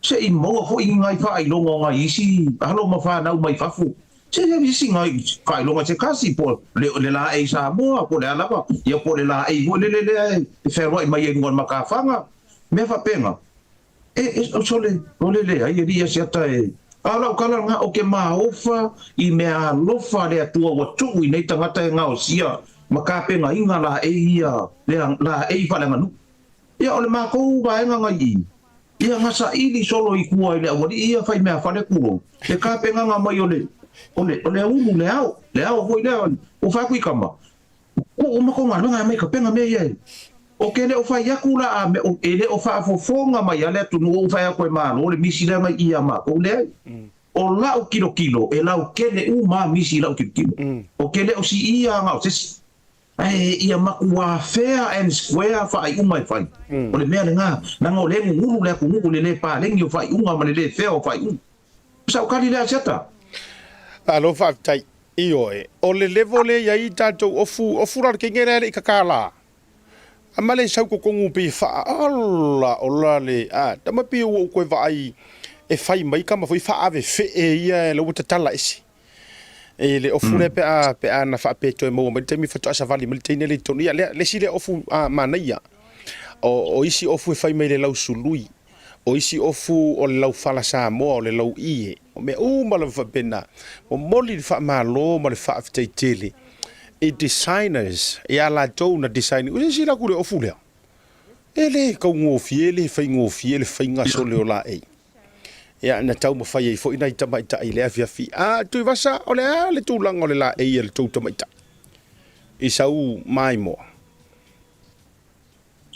se i maua foi ni nai faailoga o nai isi alo ma fanau mai fafo, se i isi nai faailoga se tasi, po o le, le laei Samoa, po o le a lava, ia po o le laei foi lele lea e fealuai mai ai i luga o le matafaga, mea faapena. E, e, sole, o le leai, e lii Asiata e. A o lau tala lena, ou te maofa i mea alofa a le Atua ua tuu i nei tagata e gaosia ma tapenaina laei ia, lea, laei faaleaganuu. Ia, o le matou vaega na i i, ia na saili solo i tua i le aualii ia fai mea fale tulou, le tapenaga mai o le, o le, o le aulu, le ao, le ao foi lea, ua fai atu i tama, Tuu uma kou galuega e aumai kapega mea ia e. Ou te le o fai atu la a mea, e le o faafofoga mai a le atunuu ou fai atu e malo le misi lea na i i ia matou, leai. O lau tilotilo e lautele uma a misi i lau tilotilo. Ou te le o siia na o se isi. Ae ia matua fair and square faaiuga e fai. O le mea lena, leaga o lea e gugulu le atunuu i le le paleni o faaiuga ma le le fair o faaiuga. O sau tali lea Asiata. Malo faafetai. Ioe, o le level lea e i ai tatou ofu, ofu la le kenge lea e le i kakala. A ma le sau totonu pei e faa, ola, ola le, a, tama pei ua ou toe vaai e fai mai tama foi faaave fee ia la ua tatala ese. E le ofu lea pe a, pe a na faapea e toe maua mai le taimi faatoa savali mai le teine lea i totonu. Ia, lea, le isi lea ofu a, manaia. O, o isi ofu e fai mai le lausului. O isi ofu o le laufala Samoa, o le lauie, o mea uma lava faapena. Momoli le faamalo ma le faafetai tele i designers ia latou na design. Ua silasila atu i le ofu lea, e le taugofie, e le faigofie le faiga sole o laei. Ia, na taumafai ai foi nai tamaitai i le afiafi. A, Tuivasa, o le a le tulaga o le laei a le tou tamaitai i sau maimoa?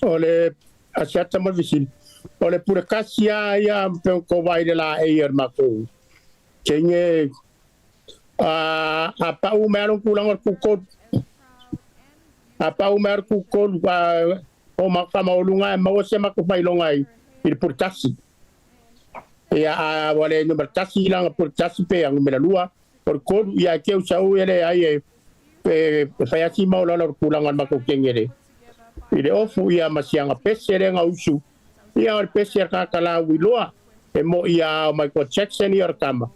O le Asiata ma le Fesili. O le pule kasi a ia pe ko vai le la e ia makou. Kenge a a pa u me alo kulang o ku ko a pa u me alo ku ko a o ma ka ma olunga e maua se ma ko fai longa i le pule tasi. Ia a wale numera tasi langa pule tasi pe ang numera lua o le kolu ia ke usau ele ai e e fai asi mau lala o le kulaga o le matou kengele i le ofu ia ma siaga pese lea gausu ia o le pese a le tagata lauiloa e mo'i a o Michael Jackson ia o le tama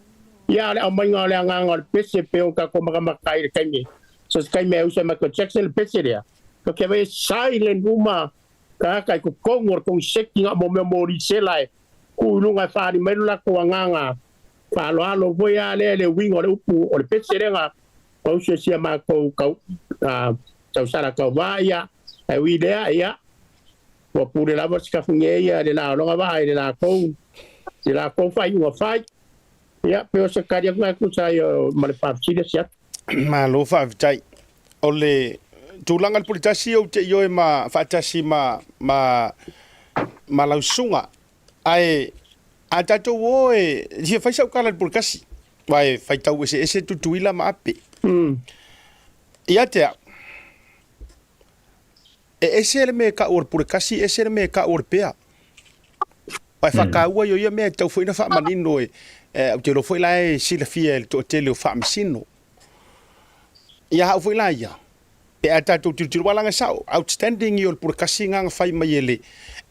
ia o le aumaiga o le agaga o le pese pe o tatou makamaka ai i le taimi so se taimi e usu ai Michael Jackson le pese lea to ke vai silent uma tagata i totonu o le koniseki na mo mea moli sela e ku i luga e faaali mai lo latou agaga faaaloalo foi a lea le uiga o le upu o le pese lea na Gausu e sia matou kau, a, tausala tauvā ia, ae ui lea, ia, ua pule lava si kafuge ia le laologa vaa i le latou, le latou faaiuga fai. Ia, pe o se tali atu e tusa ai ma le faafesili a Siata. Malo faafetai. O le tulaga i le pulitasi ou te ioe ma faatasi ma ma ma lau susuga. Ae a tatou o e fia fai sau tala i le pulekasi, aua e faitau eseese Tutuila ma Ape. Ia te au, e ese le mea e tau o le pulekasi, ese le mea e tau o le pea. Aua e faataua ia o ia mea e tatau foi ona faamanino e, ou te iloa foi la e silafia e le toatele o Faamasino. Ia au foi la ia, Pe a tatou tilotilo, aua leaga e sao, outstanding ia o le pule kasi na na fai mai e le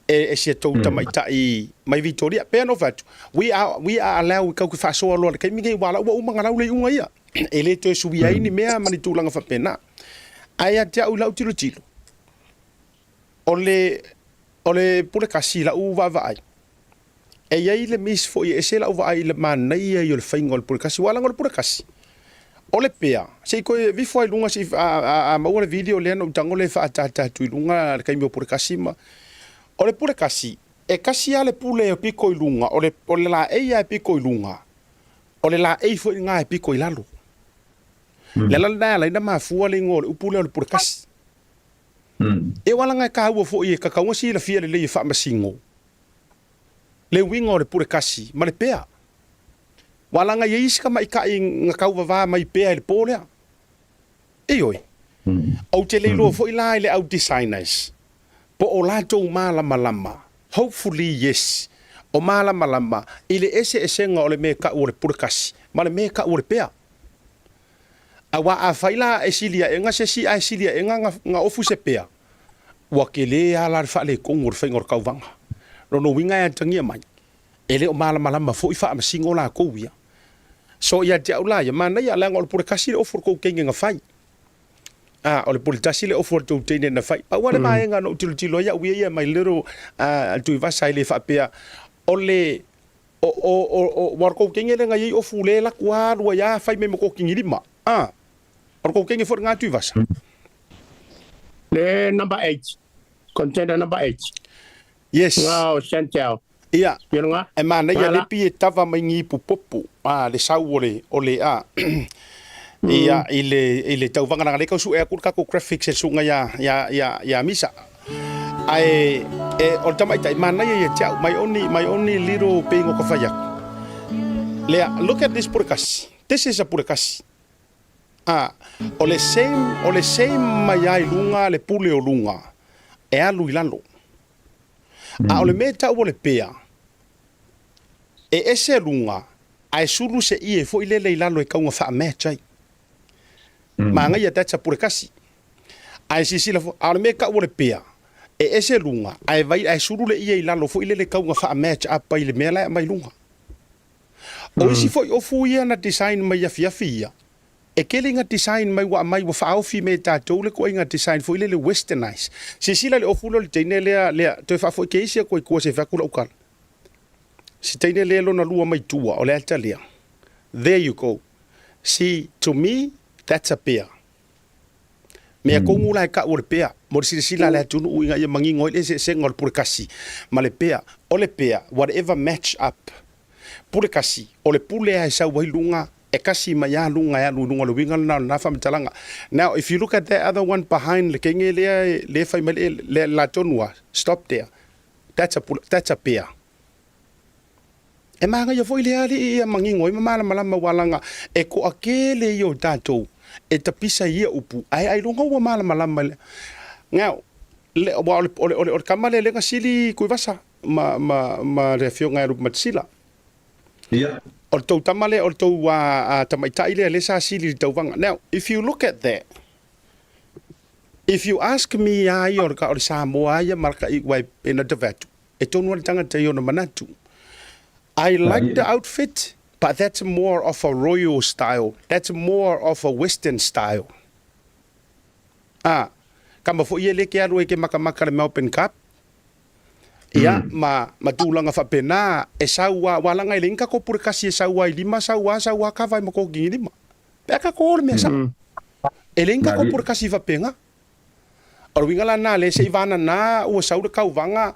e si a tou tamaitai mai Vitoria. Pei ona ou fai atu, we are, we are allowed tatou te faasoa loa i le taimi lenei, aua o la ua uma ona lau le iuga ia. E le toe suia ai ni mea ma ni tulaga faapena. Ae ia te au i lau tilotilo, o le, o le pule kasi i lau vaavaai, E i ai le miss foi e ese lau vaai i le manaia ia o le faiga o le pule kasi aua leaga o le pule kasi o le pea se i toe vifo ai luga se i a maua le video lea na ou tago lea e faaataata atu i luga le taimi o pule kasi ma o le pule kasi e kasi lava le pule e piko i luga o le o le laei lava e piko i luga o le laei foi lena e piko i lalo. Le ala lena e ala ai ona mafua le igoa o le upu lea o le pule kasi. E aua leaga e taua foi e tatau ona silafia lelei e Faamasino le uiga o le pule kasi ma le pea. Ua laga i ai isi tamaitai na tauvava mai pea i le po lea. Ioe. Ou te le iloa foi la i le au designers po o latou malamalama. Hopefully yes. O malamalama i le eseesega o le mea e tau o le pulekasi ma le mea e tau o le pea. Aua afai la e siliaʻega se isi ae siliaʻega na ofu se pea, ua tele lava la le faaletonu o le faiga o le tauvaga. Lona uiga e atagia mai, e le o malamalama foi faamasino latou ia. So ia te au la ia, manaia leaga o le pule tasi le ofu o le tou teine na fai. A, o le pule tasi le ofu o le tou teine na fai. Pau lava le vaega na ou tilotilo ai au ia ia my little Tuivasa e le faapea o le o o o o ua o le tou teine lea na i ai ofu le alu atu lava alu ai lava fai mai ma kotigi lima. A, o le tou teine foi lena Tuivasa. Le number 8. Contender number 8. Yes. Nga o Chantel. Ia, Ia nga. e manaia Nga le la. pi e tava mai ni ipu popo, a, le sau o le, o le, a, ia, i le tauvaga leaga lea e tau sue atu le tatou graphics e suga ia, ia, ia, ia Misa. Ae, e, o le tamaitai, manaia ia te au, my only little pei o ka fai atu. Lea, look at this pulekasi. This is a pulekasi. A, o le same mai ai luga le pule o luga, e alu i lalo. A o le mea e tau o le pea, e ese luga, ae sulu se ie foi lele i lalo e kauga faa-match ai. Manaia, that's a pulekasi. Ae silasila foi, a o le mea e tau o le pea, e ese luga, ae vai ae sulu le ie i lalo foi lele kauga faa-match up ai le mea la e aumai luga. O isi foi ofu ia na design mai afiafi ia, e tele ina design mai ua aumai ua faaofi me tatou le ituaiga design foi lele westernize. Silasila le ofu lea o le teine lea, lea, toe faafoi ke isi atu ai tua se i fai atu lau tala. Si teine lea lona lua mai tua, o le ata lea. There you go. See, to me, that's a pea. Mea tonu la e tau o le pea, mo le silasila a le atunuu ina ia manino ai le eseesega o le pulekasi ma le pea. O le pea, whatever match up. Pulekasi, o le pule lava e sau ai luga, e kasi mai lava luga e alu i luga o le uiga lena o lena faamatalaga. Now, if you look at that other one behind le teine lea, lea fai mai le, le la tonu lava, stop there. That's a pea. E magaia foi le alii ia manino ai ma malamalama ua laga e toatele ia o tatou e tapisa i ia upu ae ailoga ua malamalama le now le ua o le o le o le, o le tama lea lea na sili Tuivasa ma le afioga ia Lupemasila. O le tou tama lea, o le tou tamaitai lea lea sa sili i le tauvaga. Now, if you look at that, if you ask me a ia o le Samoa ia ma ka i wai e na te vatu, e tonu le tangata i ona manatu. I like the outfit, but that's more of a royal style. That's more of a Western style. Ah, kama foi ia le ke alu e ke makamaka le Melbourne Cup. Ia, ma tulaga faapena, e sau a, ua laga e le inga ko pure kasi e sau ai lima, sau a, sau a kava i ma ko kingi lima. Pe aka ko le mea sa. E le inga ko pure kasi faapena. O le uiga la na le se i vana na ua sau le kauvaga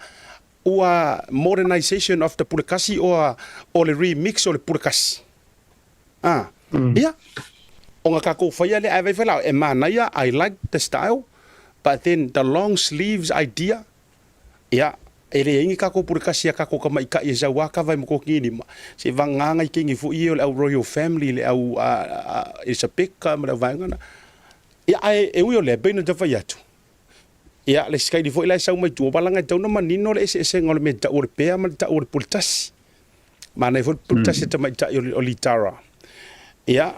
ua modernization of the pulekasi o le remix o le pulekasi. Ah, ia, o ngā kākou whaia le ai vai whai e manaia, I like the style, but then the long sleeves idea, ia, e le ingi kākou pulekasi a kākou ka mai ka i sau a kava i moko ki ni ma. Se vanganga i kengi fu i o le au royal family, le au Isabeka ma le au vaenga na. Ia, ae e ui o lea, peina te whai atu. Ia, le sikaili foi la e sau mai tua, walaga e tau na manino le eseesega o le mea tau o le pea ma le tau o le puletasi. Manaia foi le puletasi e tamaitai o Litara. Ia,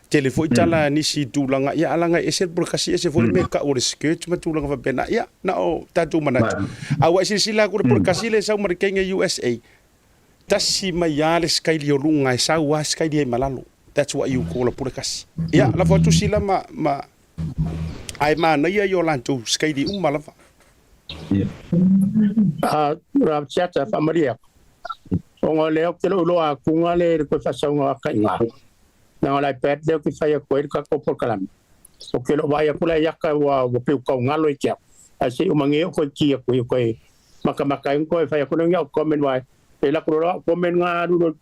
tele foi tala nisi tulaga, ia alaga e ese le puletasi, ese foi le mea tau o le skirt ma tulaga faapena. Ia, na o tatou manatu. A ua e silasila atu le puletasi le sau ma le kenge USA, tasi mai lava le sikaili o luga e sau lava sikaili ai ma lalo. That's what you call a puletasi. Ia, lafo atu sila ma ae manaia i o latou sikaili uma lava. A ra siata fa maria. O ngā leo ke lo lo a kunga le le koe whasauga a kai ngā. Na ngā lai pad leo ki whai a koe ka ko porkalami. O ke lo vai a kula iaka ua piu kau ngalo i kia. A se umange o koe kia koe koe maka maka i koe whai a kona ngau komen wai. E la kuro roa komen ngā ruro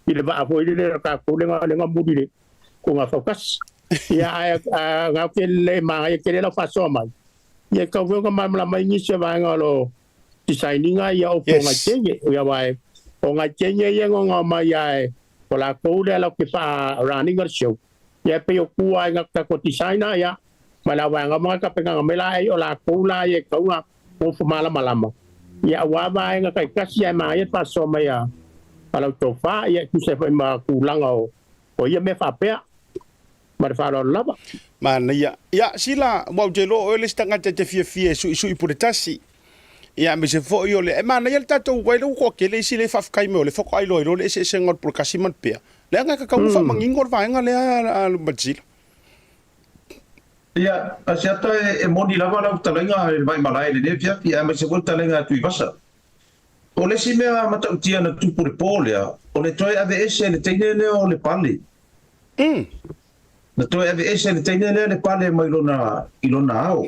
i le vaa foi le ka kule ngā le ngā muri le ko ngā whaukas. Ia ai a ngā ke le manga i ke le la whasoa mai. Ia kau weo ka mai mai nisi vaenga o lo designinga ia o yes. Ngā tenge. Ia wai o ngā tenge ia ngā mai ai o la kou le la ke wha running a show. Ia pe o kua ai ngā kako designer ia ma la waenga mga ka penga mela ai o la kou la ia kau ngā o fu malama lama. Ia aua vaega taitasi ae manaia le faasoa mai a lau tofa, ia e tusa ai foi ma tulaga o ia mea faapea. Ma le faaaloalo lava. Manaia. Ia, Sila, aua ou te iloa o oe le isi tagata e te fiafia e suisui pule tasi. Ia, aemaise foi o le... E manaia le tatou, aua o lea ua toatele isi lea e faafetai mai o lea faatoa iloa ai loa le eseesega o le pule tasi ma le pea. Leaga e tatau ona faamanino le vaega lea a Matisila. Ia, Asiata, e moni lava lau fetalaiga i le Vaimalae i lenei afiafi, aemaise foi le fetalaiga a Tuivasa. O le isi mea matautia na tupu i le po lea, o le toe aveese e le teine lea o le pale. Na toe aveese e le teine lea le pale mai lona, i lona ao.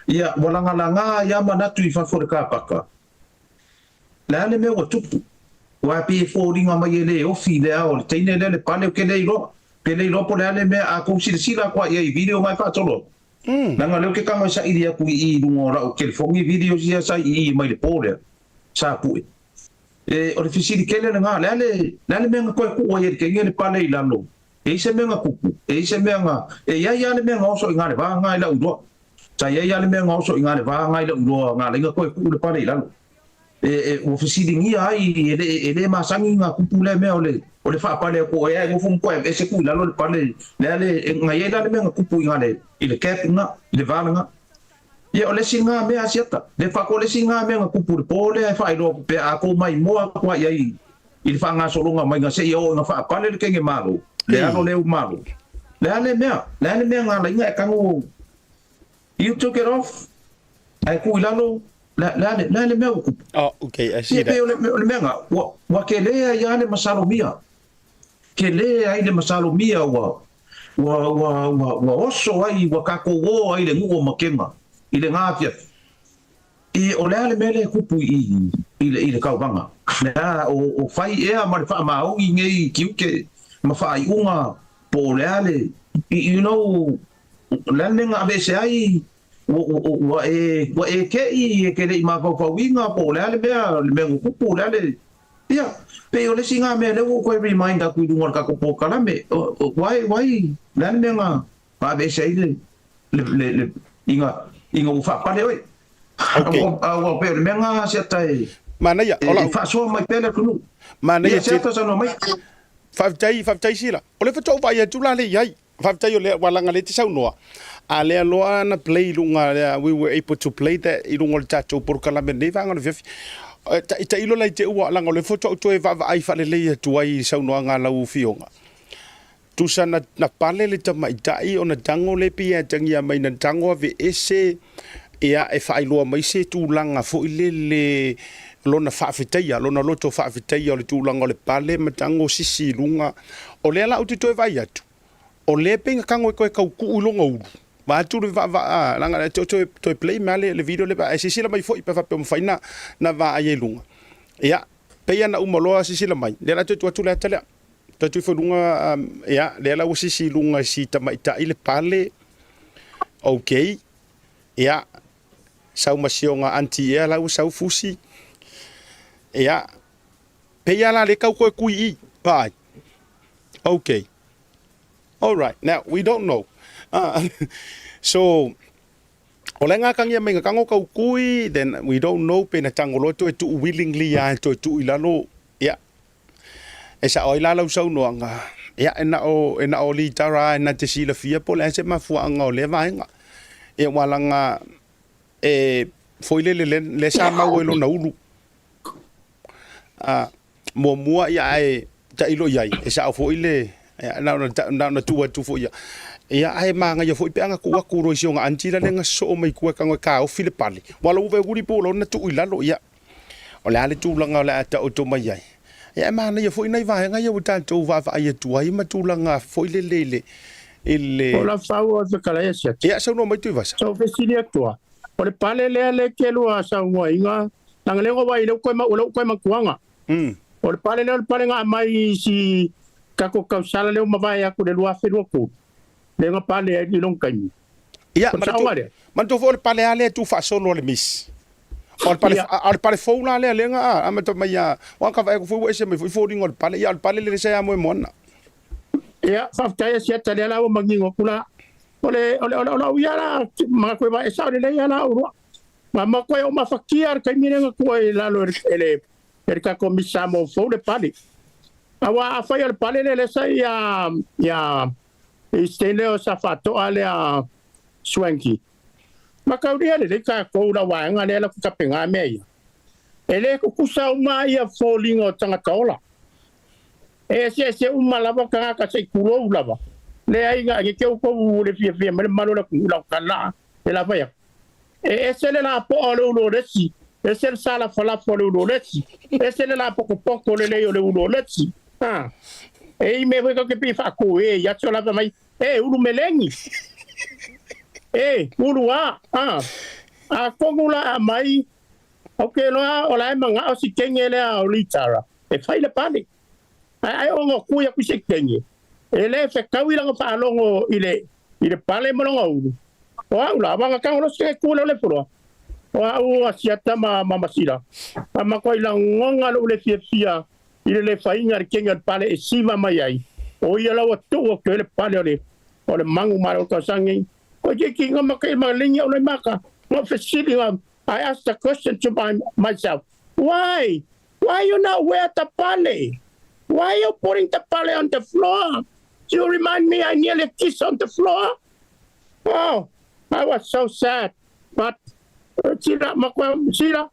Ia, ua lagalaga ai lava manatu i fafo o le kapaka, Le a le mea ua tupu? Aua e pei e foliga mai e le ofi i le ao o le teine lea le pale, ou te le iloa. Ou te le iloa po o le a le mea a tou silasila atu lava i ai i video na e faatolu atu. Leaga o lea ou te tago e saili atu i i i luga o lau telefoni videos ia sa i i mai le po lea sa pue. E, o le fesili tele lena, le a le, le a le mea na toe tuu ai e le teine le pale i lalo? E i ai se mea na tupu? E i ai se mea na, e i ai lava le mea na oso i ina le va lena i lau iloa. Sa i ai lava le mea na oso i ina le va lena i lau iloa na ala ai ona toe tuu le pale i lalo. E, e, ua fesiligia ai, e le, e le masani na tupu lea mea o le, o le faapale atu o ea e nofo ma toe aveese tuu i lalo le pale, le a le, e, na i ai la le mea na tupu i ina le, i le cap lena, i le va lena. Ia, o le isi lena mea, Asiata. Le faatoa le isi lena mea na tupu i le po lea e faailoa atu pea a tou maimoa atu lava i ai i le faagasologa maiga seia oo ina faapale le kenge malo, le alo lea ua malo. Le a le mea? Le a le mea na ala ai ona e tago You took it off ae tuu i lalo, le a le, le a le mea ua tupu? Oh, okay, I see Ia, that. pei o le, o le mea na, ua, ua tele ai lava le masalomia. Tele ai le masalomia ua, ua, ua, ua, ua oso ai, ua tatou o ai i le nuu o Makena i lena afiafi. E, o le a le mea lea e tupu i, i le, i le tauvaga? Le a, o, o fai ea ma le faamaoni nei tiute ma faaiuga po o le a le, you know, o le a le mea na aveese ai, ua, ua, ua e, ua e keʻi e te le i mafaufauina po o le a le mea, le mea na tupu, o le a le, ia, pei o le isi na mea lea ua ou toe remind atu i luga o le tatou polokalame, why, why, le a le mea na aveese ai le, le, le, le, ina, ina ua faapale oe. Okay. Aua pei o le mea na Asiata e, Manaia, o e lau. faasoa mai pea le atunuu. Manaia Ia, tele. Asiata, saunoa mai. Faafetai, faafetai Sila. O lea faatoa ou vaai atu la lea i ai. Faafetai o lea, ua leaga lea e te saunoa, a lea loa na play i luga, lea, we were able to play that i luga o le tatou polokalame i lenei vaega o le afiafi. E tailo la i te ua, leaga o lea faatoa ou toe vaavaai faalelei atu ai i saunoaga a lau Afioga. Tusa na, na pale le tamaitai ona tago lea pei e atagia mai na tago aveese, ia, e faailoa mai se tulaga foi lele lona faafetaia, lona loto faafetaia o le tulaga o le pale ma tago sisi i luga. O lea la ou te toe vaai atu, o lea pei na tago e toe tau tuu i lona ulu, vaeatu le vaavaa, leaga toe, toe, toe play mai lava le video lea, ae silasila mai foi pe a faapea ua mafai ona, ona vaai ai i luga. Ia, pei lava na uma loa silasila mai, lea la toe tuu atu le ata lea. Toe tuu ifo i luga, ia, lea la ua sisi i luga i si tamaitai le pale. Okay. Ia, sau ma si ona aunty ea la ua sau fusi. Ia, pei lava la lea tau toe tui i i, vaai. Okay. Alright, now we don't know. So, o le ngātangia mai nga tango tau tui, then we don't know pe na tango loa toe tuu willingly lava toe tuu i lalo. Ia, E sao ai la lau saunoaga, ia, e na o, e na o litara lava e na te silafia po o le a se mafuaaga o lea vaega. Ia aua leaga e foi lele le, lea sa mau ai lona ulu. A, muamua ia ae tailo i ai, e sao foi le, ia, na ona, na ona tuu atu foi ia. Ia ae manaia foi pe ana tuu atu loa i si ona aunty la lea na sosoo mai tua e tago e taofi le pale. Aua lau ua uli po o lona tuu i lalo, ia. O le a le tulaga o le a taoto mai ai? Ia e manaia foi nai vaega ia ua tatou vaavaai atu ai ma tulaga foi lele i le, i le. O la fau o te kalaia siaki. Ia, saunoa mai Tuivasa. Sa ou fesili atua, o le pale lea le ke lua saunoaina, langa lea ua i leu koe ma, lou koe matuaga. O le pale lea o le pale na aumai i si tatou tausala lea ua mavae atu i le 2023, lea na pale ai i lona taimi. Ia, O le saoga lea. manatua foi o le pale lava lea e tuufaasolo a le Miss. O le pale, a o le pale fou la lea, lea na amata mai ia, aua ka vaai atu foi ua ese mai foi foliga o le pale, ia o le pale lea sa ia moemoana. Ia, faafetai a Siata, lea la ua manino atu la. O le, o le, o le, o lau ia la manatu e vae sao lelei lava la oulua. Ma makuai o mafakia le taimi lea na tuu ai i lalo e le e le tatou Miss Samoa fou le pale. Aua afai o le pale lea lea sa ia ia i se lea o sa faatoa lea Swanky. Mataulia lelei tatou la vaega lea la tapena mea ia. E le tutusa uma ia foliga o tagata ola. E eseese uma lava tagata se i tulou lava. Leai na ne te outou le fiafia mai le mamalu o le atunuu i lau tala e la fai atu. E ese le lapoa o le ulu o le isi, ese le salafalafo o le ulu o le isi, ese le lapotopoto lelei o le ulu o le isi. Ha. E i mea foi tatou te pei faatu e i aso lava mai, e ulu meleni. E ulu a, a. Atonu la a mai, ou te iloa o la e manao si teine lea o Litara e fai le pale. Ae ai ona tui atu i se teine, e le fetaui lana faalogo i le i le pale ma lona ulu. O au la, aua na tagolosi e tu lea o le fuloa. O au a Siata ma, ma Masila, a makuai lagona lou le fiafia i le le faiga i le kegi o le pale e siva mai ai, o ia la ua tuu atu ai le pale o le, o le magu ma le tausaga. Koe kiki nga maka i malingi o le maka, nga fesili nga, I asked the question to my, myself, why? Why you not wear the pale? Why you putting the pale on the floor? Do you remind me I nearly kissed on the floor? Oh, I was so sad. But sila makua sila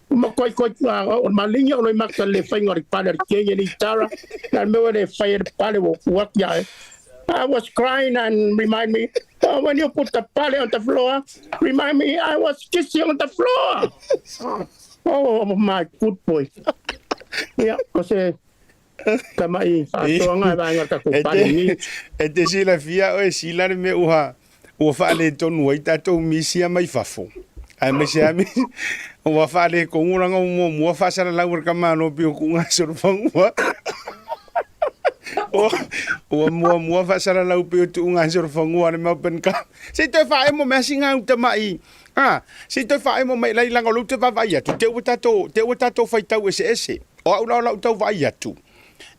makoi koi o malingi o le maka le whainga o le pale o le kenge ni tara na me le whai le pale o kuaki ai. I was crying and remind me, oh, when you put the pale on the floor, remind me I was kissing on the floor. Oh, my good boy. Ia, ko se tama'i whaatoanga e vaenga takou E pale te, ni. e te silafia oe Sila le mea ua, ua faaletonu ai tatou misi mai fafo. Aemaise lava misi, ua faaletonu leaga ua muamua faasalalau e le tamaloa pei o tuuga solofanua. Ua, ua muamua faasalalau pei o tuuga solofanua le Melbourne Cup. Se i toe faaemo mai sina au tama'i A, se i toe faaemo mai lai leaga o lea ou te vaavaai atu, te ua tatou, te ua tatou faitau eseese. O au la o lau tau vaai atu,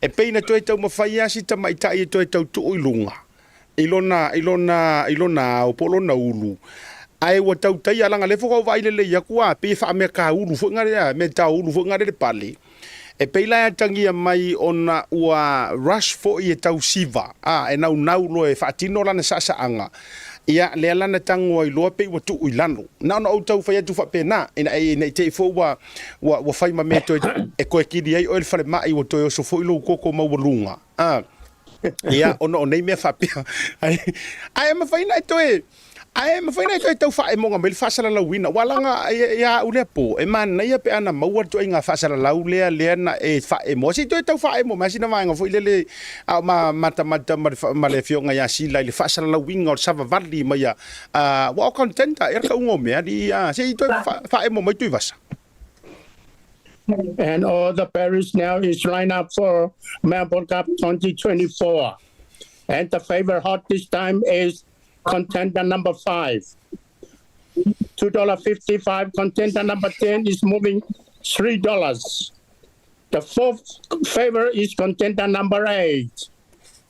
e pei na toe taumafai lava si tamaitai e toe tau tuu i luga, i lona, i lona, i lona ao po o lona ulu, ae ua tau taia, leaga o lea foi ua ou vaai lelei atu a, pei e faameataulu foi na, meataulu foi na le pale. E pei la e atagia mai ona ua rush foi e tau siva, a, e naunau loa e faatino lana saasaaga, ia, lea la na tago ai loa pei ua tuu i lalo. Na ona ou tau fai atu faapena, ina ina i te i foi ua, ua, ua fai ma mea e toe, e toe kili ai oe i le falemai, ua toe oso foi lou koko maualuga, a, ia, ona o nei mea faapea. Ae, ae e mafai ona e toe, Ae mafai ona e toe tau faaemoga mai le faasalalauina, aua leaga ia au lea po, e manaia pe ana maua le ituaiga faasalalau lea lea na e faaemoa. Se i toe tau faaemo mai sina vaega foi lele a o matamata ma le ma le afioga ia Sila i le faasalalauina o le savavali mai a aua o contender ea le tauga o mea alii a se i toe faaemo mai Tuivasa. And all the berries now is lined up for Melbourne Cup 2024. And the favorite hot this time is contender number 5. $2.55. Contender number 10 is moving $3. The fourth favorite is contender number 8.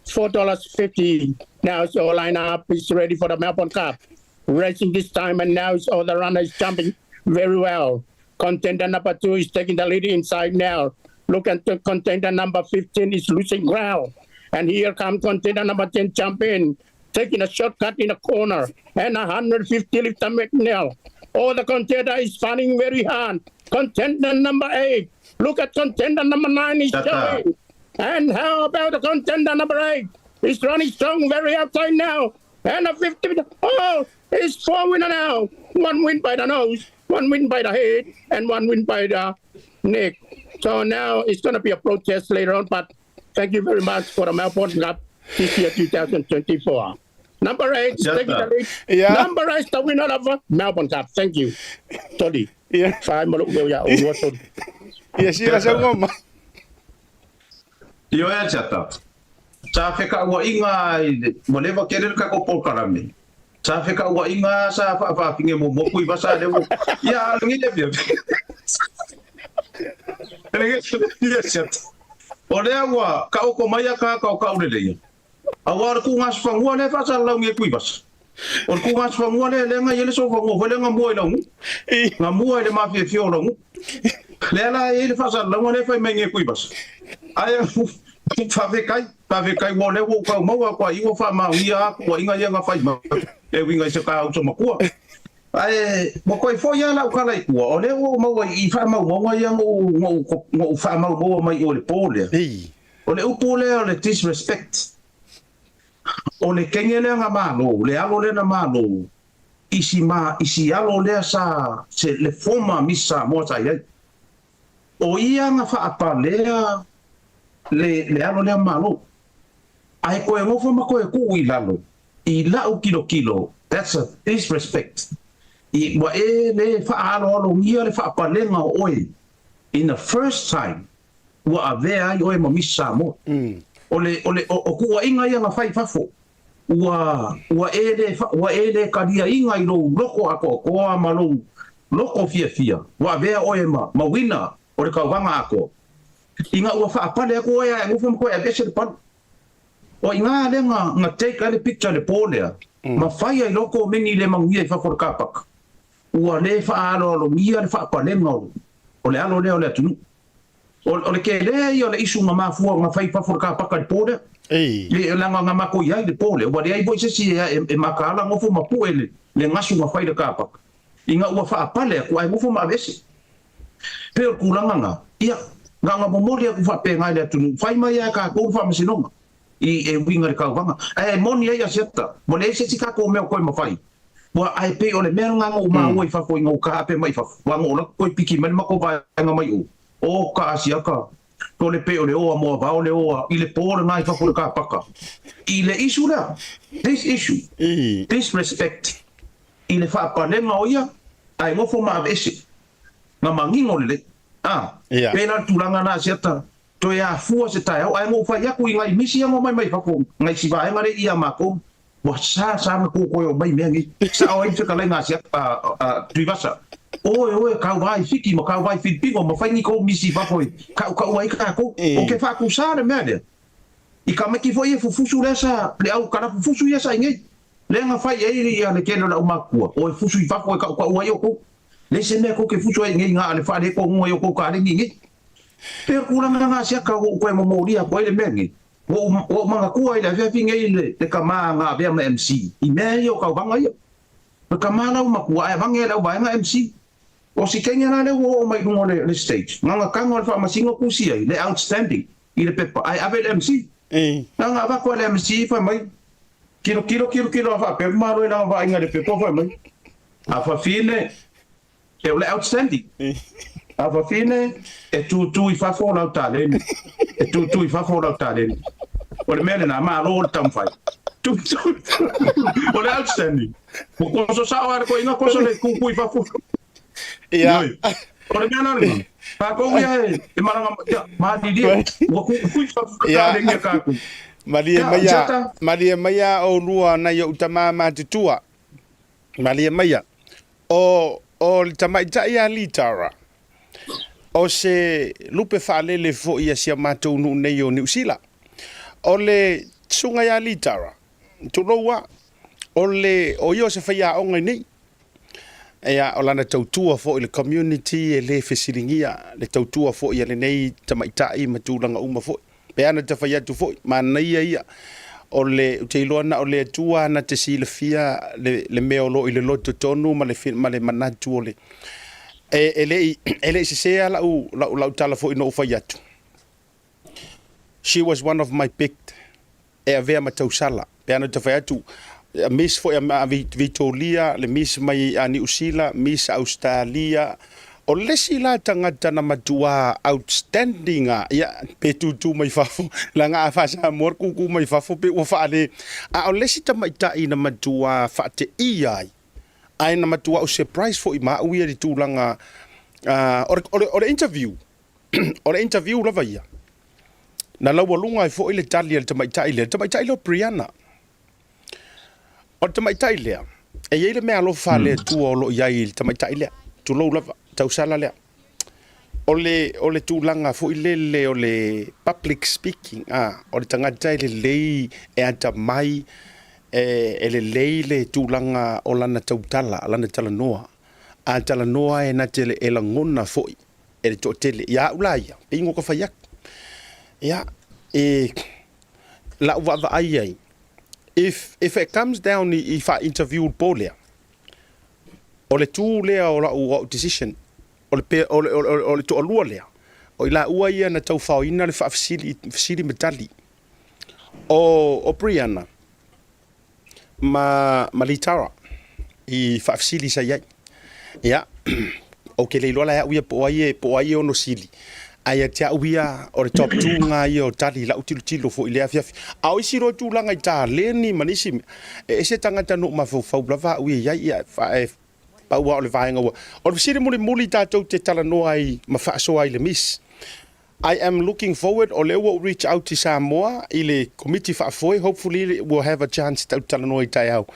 $4.50. Now it's all lined up. It's ready for the Melbourne Cup. Racing this time, and now it's all the runners jumping very well. Contender number 2 is taking the lead inside now. Look at the contender number 15 is losing ground. And here comes contender number 10 jump in, taking a shortcut in a corner. And 150 lifter McNeil. Oh, the contender is running very hard. Contender number 8. Look at contender number 9 is showing. And how about the contender number 8? He's running strong very outside now. And a 50. Oh, it's 4 winner now. 1 win by the nose, 1 win by the head, and 1 win by the neck. So now it's going to be a protest later on, but thank you very much for the Melbourne Cup this year, 2024. Number 8, taking the lead. Yeah. Number 8, the winner of Melbourne Cup. Thank you. Tony. Yeah. Five more. Yeah, Ia, Sila saunoa mai. Ioe Asiata, sa fekauaiga i le, ua leva tele le tatou polokalame, sa fekauaiga sa faafafine muamua Tuivasa lea ua, ia a o lenei le afiafi. Lenei le Asiata. O lea ua taoto mai ataata o Kauleleia, aua o le tuuga asofanua lea e faasalalauni e Tuivasa. O le tuugasofanua lea lea na i ai le sofanua foi lea na mua i lau nuu. Na mua i le mafiafia o lau nuu. Lea la e i ai le faasalalauga lea e fai mai nei e Tuivasa. Ae faafetai, faafetai ua o lea ua ou tau maua atu ai ua faamaonia a tuuaiga ia na fai mai e uiga i se ta uso matua. Ae ua toe foi lava lau tala i tua, o lea ua ou maua i faamaumauga ia na ou faamaumaua mai o i le po lea. O le upu lea o le disrespect. O le kenge lea na malo, le alo lea na malo i si ma, i si alo lea sa, se, le former Miss Samoa sa i ai. O ia na faapalea le, le alo lea malo. Ae toe nofo ma toe tuu i lalo, i la'u tilotilo, that's a disrespect. I, ua e le faaaloalogia le faapalega o oe in the first time ua avea ai oe ma Miss Samoa. O le, o le, o, o tuuaiga ia na fai i fafo, ua, ua e le, ua e le taliaina i lou loko atoatoa ma lou loko fiafia, ua avea oe ma, ma winner o le tauvaga atoa. Ina ua faapale atu oe ae nofo ma toe aveese le pale. O iga lea na, na take ai le picture i le po lea, ma fai ai loa komeni le manuia i fafo o le car park. Ua le faaaloalogia le faapalega o, o le alo lea o le atunuu. O, o le tele ia o le issue na mafua ona fai i fafo o le car paka i le po lea. Ei. Le, leaga na matou i ai i le po lea, ua leai foi se isi e, e, e mataala nofo ma pue le, le gasu na fai i le car paka. Ina ua faapale atu ae nofo ma aveese. Pei o le tulaga na, ia, na ona momoli atu faapena i le atunuu, fai mai lava e tatou le faamasinoga i, e uiga i le tauvaga. Ae moni ai Asiata, ua leai se isi tatou mea o toe mafai. Ua, ae pei o le mea lena na ou maua i fafo ina ua taape mai i fafo, ua na ou alu atu toe piki mai le matou vaega mai o, o ka Asiata, ko le pei o le oa moavao le oa i le po lena i fafo i le kapaka. I le issue lea, this issue, disrespect i le faapalega o ia, ae nofo ma aveese. Na manino lelei. A, pēlā le tulaga lena Asiata, toe afua se taeao, ae na ou fai atu i nai misi ia na omai mai fafo, nai si vaega lea i ia matou, Ua sa sa na kou koe o mai mea nei. Sao ai le fetalaiga a Siata, a, a Tuivasa. Oe, oe, kau vā i Fiti ma kau vā i Filipino ma fai ni kou misi i fafo i kaʻukaʻu ai kākou. O ke faakusā le mea lea. I tamaiti foi e fufusu lea sa, le au kalafufusu ia sa i nei. Lea na fai ai ia le tele o le aumakua, oe fusu i fafo e kaʻukaʻu ai oukou. Leai se mea kou ke fusu ai i nei na a le faaletonu ai o kou kaleni i nei. Pei o le tulaga na Siata ua ou toe momolia atu ai le mea nei. Ua ou, ua ou manatua i le afiafi nei le, le tama na avea ma MC i mea ia o tauvaga ia. O le tama la ua matua ae avane e le auvaega MC. O si teine la lea ua oo mai i luga o le, le stage, na ona tago a le faamasino tusi ai le outstanding i le pepa ae ave i le MC. Na ona avatu e le MC fai mai, Tilotilo, tilotilo a faapea malo i lana vaaiga i le pepa fai mai, A fafine, E o le outstanding. A fafine, e tūtū i fafo o lau taleni. E tūtū i fafo o lau taleni. O le mea lena, malo le taumafai. Tūtū, o le outstanding. Ua koso sao lava le toeaina, koso le tūtū i fafo. Ia. Ioe. O le mea la lena, kākou ia e, e malaga, ia, malilie, ua tūtū i fafo le taleni a kākou. Malie Ia, maia, Jata. malie maia oulua nai ou tama matutua. Malie maia. O, o le tamaitai a Litara, o se lupe faalele foi a si a matou nuu nei o Niu Sila. O le susuga ia Litara, tulou a, o le, o ia o se faiaoga i nei. Ia, o lana tautua foi i le community e le fesiligia le tautua foi a lenei tamaitai ma tulaga uma foi. Pe ana te fai atu foi, manaia ia, o le, ou te iloa na o le Atua na te silafia le, le mea o lo o i le loto tonu ma le, ma le manatu o le, e, e le i, e le i sesē lava lau, lau, lau tala foi na ou fai atu. She was one of my pick e avea ma tausala. Pe ana te fai atu, Miss foi a Vitolia, le Miss mai a Niu Sila, Miss Australia, o le isi la tagata na matua outstanding a, ia, pe tūtū mai fafo, leaga a faa-Samoa le kūkū mai fafo pe ua faale, a o le isi tamaitai na matua faateia ai, ae na matua ou surprise foi ma au ia i le tulaga, o le, o le, o le interview, o le interview lava ia, Na laualuga ai foi le tali a le tamaitai lea, le tamaitai lea o Brianna. O le tamaitai lea, e i ai le mea alofa a le Atua o lo o i ai i le tamaitai lea, tulou lava, tausala lea. O le, o le tulaga foi lele o le public speaking, a, o le tagata e lelei, e atamai, E lelei le tulaga o lana tautala, lana talanoa. A talanoa e na te e lagona foi e le toatele. Ia au la ia, pei ua ka fai atu. Ia, e la'u vaavaai ai, if it comes down i faa-interview le po lea, o le tu lea o la'u au decision, o le, pe, o le, o le, o le toalua lea, o i laua ia na taufaoina le faafesili, fesili ma tali. O Brianna ma Litara i faafesili sa i ai. Ia, ou te le iloa la e au ia po o ai e, po o ai e ono sili. Ae ia te au ia, o le top 2 ngā ia o tali i lau tilotilo foi i lea afiafi. A o isi loa tulaga i taleni ma nisi mea, e ese tagata na ou mafaufau lava au ia i ai, ia, e pau lava o le vaega ua... O le fesili mulimuli tatou te talanoa ai ma faasoa ai i le Miss. I am looking forward, o lea ua ou reach out i Samoa i le Komiti Faafoe, hopefully we'll have a chance tatou te talanoa i taeao.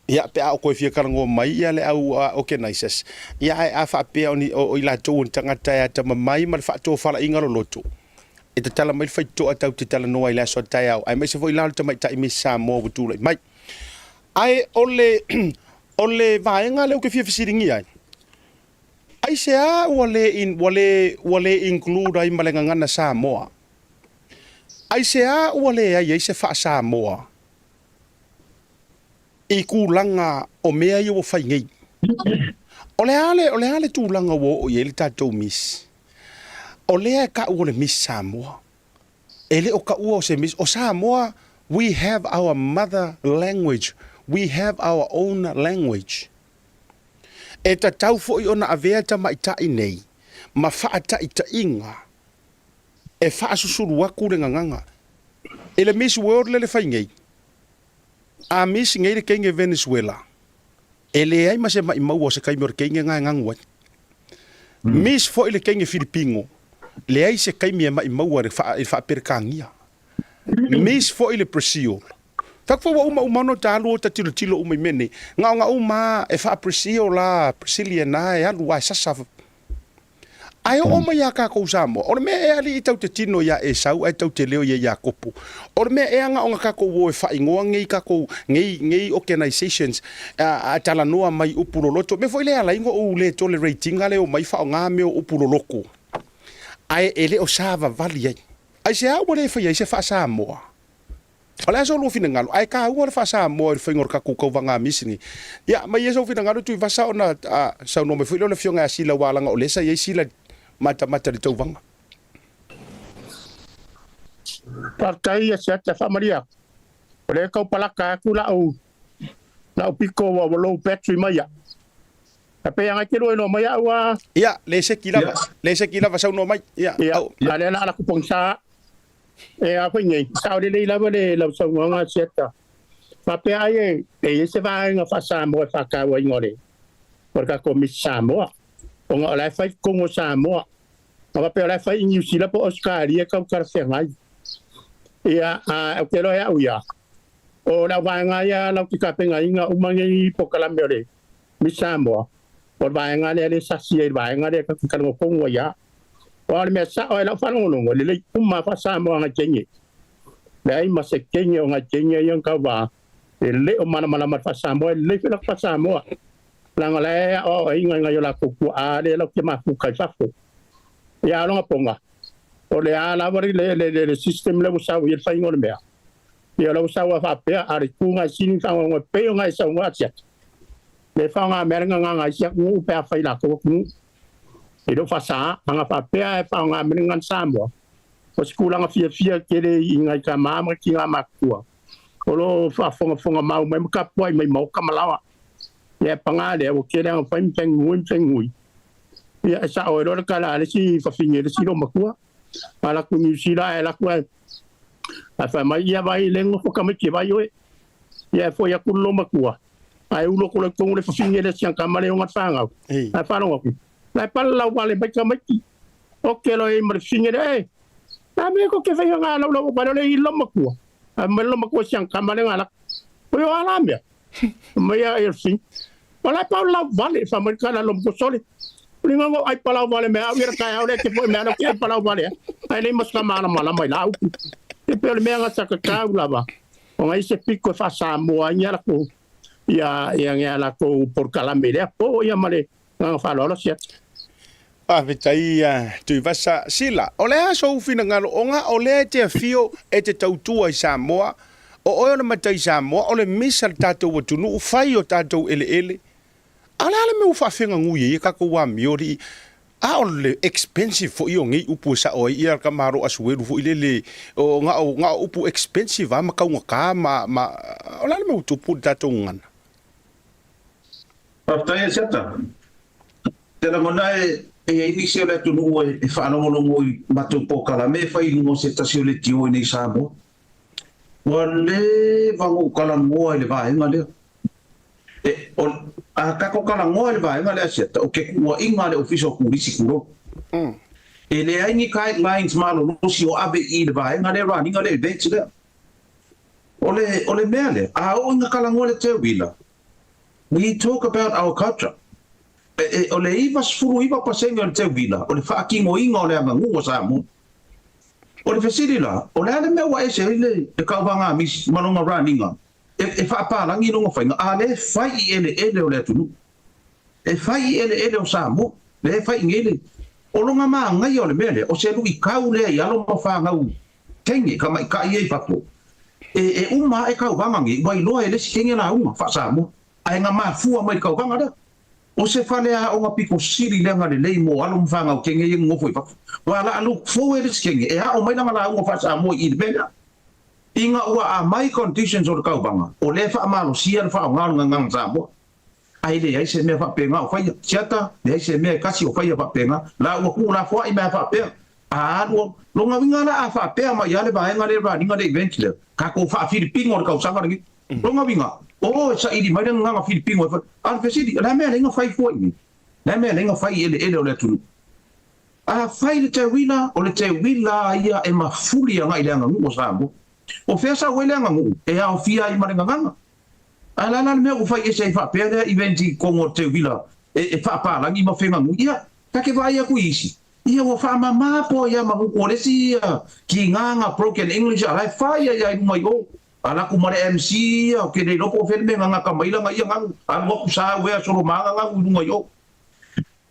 Ia, pe a o koe fia talanoa mai ia le au organizers, ia ae a faapea o, ni, o, o i latou o ni tagata e atamamai ma le faatofalaiga loloto, e tatala mai le faitotoa tatou te talanoa ai i le aso a taeao, aemaise foi la o le tamaitai Miss Samoa ua tulai mai. Ae o le, o le vaega lea ou te fia fesiligia ai, Aisea ua le in, ua le, ua le include ai ma le gagana Samoa? Aisea ua leai ai se faa-Samoa i tulaga o mea ia ua fai nei? O le a le, o le a le tulaga ua oo i ai le tatou Miss? O lea e tau o le Miss Samoa. E le o taua o se Miss. O Samoa, we have our mother language. We have our own language. E tatau foi ona avea tamaitai nei ma faataitaiga e faasusulu atu le gagaga i le Miss World lele fai nei. A miss nei le teine Venezuela, e leai ma se maimau o se taimi o le teine na e ganu ai. Miss foi le teine Filipino, leai se taimi e maimau ai i le faa-Peretania. Miss foi le Brazil. Fai atu foi ua uma uma ona ta alu o ta tilotilo uma i mea nei. Na ona uma lava e faa-Brazil la, Brazilian lava e alu lava e sasa. Ae oo mai ia tatou Samoa, o le mea ea alii tau te tino iā Esau ae tau te leo ia Iakopo? O le mea ea na ona tatou o e faaigoa nei tatou, nei, nei organizations, a, a talanoa mai upu loloto. O le mea foi lea e ala ai ona ou le tolerate ina le omai faaaoga mea o upu loloko, ae e le o savavali ai. Aisea ua le faia ai se faa-Samoa? O le a sou lua finagalo, ae taua le faa-Samoa i le faiga o le tatou tauvaga misi nei. Ia, aumai ia sou finagalo Tuivasa ona saunoa mai foi lea o le Afioga ia Sila aua leaga o lea sa i ai Sila matamata i le tauvaga. Faafetai ia Siata, faamalie atu. O lea e tau palaka atu lau lau piko ua low battery mai ia. A pei anga te lua mai au a. Ia, le seki lava, le seki lava saunoa mai. Ia, au. Ia, lea la ala kupongisa. E a foi nei, sao lelei lava le lau saunoaga a Siata. Faapea ai e, e i ai se vaega faa-Samoa e faatauaina o le, o le tatou Miss Samoa. Ona o la e fai totonu o Samoa. A faapea o la e fai i Niu Sila po o Ausetalia e tau talafeagai. Ia, a, ou te iloa e au ia, o le au vaega ia lau te tapenaina uma nei polokalame o le Miss Samoa, o le vaega lea lea e sasi ai i le vaega lea tatou te talanoa tonu ai lava. Aua o le mea sao i lau faalogologo, e lelei uma lava faa-Samoa ngai teine. Leai ma se teine o ngai teine ia na tauva e le o malamalama i le faa-Samoa, e lelei foi la faa-Samoa. Leaga o la e aoaoina i nai o latou tuaa lea latou te mafuta i fafo. Ia a o lona poga, o le a lava le, le, le, le system lea ua sau i ai le faiga o le mea. Ia o la ua sau lava faapea, a o le itu nai sini faagoagoa e pei ona e saunoa atu, le faaaoga mea le gagana ai si atunuu pe afai latou atunuu. E le o faasa, ana faapea e faaaoga mai le gagana Samoa, o se tulaga fiafia tele i nai tama ma tina matutua o lo o faafogafoga mau mai ma tapuai mai maoka ma laoa. Ia e paga lea ua tele ana fai ma fegui ma fegui. Ia e sao ai loa le tala a le isi fafine le isi loomatua. A alu atu i Niu Sila ae alu atu ae ae fai mai ia vai le nofo tamaiti e vai oe. Ia e foi atu le loomatua ae ulo atu loa i totonu le fafine lea si ana tama lea e ona le fanau. Ae faalogo atu, la e pala lauvale mai tamaiti. Oke loa i ai ma le fafine lea, e, la mea ko ke whai ngā lau lau wale ole i lomatua. Ae mai lomatua si ana tama lea ngā laka. O yo ala mea. Mai a e fafine. O la e pau lau vale, fa mai ka la lomatua sole. O le ngongo ai palau vale mea au ia kai au le te foi mea ke ai palau vale. Ai le mas ka mana mala mai la upu. E pe o le mea ngā saka kau lava. Ona i se piko e faa-Samoa ai ni a lakou ia ia ni a lakou polokalame i lea po ia ma le agaga faaaloalo Siata. Faafetai Tuivasa. Sila, o le a sou finagalo ona o lea e te afio e te tautua i Samoa, o oe o le matai Samoa, o le misa a le tatou atunuu, fai o tatou eleele, a o le a le mea ua faafegagui ai e tatou amio alii? A o le expensive foi o nei upu e sao ai ia tamaloa Asuelu foi lele, o na o, na o upu expensive lava ma taugata ma, ma, o le a le mea ua tupu i le tatou gagana? Faafetai Asiata. Te lagona e i ai nisi o le atunuu e faalogologo i matou polokalame e fai i luga o se tasi o leitio i nei Samoa. Ua leva ona ou talanoa i le vaega lea. E, o, a tatou talanoa i le vaega lea Asiata, o ke kuuaiga a le Ofisa o Pulisi tulou. E leai ni guidelines malolosi o ave i le vaega lea running-a le event lea. O le, o le mea lea, a oo ina talanoa le teuila, we talk about our culture. E, e, o le 99% o le teuila, o le faatinoina o le aganuu a Samoa. O le fesili la, o le a le mea ua ese ai le, le kauvaga a misi ma lona running-a e, e faapalagi lona faiga, a lea e fai i eleele o le atunuu. E fai i eleele o Samoa, lea e fai i nei le, o lona manaia o le mea lea, o se luitau lea i alo ma fanau teine, tamaitai ia i fafo, e, e uma ae tauvaga nei, ua iloa e le isi teine lauga faa-Samoa, ae na mafua mai i le tauvaga lea. O se faleaoga pito sili lea na lelei mo alo ma fanau teine ia e nonofo i fafo. Ua laa look forward le isi teine e ao mai lana lauga faa-Samoa i i le mea lea. Ina ua aumai conditions o le tauvaga, o lea e faamalosia le faaaoga o le gagana Samoa. Ae leai se mea faapena o faia. Siata, leai se mea e tasi o faia faapena. La ua tuulafoai mai a faapea. A alu alu. Lona uiga la a faapea mai a le vaega lea running-a le event lea, tatou faa-Filipino i le tausaga lenei. Lona uiga, o e saili mai le gagana Filipino e fai. A o le fesili, o le a mea e alai na fai fua i inei? O le a mea e alai na fai i eleele o le atunuu? A fai le teuila, o le teuila ia e mafuli agai i le aganuu o Samoa. O fea sau ai le aganuu? E aofia ai ma le gagana. Ae o le a la le mea ua fai ese ai faapea lea event i totonu o le teuila e faapalagi ma feganui? Ia, ta te vaai atu i isi, ia ua faamama po ia ma o le isi ia kigaga broken English a la e fai ai lava i luga i o. Ala atu ma le MC ia, ou te le iloa po o fea le mea e gagata mai lana ia galu, alu atu sa uea solomaga galu i luga i o.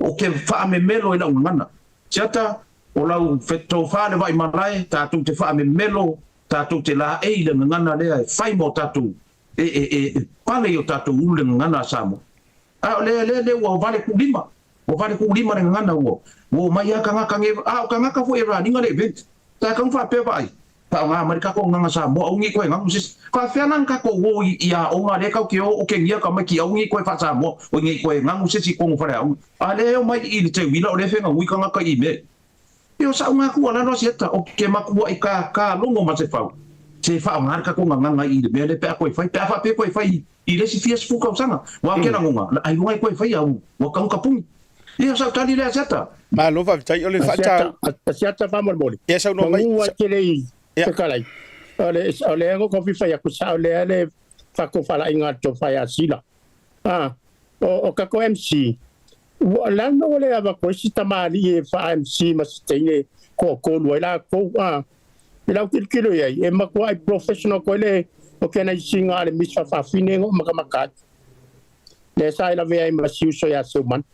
Ou te faamemelo i lau gagana. Siata, o lau tofa le vaimalae, tatou te faamemelo, tatou te laei i le gagana lea e fai mo tatou, e, e, e, e pale i o tatou ulu le gagana a Samoa. A o lea, lea, lea ua vale kuulima, ua vale kuulima le gagana ua, ua omai a tagata nei, a o tagata foi e running-a le event. Sa tau faapea vaai, Faaaoga mai le tatou agaga Samoa aua nei toe galu se isi. Faafefea la na tatou o i aoga lea tatou te o o kenia tamaiti aua nei toe faa-Samoa oi nei toe galu se isi i totonu o faleaoga. A lea e omai i le teuila o lea e fegaui tagata i mea ia. Ia o sa'u ga tuualalo a Siata o ke matua'i ka ka logo ma se fau se faaaoga le tatou gagana i le mea lea pe a toe fai pe a faapea toe fai i le isi fia sefulu tausaga aua o ke lagona ailoga e toe fai a ua tau ka puni. Ia o sa'u tali lea Siata. Malo faafetai o le faatau. Asiata faamolemole. Ia saunoa mai. Manu a te le i fetalai. O le o lea ko fi fai aku sa o lea le faatofalaiga a le tofa ia Sila. A o o tatou MC ua lana ua le avatu ai si tamalii e faa MC ma si teine toatolu ai latou a i lau tilotilo i ai e matuai professional koe le organise-ina a le Miss Faafafine na ou matamata ai. Lea sa e lavea ai ma si uso ia Seumanu.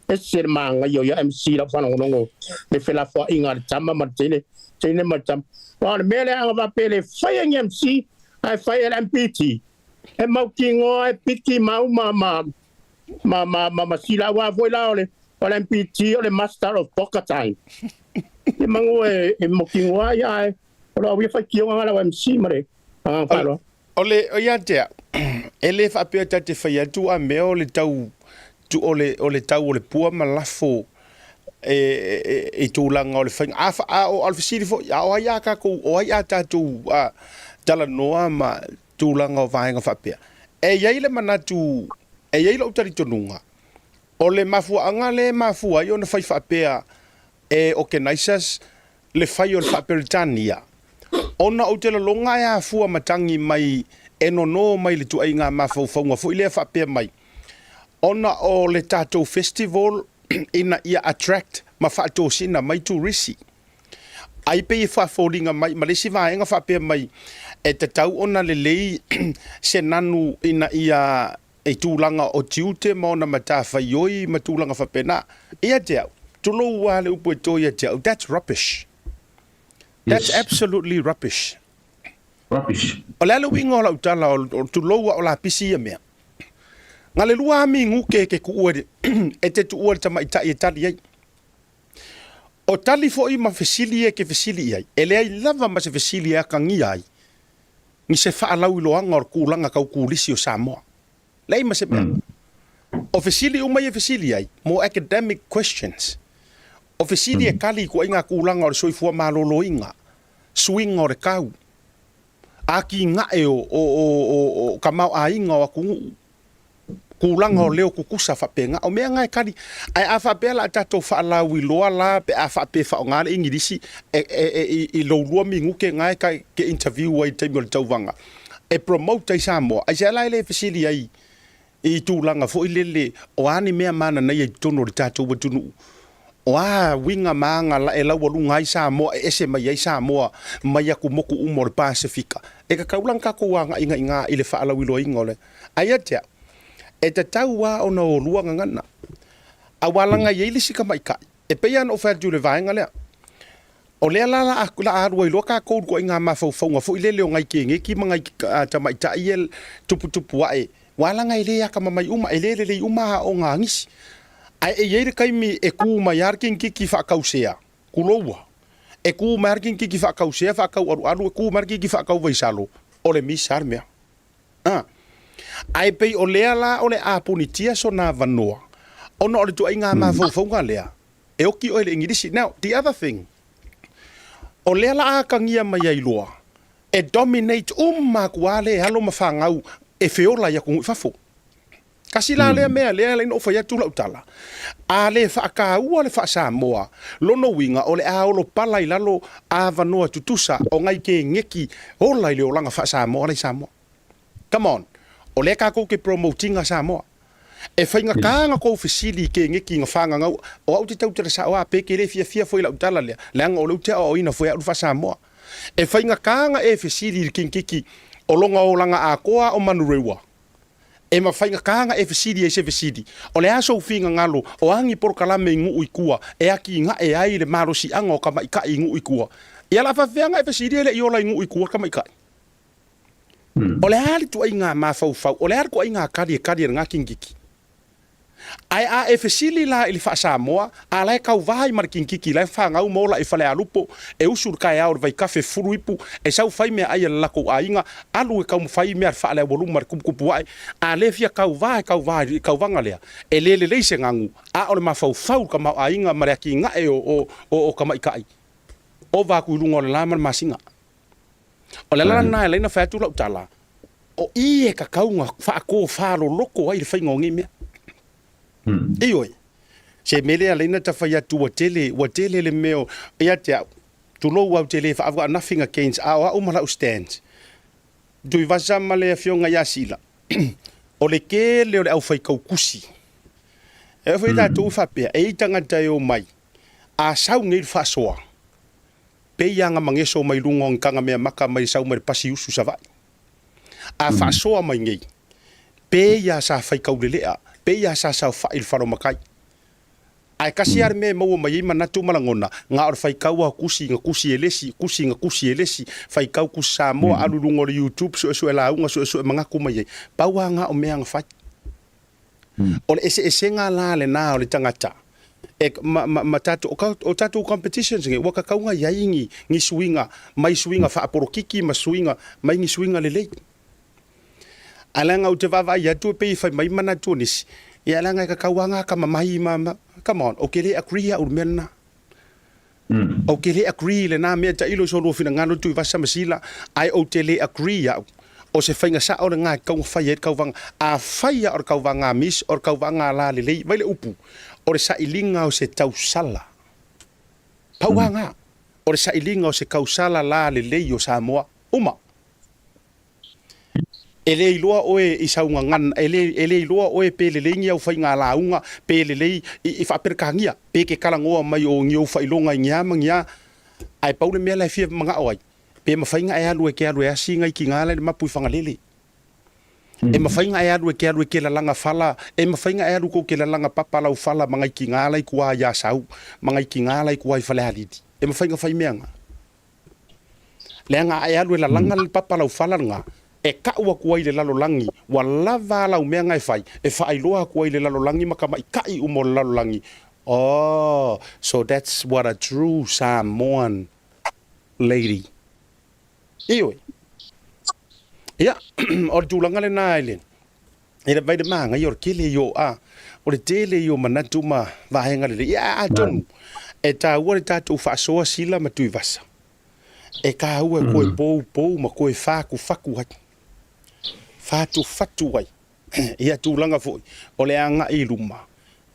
Ese le manaia o ia MC i lau faalogologo le felafoaiga a le tama ma le teine, teine ma le tama. Aua o le mea lea ana faapea e le faia ni MC ae fai e le MPT, e mautinoa e piki mau ma ma ma ma ma ma sila aua foi la o le o le MPT o le Master of Poker Time. E manu e e mautinoa ia ae o lo o au ia faitioga nga lau MC ma le agaga faaaloalo. O le, o ia te au, e le faapea ta te fai atu a mea o le tau, tu, o le, o le tau o le pua ma lafo e, e, e, i tulaga o le faiga. A, fa, a, o, a o le fesili foi, a o ai a tatou, o ai a tatou a, talanoa ma tulaga o vaega faapea. E i ai le manatu, e i ai lou talitonuga, o le mafuaaga lea e mafua ai ona fai faapea e organizers le fai o le faa-Peretania, ona ou te lagona e afua matagi mai e nono mai le tuaiga mafaufauga foi lea faapea mai, ona o le tatou festival ina ia attract ma faatosina mai turisi. Ai pei e faafoliga mai ma le isi vaega faapea mai, E tatau ona lelei se nanu ina ia i tulaga o tiute ma ona matafaioi ma tulaga faapena. Ia te au, tulou lava le upu e to ia te au, that's rubbish. That's absolutely rubbish. Rubbish. O le a le uiga o lau tala, o tulou a o lapisi ia mea. Na le lua ami guke e te tuua e te tuua le tamaitai e tali ai. O tali foi ma fesili e ke fesili i ai, e leai lava ma se fesili e akagia ai ni se faalauiloaga o le tulaga tau kulisi o Samoa. Leai ma se mea. O fesili uma ia e fesili ai, more academic questions. O fesili e kali i ituaiga tulaga o le soifua maloloina, suiga o le tau, atinae o, o, o, o, o tamaoaiga o atunuu, tulaga o leo tutusa faapena. O mea na e kali. Ae a faapea la a tatou faalauiloa la pe a faapea e faaaoga le Igilisi e, e, e, i, i lou lua minute na e ke interview ai i le taimi o le tauvaga e promote ai Samoa, aisea la e le fesili ai i tulaga foi lele o a ni mea mananaia i totonu o le tatou atunuu, o a uiga ma aga e laualuga ai Samoa e ese mai ai Samoa mai atumotu uma o le Pasefika. E tatau la ona tatou agai i le faalauiloaina o le. Ae ia te au, e tatau lava ona olua gagana, aua leaga e i ai le isi tamaitai, e pei lava ona ou fai atu i le vaega lea, o lea la o le a alu ai loa tatou i le ituaiga mafaufauga foi lele o nai keneti ma nai tamaitai ia e tuputupu ae, aua leaga e le atamamai uma, e le lelei uma aoga a nisi. Ae e i ai le taimi e tu mai lava le kinititi faatausea, tuloua, e tu mai lava le kinititi faatausea, faataualualu, e tu mai lava le kinititi faatauvaisalo, o le misa lava le mea. A. Ae pei o lea la o le a punitia sona avanoa ona o le tuaiga mafaufauga lea e oki oe i le Igilisi. Now, the other thing, o lea la a atagia mai ai loa e dominate uma atu lava le alo ma fanau e feola i atunuu i fafo. Kasi la lea mea lea e ala ai ona ou fai atu lau tala, a le faataua le faa-Samoa, lona uiga o le a olo pala i lalo avanoa tutusa o nai keneki ola i le olaga faa-Samoa la i Samoa. Come on, o lea tatou te promote ina Samoa. E faigata ona tou fesili i keneki na fagagau, o au te tautala sao a, pe te le fiafia foi i lau tala lea, leaga o lea ou te aoaoina foi au i le faa-Samoa. E faigata ona e fesili i le keneketi o lona olaga atoa o Manurewa, E ma faigata ona e fesili ai se fesili, O le a sou finagalo, o a ni polokalame i nuu i tua e atinae ai le malosiaga o tamaitai i nuu i tua? Ia la faafefea ona e fesili e le i ola i nuu i tua le tamaitai? O le a le tuaiga mafaufau, o le a le tuaiga tali e tali e lena kinititi? Ae a e fesili la i le faa-Samoa, a la e tauva ai ma le kinititi la e fanau ma ola i Falealupo, e usu i le taeao i le vaikafe fulu ipu, e sau fai meaai a le latou aiga, alu e taumafai mea a le faaleaualuma i le tuputupu ae, a le fia tauva e tauva i le tauvaga lea, e le lelei se gagu, a o le mafaufau i le tamaoaiga ma le atinae o tamaitai, ova atu i luga o le la ma le masina. O le ala lena e ala ai ona fai atu lau tala, o i e tatau ona faatofaloloto ai le faiga o nei mea. Ioe, se mea lea e ala ai ona ta fai atu ua tele, ua tele le mea o, ia te au, tulou au te le faavu, got nothing against, a o au ma lau stand, Tuivasa ma le afioga ia Sila, o le tele o le aufaitautusi. E oo foi tatou faapea, e i ai tagata e omai, a sau nei le faasoa, Pei a na mageso mai luga o ni taga mea maka mai sau mai le pasi usu Savaii. A faasoa mai nei, pei a sa fai kaulelea, pei a sa saofai i le fala o matai. Ae kasi a le mea e maua mai ai manatu ma lagona, na o le faitau a o tusi na tusi e le isi, tusi na tusi e le isi, faitau tusi Samoa, alu i luga o le YouTube, suesue lauga, suesue manatu mai ai. Pau a na o mea na fai. O le eseesega la lena o le tagata e ma, ma, ma tatou, o tatou competitions nei, ua tatau ona i ai ni, ni suiga, mai suiga faapolokiki ma suiga, mai ni suiga lelei. Ae leaga ou te vaavaai atu e pei e fai mai manatu o nisi, ia leaga e tatau lava ona atamamai ma, ma, come on, ou te le agree au i le mea lena. Ou te le agree i lena mea, tailo i so lua finagalo Tuivasa ma Sila, ae ou te le agree au, o se faiga sao lena e tatau ona fai ai le tauvaga. Afai lava o le tauvaga a Miss, o le tauvaga a la lelei, vai le upu, o le sailiga o se tausala. Pau lava na, o le sailiga o se tausala la lelei o Samoa uma. E le iloa oe i sau gagana, e le, e le iloa oe pe lelei ni au faiga lauga, pe lelei i, i faa-Peretania, pe ke talanoa mai o ni ou faailoga i ni a ma ni a. Ae pau le mea la e fia manao ai, Pe mafai ona e alu e ke alu e asi ngai ki ngā la i le mapu i Fagalele. E mafai ona e alu e ke alu e ke lalaga fala, e mafai ona e alu kou ke lalaga papa lau fala ma ngai ki ngā la i kua i Asau, ma ngai ki ngā la i kua i Falealili. E mafai ona fai mea nga. Leaga a e alu e lalaga le papa lau fala nga, e ka'u aku ai i le lalolagi, ua lava a lau mea nga e fai, e faailoa aku ai i le lalolagi ma kamaʻikaʻi uma o le lalolagi, Oh, so that's what a true Samoan lady. Ioe. Ia, o le tulaga lena i le, i le vai le māngai o le kele i o a, o le tele i o manatu ma vaega lelei. Ia, atonu, e tāua le tātou faasoa sila ma Tuivasa. E kāua e koe poupou ma koe whākuwhaku ai. Whātuwhatu ai. Ia tulaga foi, o le agai i luma,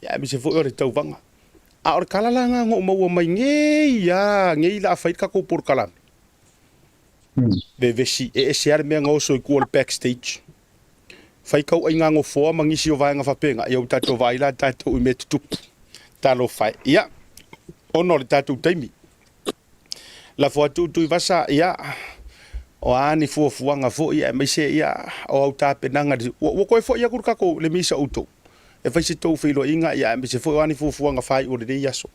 ia aemaise foi o le tauvaga. A o le kala la nga ngo maua mai ngei a ngei la fai ka ko por kalame. Vevesi e ese a le mea nga oso i kua le backstage. Fai kau ai nga ngofoa ma ngisi o vaenga fapenga ia u tatou vaai la tatou i mea tutupu. Talofa e. Ia, ona o le tatou taimi. Lafo atu Tuivasa, ia, o a ni fuafuaga foi aemaise ia o au tapenaga ua, ua toe foi atu le tatou le misa outou e fai se tou feiloaiga ia aemaise foi o a ni fuafuaga faaiu o lenei aso.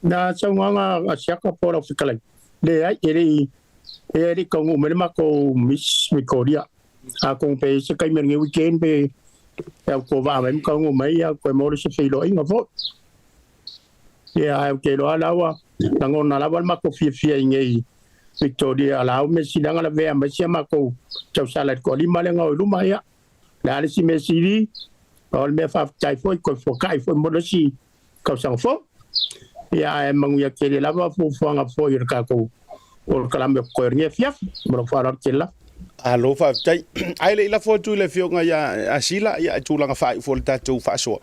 Na saunoaga a Siaka po o lau fetalai, leai, e le i, e le i taunuu mai le matou Miss Victoria. Atonu pe i ai se taimi o lenei weekend pe e autovaa mai ma taunuu mai, ia toe maua le se feiloaiga foi. Ia, ae ou te iloa la ua lagona lava le matou fiafia i nei Victoria la au mea sili lava ona lavea mai si a matou tausala i le toalima lea na o i luma. Ia, o le a le isi mea sili, o le mea faafetai foi, toe fuakai foi mo le isi tausaga fou. Ia, ae manuia tele lava fuafuaga foi o le tatou polokalame o totoe o lenei afiafi. Ma lou faaaloalo tele lava. Malo faafetai. Ae le i lafo atu i le Afioga ia Sila, ia, i tulaga faaiu foi o le tatou faasoa.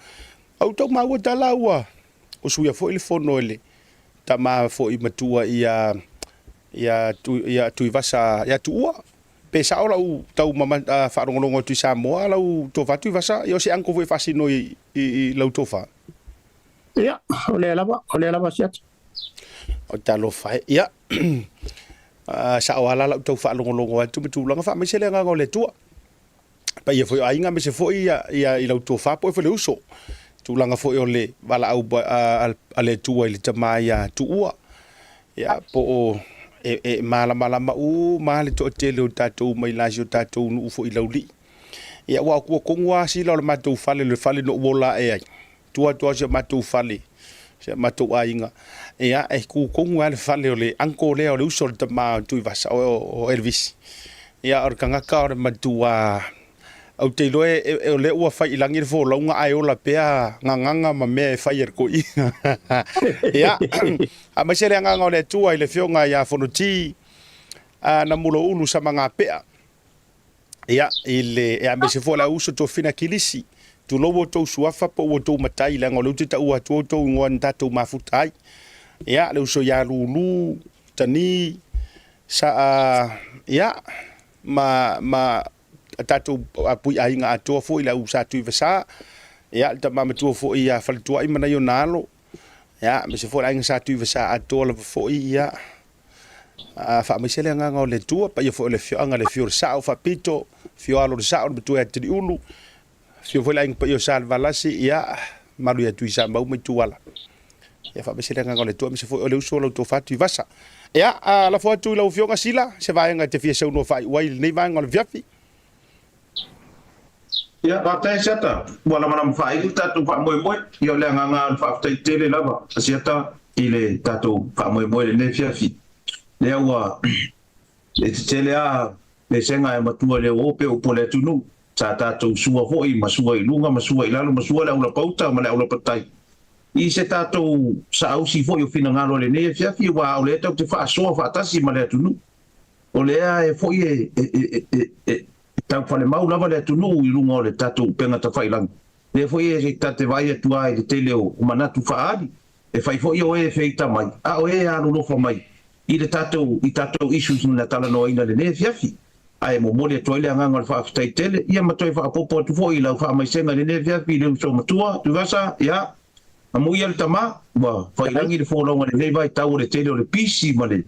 Ou tau maua tala ua usuia foi le fono e le tama foi matua ia ia ia Tuivasa ia Tuua. Pe sao lau tau mama faalogologo atu i Samoa lau tofa Tuivasa ia o se uncle foi e faasino i i lau tofa. Ia, o lea lava, o lea lava Siata. O talofa e. Ia, sao lava la lau tau faalogologo atu ma tulaga faamaise le agaga o le Atua. Paia foi o aiga aemaise foi ia, ia i lau tofa po o foi le uso. Tulaga foi o le valaau a le Atua i le tama ia Tuua. Ia po o e, e malamalama uma le toatele o tatou mai la si o tatou nuu foi i Laulii. Ia ua ua tonu lava sila o le matou fale, le fale na ou ola ae ai. Tua atu lava si o matou fale, si o matou aiga. Ia e tu tonu lava le fale o le uncle lea o le uso o le tama o Tuivasa, o, o Elvis. Ia o le tagata o le matua ou te iloa e, e, o lea ua fai i lagi le folauga ae ola pea gagaga ma mea e fai e le toeaina. Ia, aemaise le agaga o le Atua i le afioga ia Fonoti a Namuloulu Samagapea. Ia, i le, e aemaise foi o le auuso Tofina Kilisi, tulou outou suafa po o outou matai, leaga o lea ou te taua atu outou igoa na tatou mafuta ai. Ia, le uso ia Lulu, Tani, Sa, ia, ma, ma tatou pui aiga atoa foi le au Sa Tuivasa, ia, le tama matua foi ia Faletuai ma nai ona alo, ia, aemaise foi le aiga Sa Tuivasa atoa lava foi, ia, Faamaise le agaga o le Atua, paia foi o le afioaga, le afio o le Sao Faapito, afio alo o le Sao, le matua ia Taliulu, afio foi le aiga paia o Salevalasi, ia, malu ia Tuisamau ma Ituala. Ia faamaise le agaga o le Atua, aemaise foi o le uso o lau tofa Tuivasa. Ia, lafo atu i lau afioga Sila, se vaega e te fia saunoa faaiu ai i lenei vaega o le afiafi. Ia, faafetai Asiata, ua lamalama faaiu le tatou faamoemoe. Ia o le agaga o le faafetai tele lava Asiata i le tatou faamoemoe i lenei afiafi. Lea ua e tetele a pesega e matua i le uo pe upu a le atunuu. Sa tatou sua foi ma sua i luga ma sua i lalo ma sua le aulapauta ma le aulapatai i se tatou saausi foi o finagalo i lenei afiafi aua o lea tatou te faasoa faatasi ma le atunuu. O lea e foi e taufalemau lava le atunuu i luga o le tatou upega tafailagi. Lea foi e ta te vaai atu lava i le tele o manatu faaali, e fai foi o e e feita mai, a o e e alolofa mai i le tatou i tatou issues na talanoaina i lenei afiafi. Ae momoli atu ai le agaga o le faafetai tele, ia ma toe faaopoopo atu foi i lau faamaisega i lenei afiafi i le uso matua, Tuivasa, ia, amuia le tama, ua fai lagi le folauga i lenei vaitau o le tele o le pisi ma le.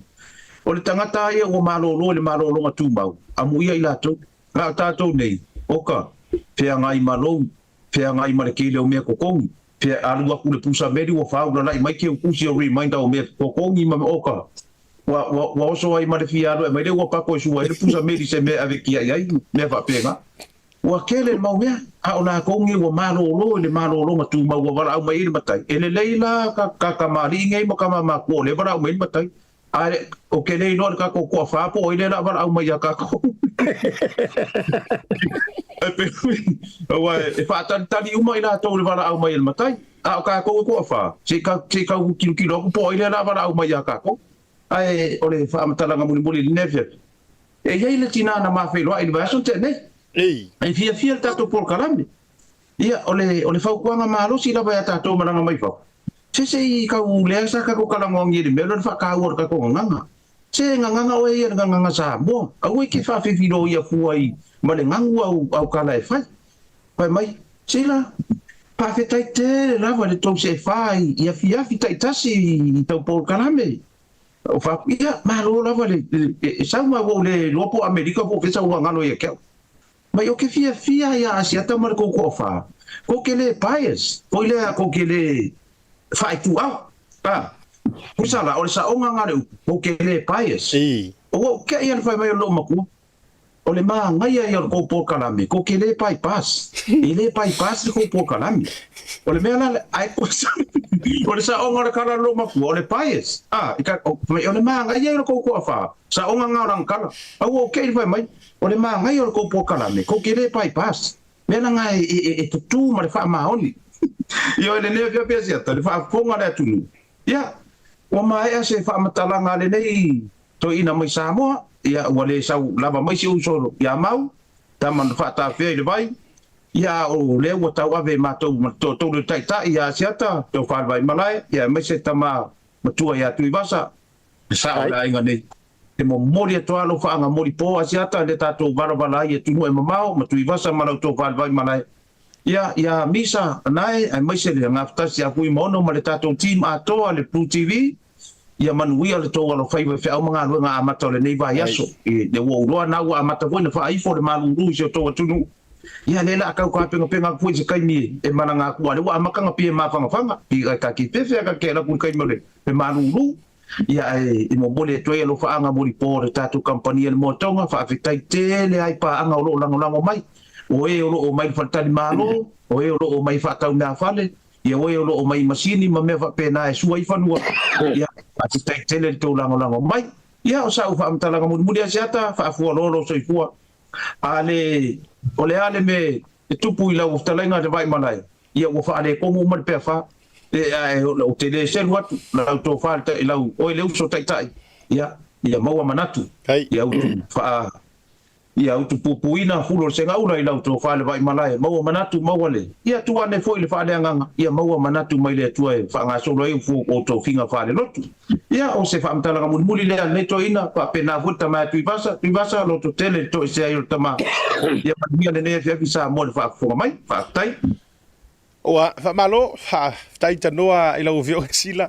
O le tagata lava ia ua malolo i le malologa tumau, amuia i latou. A o tatou nei, oka, feagai ma lou, feagai ma le tele o mea totogi, fea, alu atu i le pusa meli ua faaulala'i mai keu tusi o reminder o mea totogi ma, oka, ua, ua, ua oso ai ma le fia alu e aumai le ua pato e sua ai le pusa meli i se mea e ave tia'i ai, mea faapena. Ua tele le mau mea, a o latou nei ua malolo i le malologa tumau ua valaau mai ai le matai. E lelei la ka, ka kamali'i nei ma kamamatua o lea e valaau mai ai le matai. A ou te le iloa i le tatou toafa po o ai lea o le a valaau mai ia tatou. Aua e faatalitali uma i latou i le valaau mai e le matai. A o tatou e toafa, se i se i tau tilotilo atu po o ai lea o le a valaau mai ia tatou. Ae o le faamatalaga mulimuli i lenei afiafi, e i ai le tina na ma feiloai i le vaiaso na tea nei. E fiafia le tatou polokalame. Ia, o le, o le fautuaga malosi lava ia tatou malaga mai fafo, se se i tau lea sa tatou talanoagia i le mea lea o le faataua o le tatou gagana. Se gagana oe ia i le gagana Samoa, aua e te faafefiloia fua i ma le ganu au, au tala e fai. Fai mai, se la, faafetai tele lava i le tou seefa i, i afiafi taitasi i tau polokalame. Ou fai atu, ia, malo lava le, le, e sau ma ua ou le iloa po o Amerika po o fea sau gagano ia te au. Mai ou te fiafia ia Asiata ma le kou toafa, kou te le bias, foi lea kou te le faaituau. A, pusa la, o le saoga nga le upu, kou te le bias. O ua ou keʻi a le fai mai o lou matua, o le magaia ia o le kou polokalame, kou te le bypass. E le bypass le kou polokalame. O le mea la, ae o le saoga o le kala a lou matua, o le bias. A, i ka, o, o le magaia ia o le kou toafa, saoga nga o lana kala. A ua ou keʻi le fai mai, O le māngai o le kou polokalame, kou te le bypass. Mea la nga e tutū ma le faamaoni. Ioe lenei afiafi Asiata, le faafofoga a le atunuu. Ia, ua maea se faamatalaga a lenei toeaina mai Samoa, ia ua le sau lava mai si uso ia Mau, tama na faatafea i le vai, ia a o lea ua tauave e matou ma le toatolu e le Taitai ia Asiata, Tofa le Vaimalae, ia aemaise tama matua ia Tuivasa, le sao o le aiga nei. E momoli atu lava lou faagamoli po Asiata i le tatou valavala ai i atunuu e mamao ma Tuivasa ma lau tofa le Vaimalae. Ia, ia Misa, Anae, aemaise le Gafatasi ia Fuimaono ma le tatou team atoa le Blue TV, ia manuia le tou alofaiva i feau ma galuega amata o lenei vaiaso. I le ua ou iloa na ua amata foi na faaifo le malulu i si o tou atunuu. Ia lea la a tau tapenapena atu foi i se taimi e malaga atu a lea ua amata na pie mafanafana. Pi ka ki pefea ka ke laku i le taimi o le malulu. Ia ae e momoli atu ai alofaaga molipo o le tatou kamupani a le Moa Tonga, faafetai tele ai paaga o lo o lagolago mai, o e o lo o omai i le faletalimalo, o e o lo o omai e faatau meafale, ia o e o lo o omai i masini ma mea faapena e sua ai fanua, ia faafetai tele i le tou lagolago mai. Ia o sau faamatalaga mulimuli Asiata, faafualoa lou soifua. A le, o le a le mea e tupu i lau fetalaiga le Vaimalae, Ia ua faaletonu uma le peafa, ae ou te le selu atu lau tofa i lau oe le uso taitai, ia, ia maua manatu, ia utu faa, ia utu pupuina fulo o le segaula i lau tofa le Vaimalae, maua manatu, maua le, ia tuu ane foi le faaleagaga, ia maua manatu mai le Atua e faagasolo ai ufu o tofiga faalelotu. Ia, o se faamatalaga mulimuli lea a lenei toeaina, faapena foi le tama ia Tuivasa, Tuivasa, loto tele le toesea ai o le tama. Ia manuia lenei afiafi Samoa i le faafofoga mai. Faafetai. Ua faamalo, faafetai tanoa i lau Afioga Sila,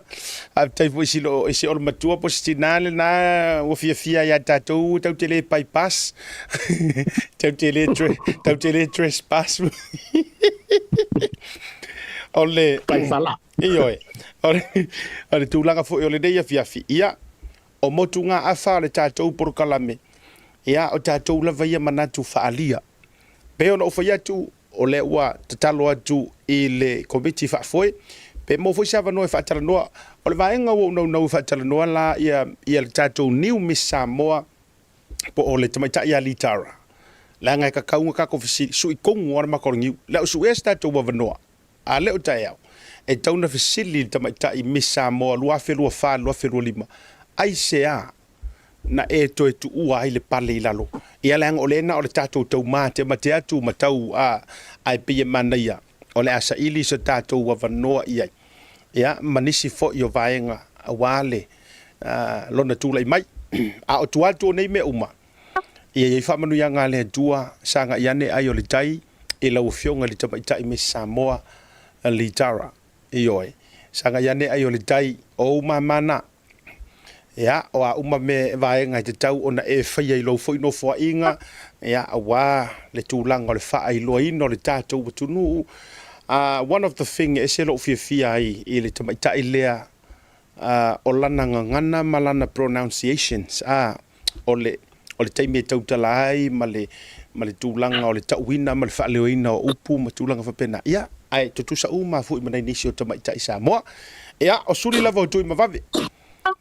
faafetai foi i si olomatua po o se tina lena ua fiafia ia tatou tatou te le bypass, tatou te le, tatou te le trespass. O le... Paifala. Ioe, o le tulaga foi o lenei afiafi, ia, o motugaafa o le tatou polokalame, ia, o tatou lava ia manatu faaalia. Pei ona ou fai atu, o lea ua tatalo atu i le Komiti Faafoe, pe maua foi se avanoa e faatalanoa. O le vaega ua ou naunau e faatalanoa la ia, ia le tatou New Miss Samoa, po o le tamaitai ia Litara, leaga e tatau ona tatou fesili, sui tonu lava le mata o le niu. Le au suea se tatou avanoa, A le o taeao, e tatau ona fesili i le tamaitai Miss Samoa 2024-2025, aisea na e toe tuua ai le pale i lalo? Ia leaga o lea na o le tatou tau matemate atu ma tau a, ae pei e manaia o le a saili so tatou avanoa i ai, ia, ma nisi foi o vaega aua le lona tulai mai. A o tua atu o nei mea uma, Ia i ai faamanuiaga a le Atua, sagai ane ai o le tai i lau Afioga i le Tamaitai Miss Samoa, Litara. Ioe. Sagai ane ai o le tai, o ou mama na. Ia, o a uma mea vaega e tatau ona e faia i lou foi nofoaiga, ia, aua le tulaga o le faailoaina o le tatou atunuu. One of the thing e ese lou fiafia ai i le tamaitai lea, o lana gagana ma lana pronunciations, o le, o le taimi e tautala ai ma le, ma le tulaga o le tauina ma le faaleoina o upu ma tulaga faapena. Ia, ae tutusa uma foi ma nai nisi o tamaitai Samoa. Ia, o suli lava o Tuimavave.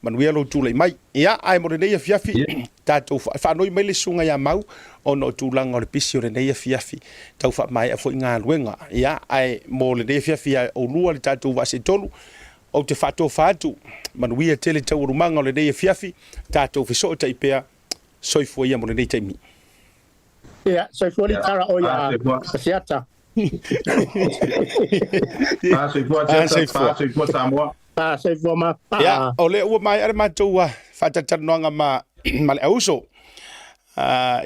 Manuia lou tulai mai. Ia, ae mo lenei afiafi, tatou faanoi mai le susuga ia Mau, ona o tulaga o le pisi o lenei afiafi, tau faamaea foi galuega. Ia, ae mo lenei afiafi ia oulua le tatou vaa seitolu, ou te faatofa atu, manuia tele taualumaga o lenei afiafi, tatou fesootai pea, soifua ia mo lenei taimi. Ia, soifua Litara o ia Asiata. Soifua Asiata, soifua Samoa. Soifua ma. Ia, o lea ua maea le matou faatalatalanoaga ma le auso.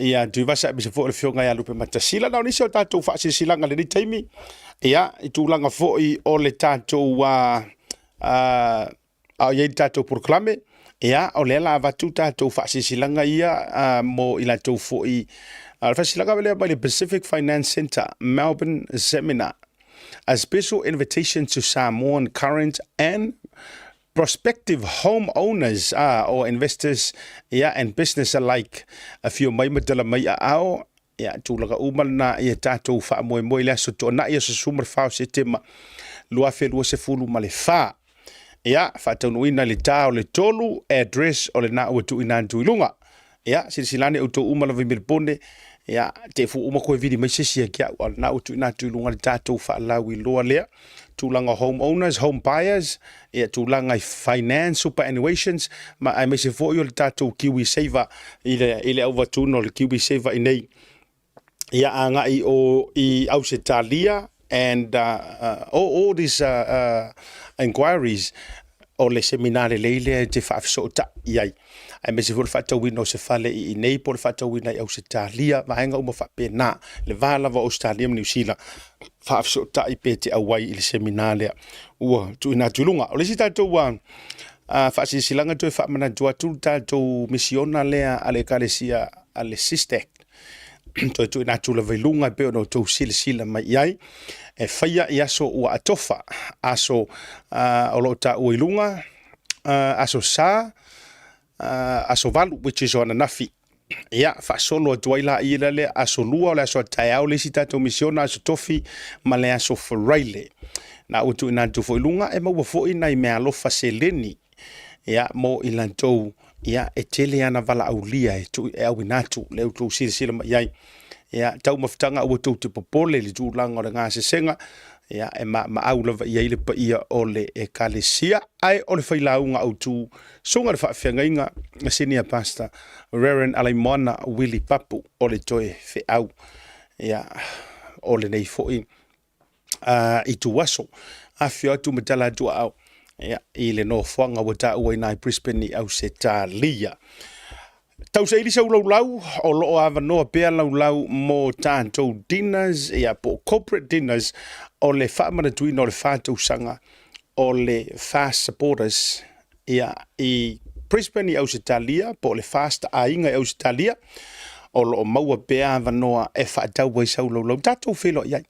Ia Tuivasa aemaise foi o le afioga ia Lupematasila. Na o nisi o tatou faasilasilaga i lenei taimi, ia, i tulaga foi o le tatou a o i ai le tatou polokalame, ia, o lea la avatu tatou faasilasilaga ia mo i latou foi. O le faasilasilaga lea mai le Pacific Finance Centre Melbourne Seminar. A special invitation to Samoan current and prospective home owners or investors, yeah, and business alike. Afio mai ma tala mai aao, ia, tulaga uma lena ia tatou faamoemoe i le aso Toonai, aso 14 o Setema 2024. Ia, faataunuuina i le ta o le 3, address o lena ua tuuina atu i luga. Ia, silasila ane outou uma lava i Melbourne, ia, te fu uma koe vili mai se isi ia ki au, a o lena ua tuuina atu i luga le tatou faalauiloa lea. Tulaga home owners, home buyers, ia, tulaga i finance, superannuations, ma aemaise foi o le tatou Kiwi Saver i le auvatuna o le Kiwi Saver i nei. Ia agai o i Ausetalia and all these inquiries o le seminar lelei lea e te faafesootai i ai, aemaise foi o le faatauina o se fale i inei po o le faatauina i Ausetalia, vaega uma faapena, le va lava o Ausetalia ma Niu Sila, faafesootai pe te auai i le seminar lea ua tuuina atu i luga. O le isi tatou faasilasilaga toe faamanatu atu le tatou misiona lea a le Ekalesia a le SISTAC, toe tuuina atu lava i luga e pei ona outou silasila mai i ai, e faia i aso ua atofa, aso o lo o taua i luga, aso Sa, aso 8, which is o ananafi. Ia, faasolo atu ai la i lea aso 2 o le aso a taeao le isi tatou misiona, aso Tofi ma le aso Faraile. Na ua tuuina atu foi i luga, e maua foi nai meaalofa seleni, ia, mo i latou, ia, e tele ana valaaulia e tuu e auina atu, lea ua outou silasila mai ai. Ia, taumafataga aua tou te popole i le tulaga o le gasesega, ia, e maamaau lava i ai le paia o le Ekalesia, ae o le failauga autu, susuga i le faafeagaiga, Senior Pastor Reverend Alaimoana Willie Papu o le toe feau, ia, o lenei foi ituaso. Afifio atu ma tala atu aao, ia, i le nofoaga ua taua i ina i Brisbane i Ausetalia. Tausaili sau laulau, o lo o avanoa pea laulau mo tatou dinners, ia, po o corporate dinners, o le faamanatuina o le 4 tausaga o le Fast Supporters, ia, i Brisbane i Ausetalia, po o le Fast Aiga i Ausetalia, o lo o maua pea avanoa e faatau ai sau laulau, tatou feiloai ai.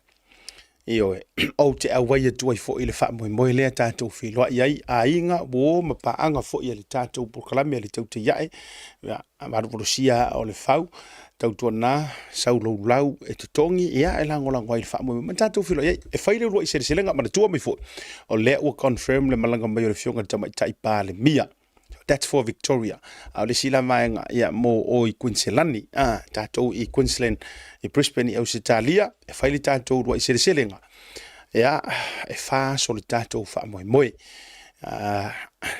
Ioe, ou te auai atu ai foi i le faamoemoe lea tatou feiloai ai, aiga, uo ma paaga foi a le tatou polokalame a le Tautai Ae, ia, valuvalusia aa o le fau, tautuana sau laulau e totogi, ia, e lagolago ai i le faamoemoe ma tatou feiloai ai. E fai le uluai seleselega, manatua mai foi, o lea ua confirm le malaga mai o le afioga i le Tamaitai Palemia. That's for Victoria. A o le isi la vaega, ia, mo o i Queensland, tatou i Queensland, i Brisbane, i Ausetalia, e fai le tatou uluai seleselega. Ia, e 4 aso le tatou faamoemoe.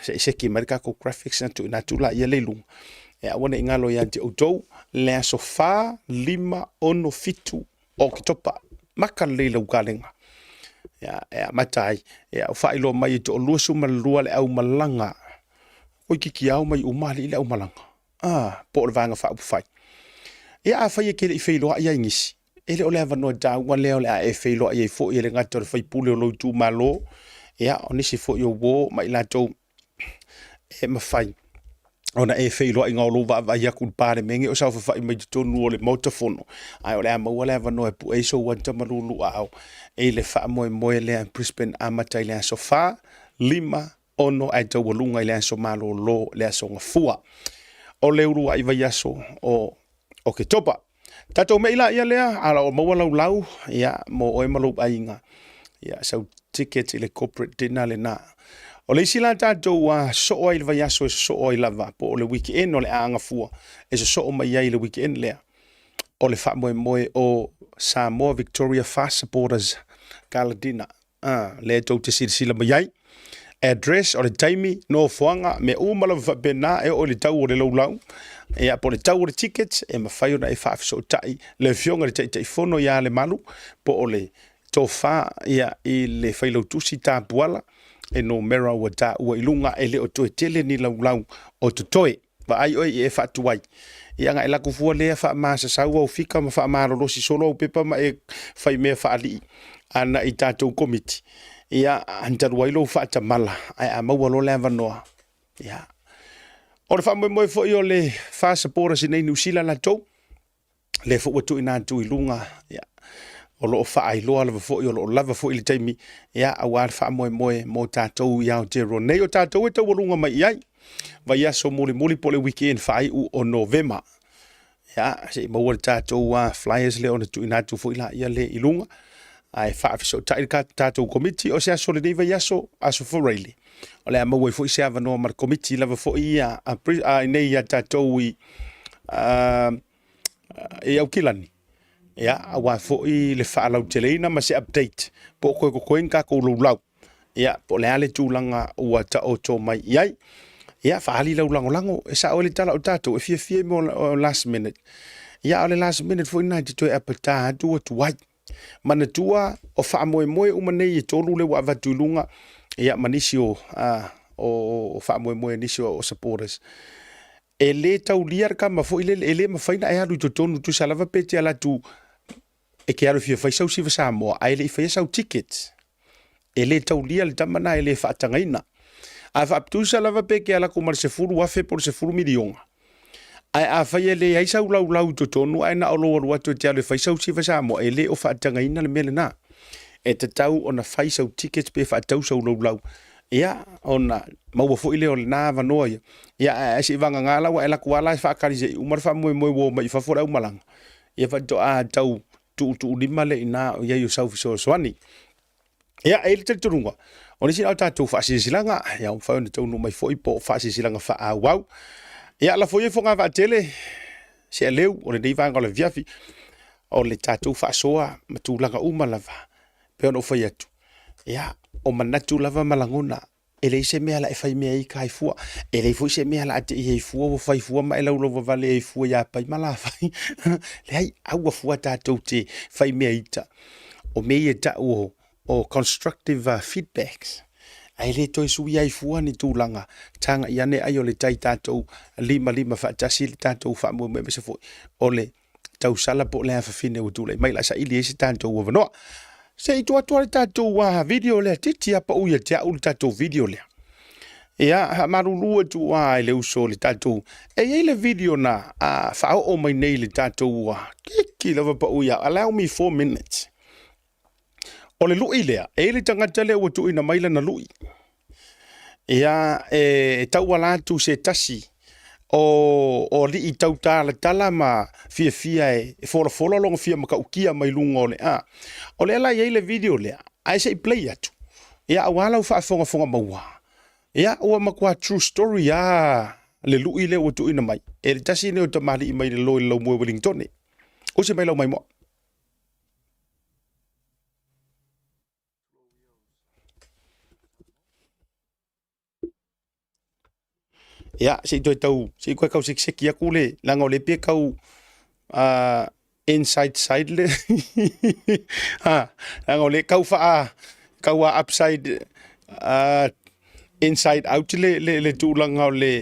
Se i seki mai le tatou graphics na tuuina atu la ia le i luga. E aua ne i galo ia te outou, le aso 4, 5, 6, 7 o Oketopa. Maka lelei lau kalega. Ia, e amata ai. Ia, o faailoa mai e toa 22 le aumalaga. Toeitiiti ao mai uma alii le aumalaga. Po o le vaega faaupufai. Ia, afai e te le i feiloai ai nisi, e le o le avanoa taua lea o le a e feiloai ai foi e le gata o le faipule o lou itumalo, ia, o nisi foi o uo ma i latou e mafai. Ona e feiloaiga o lou vaavaai atu i le Palemene o saofafai mai totonu o le Maota Fono, ae o le a maua le avanoa e pue ai sou ata ma luuluaao i le faamoemoe lea i Brisbane amata i le aso 4, 5, 6 ae taualuga i le aso malolo le aso Gafua o le uluai vaiaso o Oketopa. Tatou mei laia lea, a o maua lau lau, ia, mo oe ma lou aiga, ia, sau ticket i le corporate dinner lena. O le isi la tatou a sosoo ai i le vaiaso e sosoo ai lava, po o le weekend o le a gafua, e sosoo mai ai i le weekend lea, o le faamoemoe o Samoa Victoria Fast Supporters Gala Dinner. A, lea tou te silasila mai ai. Address, o le taimi, nofoaga, mea uma lava faapena e oo i le tau o le laulau, ia, po o le tau o le ticket, e mafai ona e faafesootai le Afioga i le Taitaifono ia Lemalu, po o le tofa ia, i le Failautusi Tapuala, e numera ua taua i luga, e le o toe tele ni laulau o totoe. Vaai oe i e faatuai. Ia na e laku fua lea faamasasau au fika ma faamalolosi solo au pepa ma e fai mea faalii ana i tatou komiti. Ia, talu ai lou faatamala, ae a maua loa le avanoa. Ia. O le faamoemoe foi o le FAR supporters i nei Niu Sila latou, lea foi ua tuuina atu i luga, ia, o lo o faailoa lava foi, o lo o lava foi le taimi, ia, aua le faamoemoe mo tatou i Aotearoa nei, o tatou e taualuga mai i ai, vaiaso mulimuli po o le weekend faaiu o Novema. Ia, se i maua le tatou flyers lea ona tuuina atu foi laia lea i luga, ae faafesootai le tatou komiti, o se aso lenei vaiaso, aso Faraile, o le a maua ai foi se avanoa ma le komiti lava foi ia a, nei ia tatou i i Aukilani, ia, aua foi le faalauteleina ma se update po o toe totoe ni tatou laulau, ia, po o le a le tulaga ua taoto mai i ai. Ia, faaali lau lagolago, e sao ai le tala o tatou e fiafia i mea o last minute. Ia, a o le last minute foi lena e te toe apata atu ua tuai. Manatua, o faamoemoe uma nei e tolu lea ua avatu i luga, ia, ma nisi o, o faamoemoe nisi o supporters. E le taulia le tama foi lele, e le mafai ona e alu i totonu, tusa lava pe te alu atu e te alu e fia fai sau siva Samoa, ae le i faia sau ticket. E le taulia le tama na, e le faatagaina. A faapitusa lava pe te alu atu ma le 10,000 po o le 10 miliona. Ae afai e leai sau laulau i totonu ae na o lou alu atu e te alu e fai sau siva Samoa, e le o faatagaina le mea lena. E tatau ona fai sau ticket pe faatau sau laulau, ia, ona maua foi lea o lena avanoa ia. Ia, ae se i vagana la ua e alu atu lava la e faatali se i uma le faamoemoe ua omai i fafo le aumalaga, ia faatoa tau tuutuulima lea i ina o i ai o sau fesoasoani. Ia, e i ai le talitonuga, o nisi na o tatou faasilasilaga, ia ua mafai ona taunuu mai foi po o faasilasilaga faaauau. Ia, lafo ia i fogavaatele se aleu o lenei vaega o le afiafi, o le tatou faasoa ma tulaga uma lava, pei ona ou fai atu, ia, o manatu lava ma lagona, e leai se mea la e fai mea ai kai fua. E leai foi se mea la a te i ai fua ua fai fua ma e laulauvavale ai fua ia pai ma lafai. Leai, aua fua tatou te fai mea ita. O mea ia tau o, o constructive feedbacks. Ae le toe suia ai fua ni tulaga tagai ane ai o le tai tatou limalima faatasi le tatou faamoemoe aemaise foi o le tausala po o le afafine ua tulai mai la saili ai se tatou avanoa. Se i tuu atu le tatou video lea, titi a pau ia te au le tatou video lea. Ia, faamalulu atu i le uso o le tatou, e i ai le video na faaoo mai nei le tatou, kiki lava pau ia, allow me 4 minutes. O le lui lea, e i ai le tagata lea ua tuuina mai lana lui. Ia, e tauala atu se tasi o, o alii tautalatala ma fiafia e folafola lona fia matautia mai luga o le a. O lea la e i ai le video lea, ae se i play atu. Ia, aua lau faafogafoga maua. Ia, ua matua true story lava le lui lea ua tuuina mai e le tasi lenei o tamalii mai le lalo i le laumua i Wellingtone. Usi mai lau maimoa. Ia, se i toe tau, se i toe tau sekiseki atu le, leaga o lea e pei e tau inside side le, leaga o lea e tau faa, tau a upside, inside out le tulaga o le,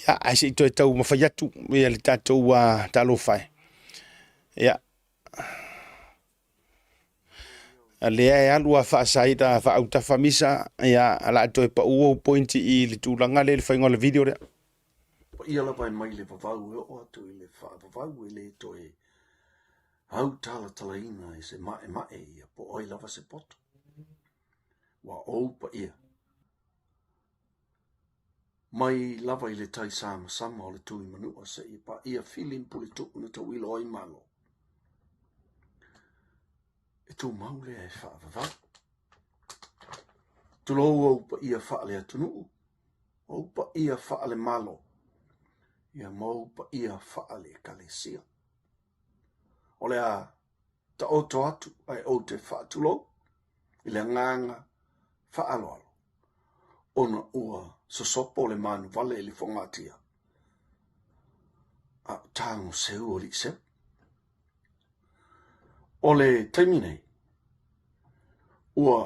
ia, ae se i toe taumafai atu ia le tatou talofa e. Ia, A lea e alu a faasaida faaautafa misa, ia, o le a toe pau ou point i le tulaga lea i le faiga o le video lea. Paia lava e mai le vavau e oo atu i le faavavau e le toe autalatalaina e se maʻemaʻe ia po o ai lava se poto. Ua ou paia. Mai lava i le tai samasama o le tui manua seia paia fili ma puletuu na tauilo ai Malo. E tumau lea e faavavau. Tulou ou paia faale-atunuu, ou paia faale-Malo, ia ma ou paia faale-Ekalesia. O le a taoto atu ae ou te faatulou i le agaga faaaloalo ona ua sosopo le manuvale i le fogatia a o tago seu o alii seu. O le taimi nei, ua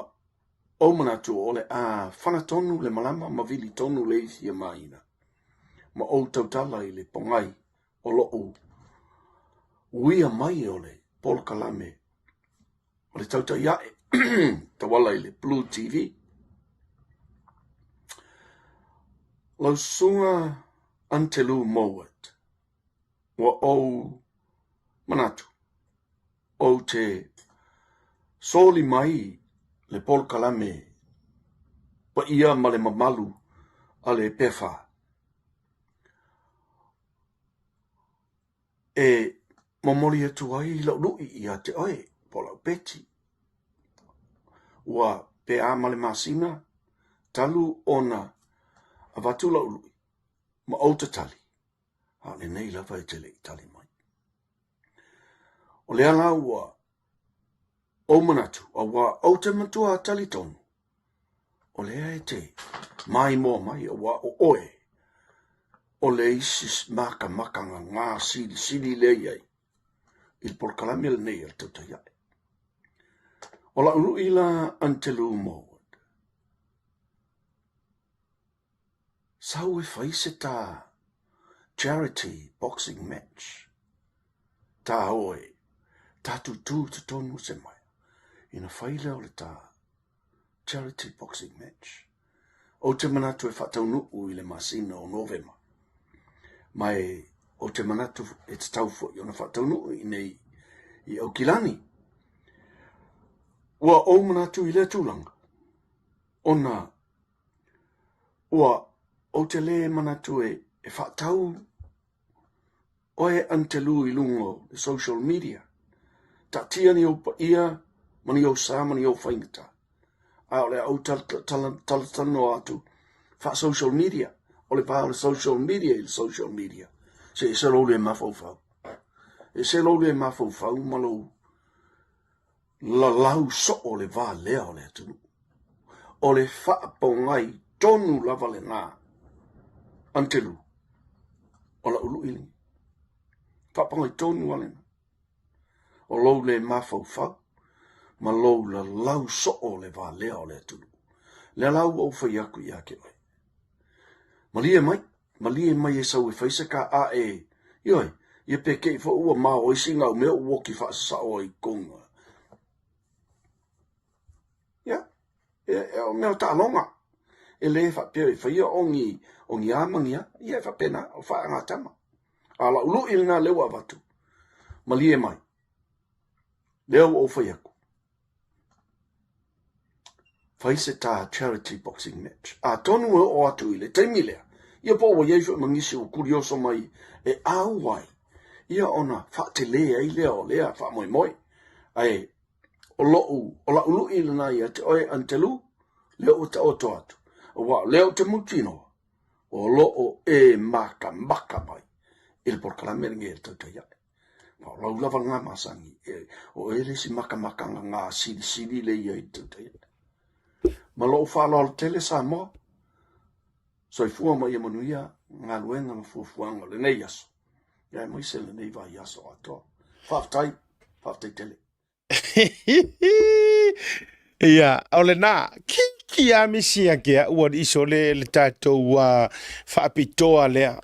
ou manatu o le a fana tonu le malama ma vili tonu le isi a mahina, ma ou tautala i le pogai o loʻu uia mai o le polokalame o le tautai aʻe tauala i le Blue TV. Lau Susuga Antelu Mowat, Ua ou manatu, ou te soli mai le polokalame paia ma le mamalu a le PFA e momoli atu ai lau luʻi ia te oe po o lau peti. Ua pe a ma le masina talu ona avatu lau luʻi ma ou tatali. A o lenei lava e te le i tali mai. O lea la ua ou manatu, auā ou te matua talitonu, o lea e te maimoa mai, auā o oe, o le isi makamakanga ngā silisili lea i ai i le polokalame lenei a le tautai aʻe. O la'u luʻi la Antelu Mowat, Sau e fai se tā charity boxing match. Tā oe, tā tūtū totonu o se maea. Ina fai lea o le tā charity boxing match. Ou te manatu e faataunuu i le masina o Novema. Ma e ou te manatu e tatau foi ona faataunuu i nei i Aukilani. Ua ou manatu i lea tulaga, ona Ua ou te lē manatu e faatau oe Antelu i luga o le social media. Taatia ni ou paia ma ni ou sa ma ni ou faigata. A o le a ou talatalanoa atu faa-social media, o le va o le social media i le social media, se ese lou le mafaufau. Ese lou le mafaufau ma lou Lalau soo le va lea o le atunuu. O le faapogai tonu lava lena, Antelu, o la'u luʻi lenei. Faapogai tonu lava lena. O lou le mafaufau ma lou lalau soo le va lea o le atunuu. Lea la ua ou fai atu ia te oe. Malie mai, Malie mai e sau e fai se ka ae, ioe, ia pe kei foi ua mao ai sina au mea ua oki faasasao ai kona. Ia, e, e o mea o taaloga. E le faapea e faia o ni, o ni a ma ni a. Ia e faapena, o faagatama. A la'u luʻi lena lea ua avatu, malie mai, lea ua ou fai atu. Fai se tā charity boxing match. Atonu e oo atu i le taimi lea, ia po ua i ai foi ma nisi ua kurioso mai e au ai, ia ona faatelē ai lea o lea faamoemoe. Ae o loʻu, o la'u luʻi lena ia te oe Antelu, lea ua taoto atu, aua o lea ou te mautinoa, o loo e makamaka mai i le polokalame lenei a le tautai aʻe. Ma o lau lava lena masani, e, o oe le isi makamakanga ngā silisili le ia i le tautai aʻe. Ma lou faaaloalo tele Samoa, soifua ma ia manuia galuega ma fuafuaga o lenei aso, aemaise lenei vaiaso atoa. Faafetai, faafetai tele. Ia, o lena, ki ki a misi a ke ua iso le le tatou uh, faapitoa lea.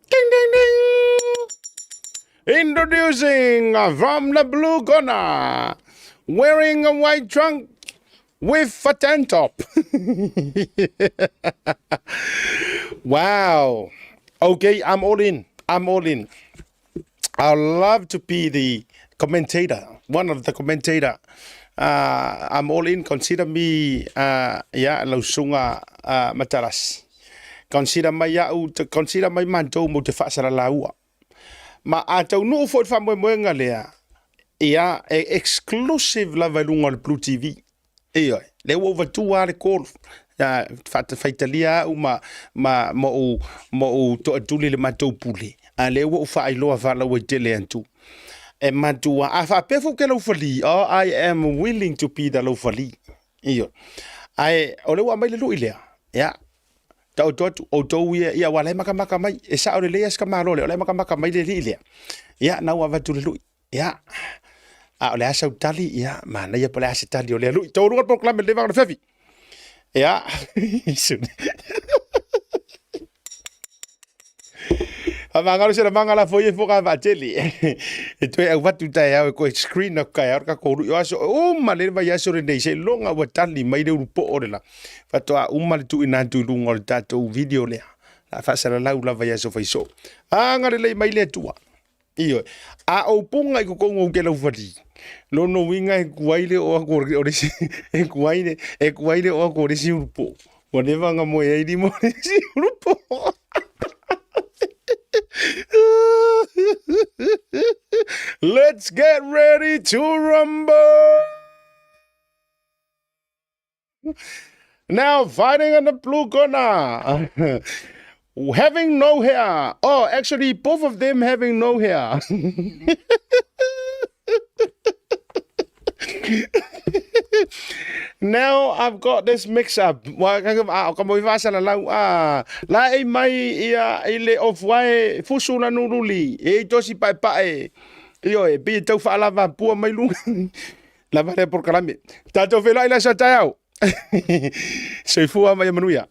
Ding, ding, ding. Introducing from the blue corner, wearing a white trunk, With a tank top. Wow. Okay, I'm all in. I'm all in. I'd love to be the commentator, one of the commentator. Uh, I'm all in. Consider me, uh, yeah, lausunga uh, matarasi. Consider mai au, consider mai matou mo te whaasalalaua. Ma a taunuu foi le faamoemoega lea, ia, e exclusive lava i luga o le Blue TV. Ioe, lea ua ou avatua lava le call, ia, faitalia au ma, ma, ma ou, ma ou toatuli i le matou pule, a lea ua ou faailoa faalauaitele atu. E matua, a faapea foi ke laufali, oh, I am willing to be the laufali. Ioe. Ae, o lea ua aumai le lui lea, ia, Taoto atu outou ia, ia aua la e makamaka mai, e sao lelei lava si tamaloa lea, o la e makamaka mai le alii lea. Ia, na ua avatu le lui. Ia, a o le a sau tali, ia, manaia po o le a se tali o lea lui. Taualuga le polokalame lenei vaega o le fefi. Ia, Faamagalo se lamaga la foi e foka vaatele. E toe auvatu taeao e koe screen aku taeao le tatou lui. O aso uma le vaiaso lenei seiloga ua tali mai le ulupo'o le la. Faatoa uma le tuuina atu i luga o le tatou video lea. La faasalalau lava i aso faisoo. Agalelei mai le Atua. Ioe. A ou puga i totonu ou te laufali, lona uiga e tuai le oo atu o le isi, e tuai le, e tuai le oo atu o le isi ulupo. Ua leva ona moe ai lima o le isi ulupo. Let's get ready to rumble! Now fighting in the blue corner. Having no hair. Oh, actually, both of them having no hair. Now I've got this mix up. Wa ka mo iwa sala lau a la e mai ia i le off-white fusu la nululi e tosi pae pae. Ioe, pe tau whaalava pua mai lunga. Lava lea polokalame. Tatou feiloai le aso a taeao. Soifua ma ia manuia.